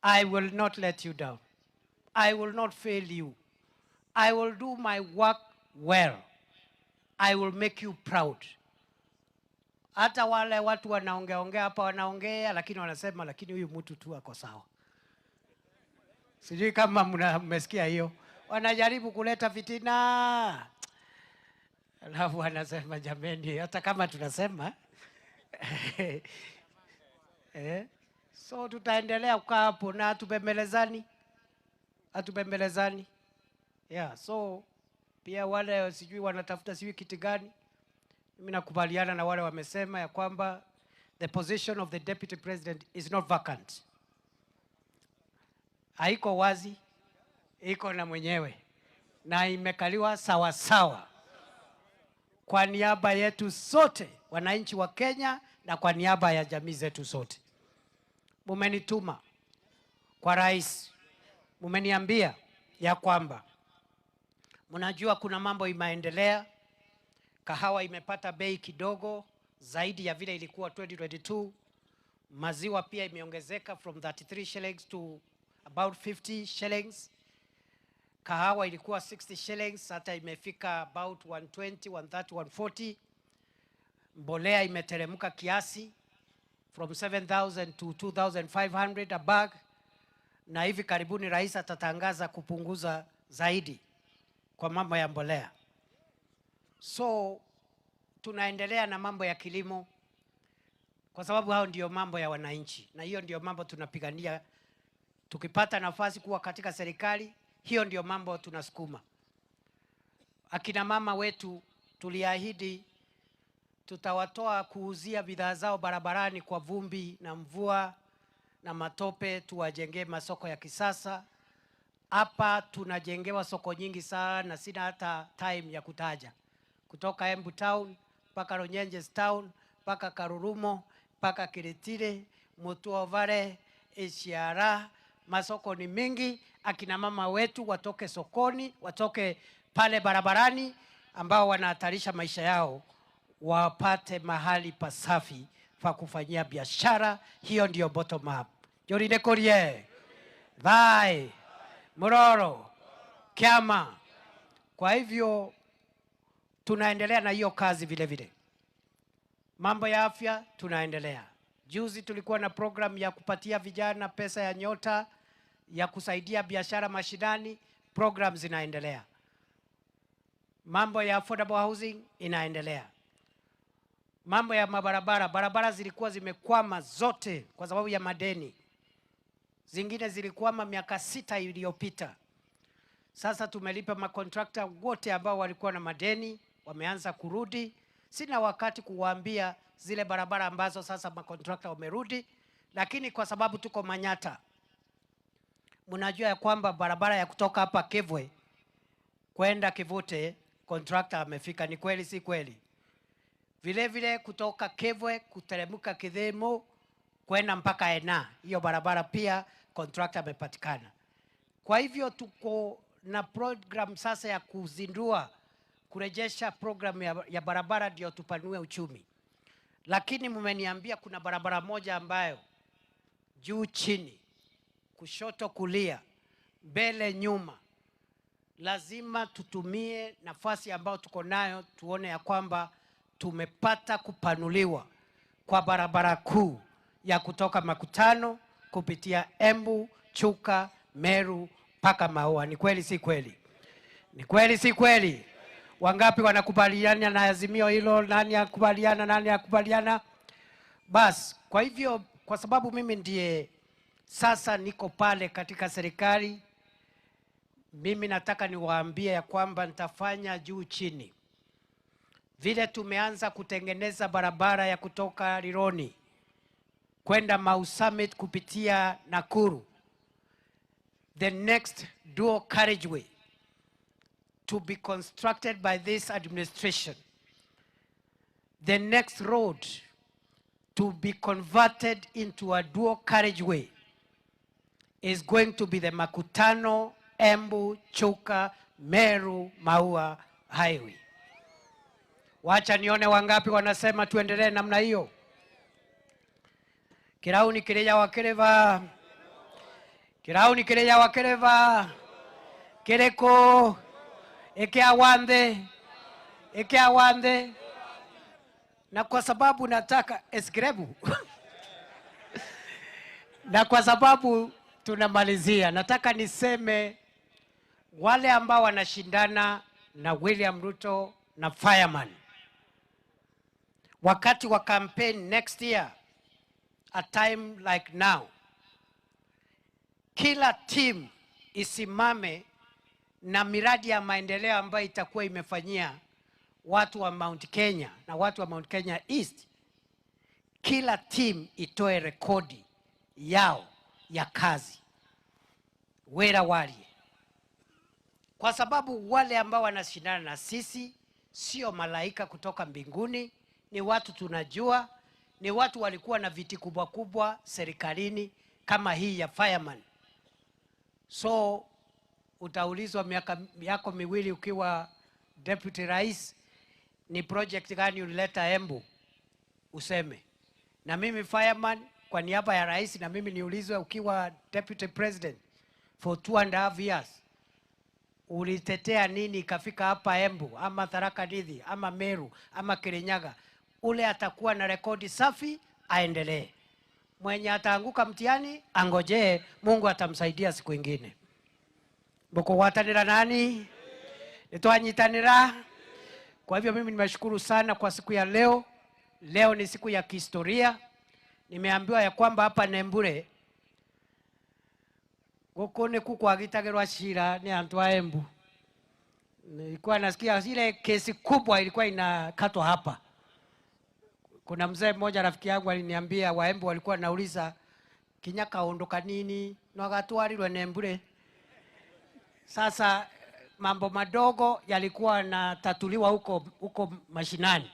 I will not let you down. I will not fail you. I will do my work well. I will make you proud. Hata wale watu wanaongea hapa wanaongea, lakini wanasema lakini huyu mtu tu ako sawa. Sijui kama mmesikia hiyo. Wanajaribu kuleta fitina. Alafu wanasema jameni, hata kama tunasema so tutaendelea kukaa hapo na hatubembelezani. Hatubembelezani. Yeah, so pia wale sijui wanatafuta sijui kiti gani, mimi nakubaliana na wale wamesema ya kwamba the position of the deputy president is not vacant. Haiko wazi, iko na mwenyewe na imekaliwa sawa sawa kwa niaba yetu sote wananchi wa Kenya na kwa niaba ya jamii zetu sote. Mumenituma kwa rais, mumeniambia ya kwamba mnajua kuna mambo imeendelea, kahawa imepata bei kidogo zaidi ya vile ilikuwa 2022, maziwa pia imeongezeka from 33 shillings to about 50 shillings. Kahawa ilikuwa 60 shillings, hata imefika about 120, 130, 140. Mbolea imeteremka kiasi from 7,000 to 2,500 a bag, na hivi karibuni rais atatangaza kupunguza zaidi kwa mambo ya mbolea. So tunaendelea na mambo ya kilimo kwa sababu hao ndio mambo ya wananchi, na hiyo ndio mambo tunapigania. Tukipata nafasi kuwa katika serikali, hiyo ndio mambo tunasukuma. Akina mama wetu tuliahidi tutawatoa kuuzia bidhaa zao barabarani kwa vumbi na mvua na matope, tuwajengee masoko ya kisasa. Hapa tunajengewa soko nyingi sana, sina hata time ya kutaja, kutoka Embu Town mpaka Runyenjes Town mpaka Karurumo mpaka Kiritire, Mutuovare, Ishiara. Masoko ni mingi. Akina mama wetu watoke sokoni, watoke pale barabarani ambao wanahatarisha maisha yao, wapate mahali pasafi pa kufanyia biashara. Hiyo ndio bottom up. Jorine Korie, Vai, Muroro, Kiama. Kwa hivyo tunaendelea na hiyo kazi vile vile. Mambo ya afya tunaendelea. Juzi tulikuwa na program ya kupatia vijana pesa ya Nyota, ya kusaidia biashara mashinani, program zinaendelea. Mambo ya affordable housing inaendelea. Mambo ya mabarabara, barabara zilikuwa zimekwama zote kwa sababu ya madeni. Zingine zilikwama miaka 6 iliyopita. Sasa tumelipa makontrakta wote ambao walikuwa na madeni, wameanza kurudi. Sina wakati kuwaambia zile barabara ambazo sasa makontrakta wamerudi, lakini kwa sababu tuko Manyata, mnajua ya kwamba barabara ya kutoka hapa Kivwe kwenda Kivute kontrakta amefika. Ni kweli si kweli? Vile vile kutoka Kivwe kuteremka Kithimo kwenda mpaka Ena, hiyo barabara pia kontrakta amepatikana. Kwa hivyo tuko na program sasa ya kuzindua, kurejesha program ya barabara ndio tupanue uchumi. Lakini mmeniambia kuna barabara moja ambayo juu chini, kushoto kulia, mbele nyuma, lazima tutumie nafasi ambayo tuko nayo tuone ya kwamba tumepata kupanuliwa kwa barabara kuu ya kutoka Makutano kupitia Embu, Chuka, Meru mpaka Maua. Ni kweli si kweli? Ni kweli si kweli? Wangapi wanakubaliana na azimio hilo? Nani akubaliana? Nani akubaliana? Bas, kwa hivyo kwa sababu mimi ndiye sasa niko pale katika serikali, mimi nataka niwaambie ya kwamba nitafanya juu chini. Vile tumeanza kutengeneza barabara ya kutoka Rironi kwenda Mau Summit kupitia Nakuru, the next dual carriageway to be constructed by this administration, the next road to be converted into a dual carriageway is going to be the Makutano, Embu, Chuka, Meru, Maua Highway. Wacha nione wangapi wanasema tuendelee namna hiyo. Kirauni kireja wakereva. Kirauni kireja wakereva. Kereko. Eke awande. Eke awande. Na kwa sababu nataka esgrebu. Na kwa sababu tunamalizia, nataka niseme wale ambao wanashindana na William Ruto na Fireman, wakati wa campaign next year, a time like now, kila team isimame na miradi ya maendeleo ambayo itakuwa imefanyia watu wa Mount Kenya na watu wa Mount Kenya East. Kila team itoe rekodi yao ya kazi wera walie, kwa sababu wale ambao wanashindana na sisi sio malaika kutoka mbinguni, ni watu tunajua, ni watu walikuwa na viti kubwa kubwa serikalini kama hii ya fireman. So utaulizwa miaka yako miwili ukiwa deputy rais, ni project gani ulileta Embu? Useme. Na mimi fireman kwa niaba ya rais, na mimi niulizwe ukiwa deputy president for 2.5 years ulitetea nini ikafika hapa Embu ama Tharaka Nithi ama Meru ama Kirinyaga? Ule atakuwa na rekodi safi aendelee. Mwenye ataanguka mtihani angojee, Mungu atamsaidia siku ingine. Mukugwatanira nani? Nitwanyitanira. Kwa hivyo mimi nimeshukuru sana kwa siku ya leo. Leo ni siku ya kihistoria. Nimeambiwa ya kwamba hapa Nembure guku ni kukwagitagirwa cira ni antu a Embu. Nilikuwa nasikia ile kesi kubwa ilikuwa inakatwa hapa. Kuna mzee mmoja rafiki yangu aliniambia Waembu walikuwa nauliza kinya kaundu kanini no agatwarirwe Nembure. Sasa mambo madogo yalikuwa natatuliwa huko mashinani.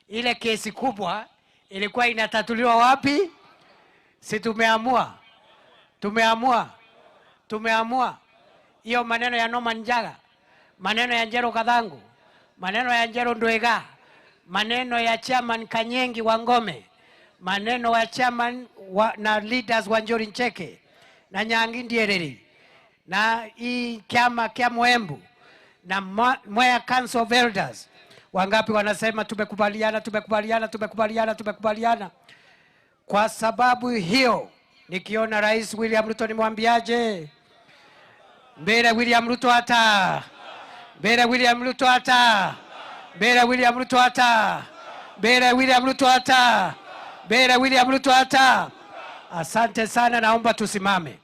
Ile kesi kubwa ilikuwa inatatuliwa wapi? Si tumeamua. Tumeamua. Tumeamua. Hiyo maneno ya Norman Njaga, maneno ya Njero Kathangu, maneno ya Njero Ndwega, maneno ya chairman Kanyengi wa Ngome, maneno ya chairman na leaders wa Njori Ncheke na Nyangi Ndiereri na hii chama kia Mwembu na Mwea Council of Elders. Wangapi wanasema tumekubaliana, tumekubaliana, tumekubaliana, tumekubaliana? Kwa sababu hiyo nikiona Rais William Ruto nimwambiaje? Mbele William Ruto hata. Mbele William Ruto hata. Mbele William Ruto hata. Mbele William Ruto hata. Mbele William Ruto hata. Asante sana, naomba tusimame.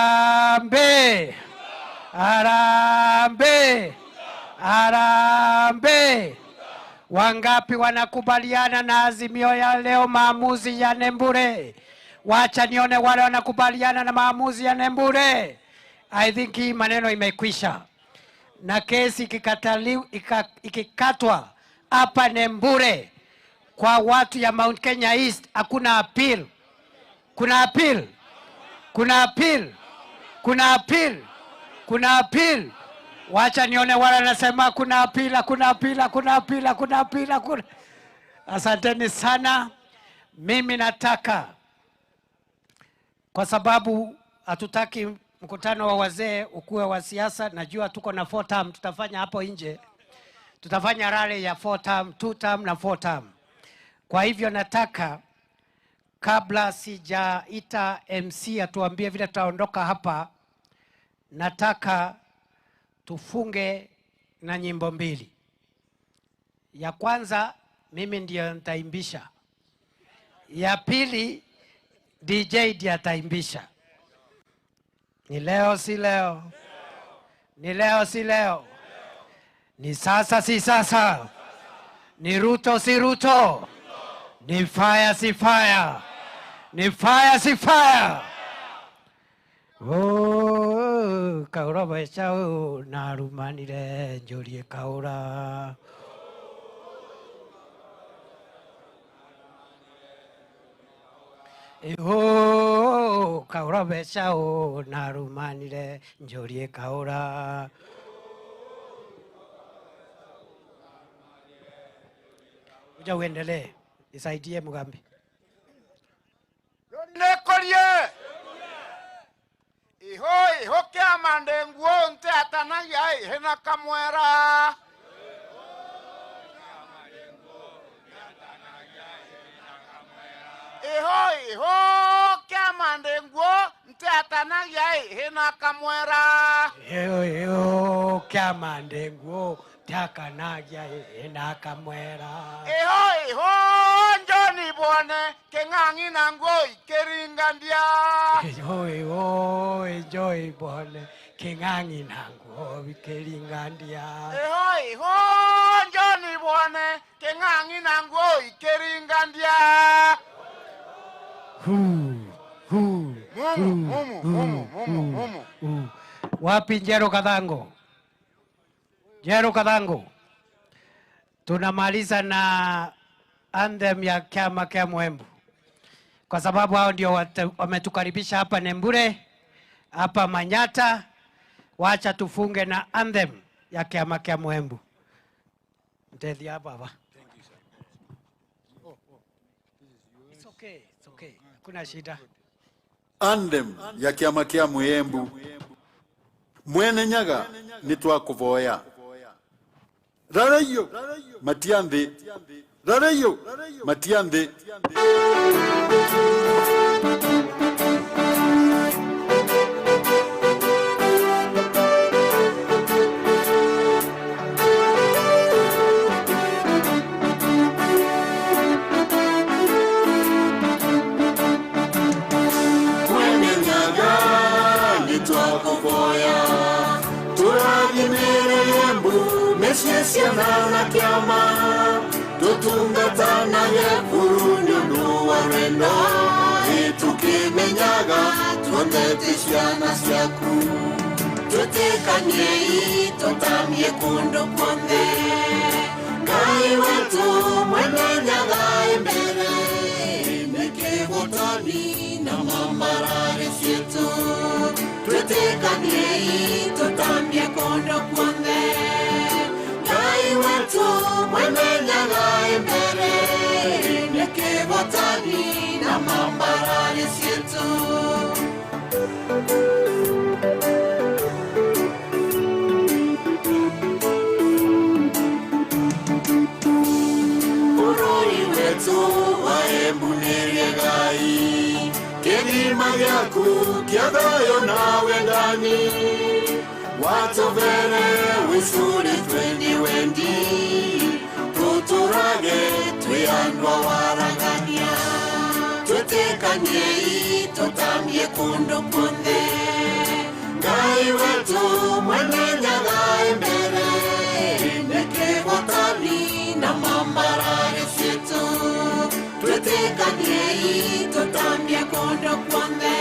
Harambee! Harambee! Harambee! Wangapi wanakubaliana na azimio ya leo, maamuzi ya Nembure? Wacha nione wale wanakubaliana na maamuzi ya Nembure. I think hii maneno imekwisha. Na kesi ikikatwa hapa Nembure kwa watu ya Mount Kenya East, hakuna appeal. Kuna appeal? Kuna appeal? Kuna appeal? Kuna appeal? Wacha nione wale wanasema kuna appeal, kuna appeal, kuna appeal, kuna appeal, kuna. Asanteni sana. Mimi nataka, kwa sababu hatutaki mkutano wa wazee ukuwe wa siasa, najua tuko na 4 term, tutafanya hapo nje. Tutafanya rally ya 4 term, 2 term na 4 term. Kwa hivyo nataka, kabla sijaita MC atuambie vile tutaondoka hapa, nataka tufunge na nyimbo mbili. Ya kwanza mimi ndiyo nitaimbisha. Ya pili DJ ndiye ataimbisha. Ni leo si leo? Ni leo si leo? Ni sasa si sasa? Ni Ruto si Ruto? Ni fire si fire? Ni fire si fire? Oh, kaura bechao narumanire njorie kaura. Oh, kaura bechao narumanire njorie kaura. Uja uendelee, nisaidie Mugambi. Nekorie. Iho iho kia mandenguo nte atanagia ihena kamwera. Iho iho kia mandenguo nte atanagia ihena kamwera. Iho iho kia mandenguo nte atanagia ihena kamwera. Iho iho njoni bone ke Keng'ang'i na ngoi keringandia. Hoi hoi joy bone King'ang'i na ngoi keringandia. Hoi hoi Johnny bone King'ang'i na ngoi keringandia. Hu hu mumu mumu mumu mumu mumu. Wapi Njero Kathango? Njero Kathango. Tunamaliza na anthem ya chama kia Muembu, kwa sababu hao ndio wametukaribisha hapa Nembure, hapa Manyata. Wacha tufunge na anthem ya chama kia Muembu. Mtethi hapa hapa. Thank you, sir. Oh, this is yours. It's okay, it's okay. Kuna shida. Anthem ya chama kia Muembu. Mwene Nyaga nitwakuvoya. Rareyo matianthi. Rareyo matianthi. Mwene Nyaga nitwakuvoya. Turathimire Embu mĩciĩ ciana na kĩama. Tutungatanage buru nĩ ũndũ wa wendo. Ĩtũkĩmenyaga tuonete ciana ciaku. Twĩtĩkaniei tũtamie kũndũ kuothe. Ngai wetu Mwene Nyaga e mbere. Nĩ kĩhotani na mambarare ciitũ. Twĩtĩkaniei tũtambie kũndũ kuothe. Ngai wetu Mwene Nyaga e mbere. Nĩ kĩhotani na mambarare ciitũ. Bũrũri wetu wa Embu nĩ rĩegai. Kĩrima gĩaku kĩa thayũ na wendani. Watũvere wĩcuri twendi wendi. Tũtũrage twĩ andũ a waragania. Twĩtĩkaniei tũtambie kũndũ kuothe. Ngai wetu Mwene Nyaga e mbere. Nĩ kĩhotani na mambarare ciitũ. Twĩtĩkaniei tũtambie kũndũ kuothe.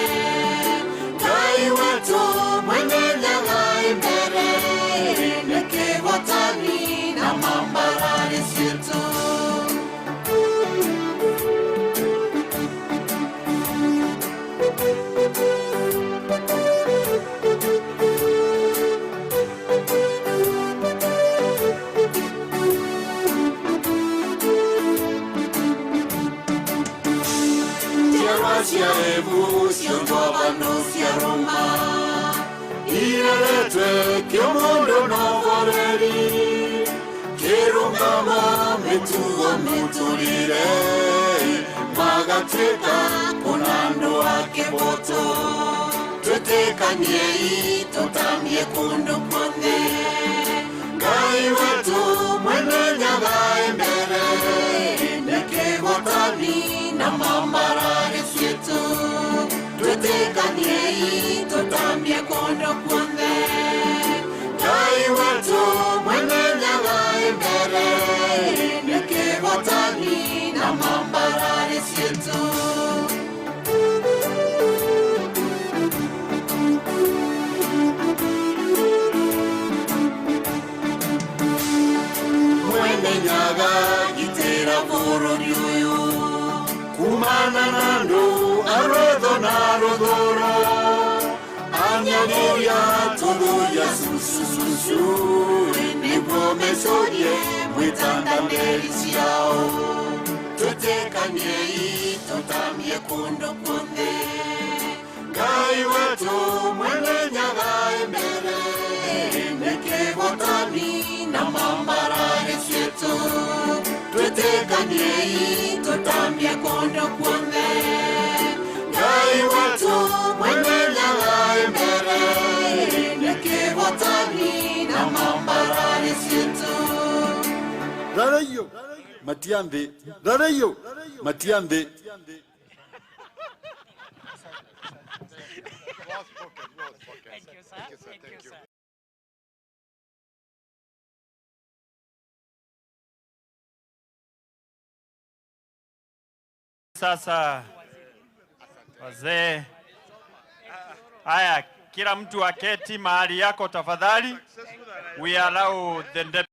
Ngai wetu Mwene Nyaga e mbere. Nĩ kĩhotani na mambarare ciitũ. Cia Embu ciongobano cia Roma. Ireretwe kĩomundu na ũhoreri. Kĩrũgamo mĩtugo mĩtũrĩre. Magatuĩka kũna andũ a kĩboto. Twĩtĩkaniei tũtambie kũndũ kuothe. Ngai wetu Mwene Nyaga e mbere. Nĩ kĩhotani na mambarare ciitũ. Twĩtĩkaniei tũtambie kũndũ kuothe. Ngai wetu Mwene Nyaga e mbere. Nĩ kĩhotani na mambarare ciitũ. Mwene Nyaga gitĩra bũrũri ũyũ. Kumana na andũ a rwetho na rũthũro. Anyagia tũthũria cucucucu. Nĩguo mecorie mwĩtandanĩri ciao. Twĩtĩkaniei tũtambie kũndũ kuothe. Ngai wetu Mwene Nyaga e mbere. Nĩ kĩhotani na mambarare ciitũ. Twĩtĩkaniei tũtambie kũndũ kuothe. Ngai wetu Mwene Nyaga e mbere. Nĩ kĩhotani na mambarare ciitũ. Rareyo matianthi. Rareyo matianthi. Spoken, well spoken. Thank you, sir. Thank you, sir. Thank you, sir. Sasa wazee, haya, kila mtu aketi mahali yako tafadhali. We allow the deputy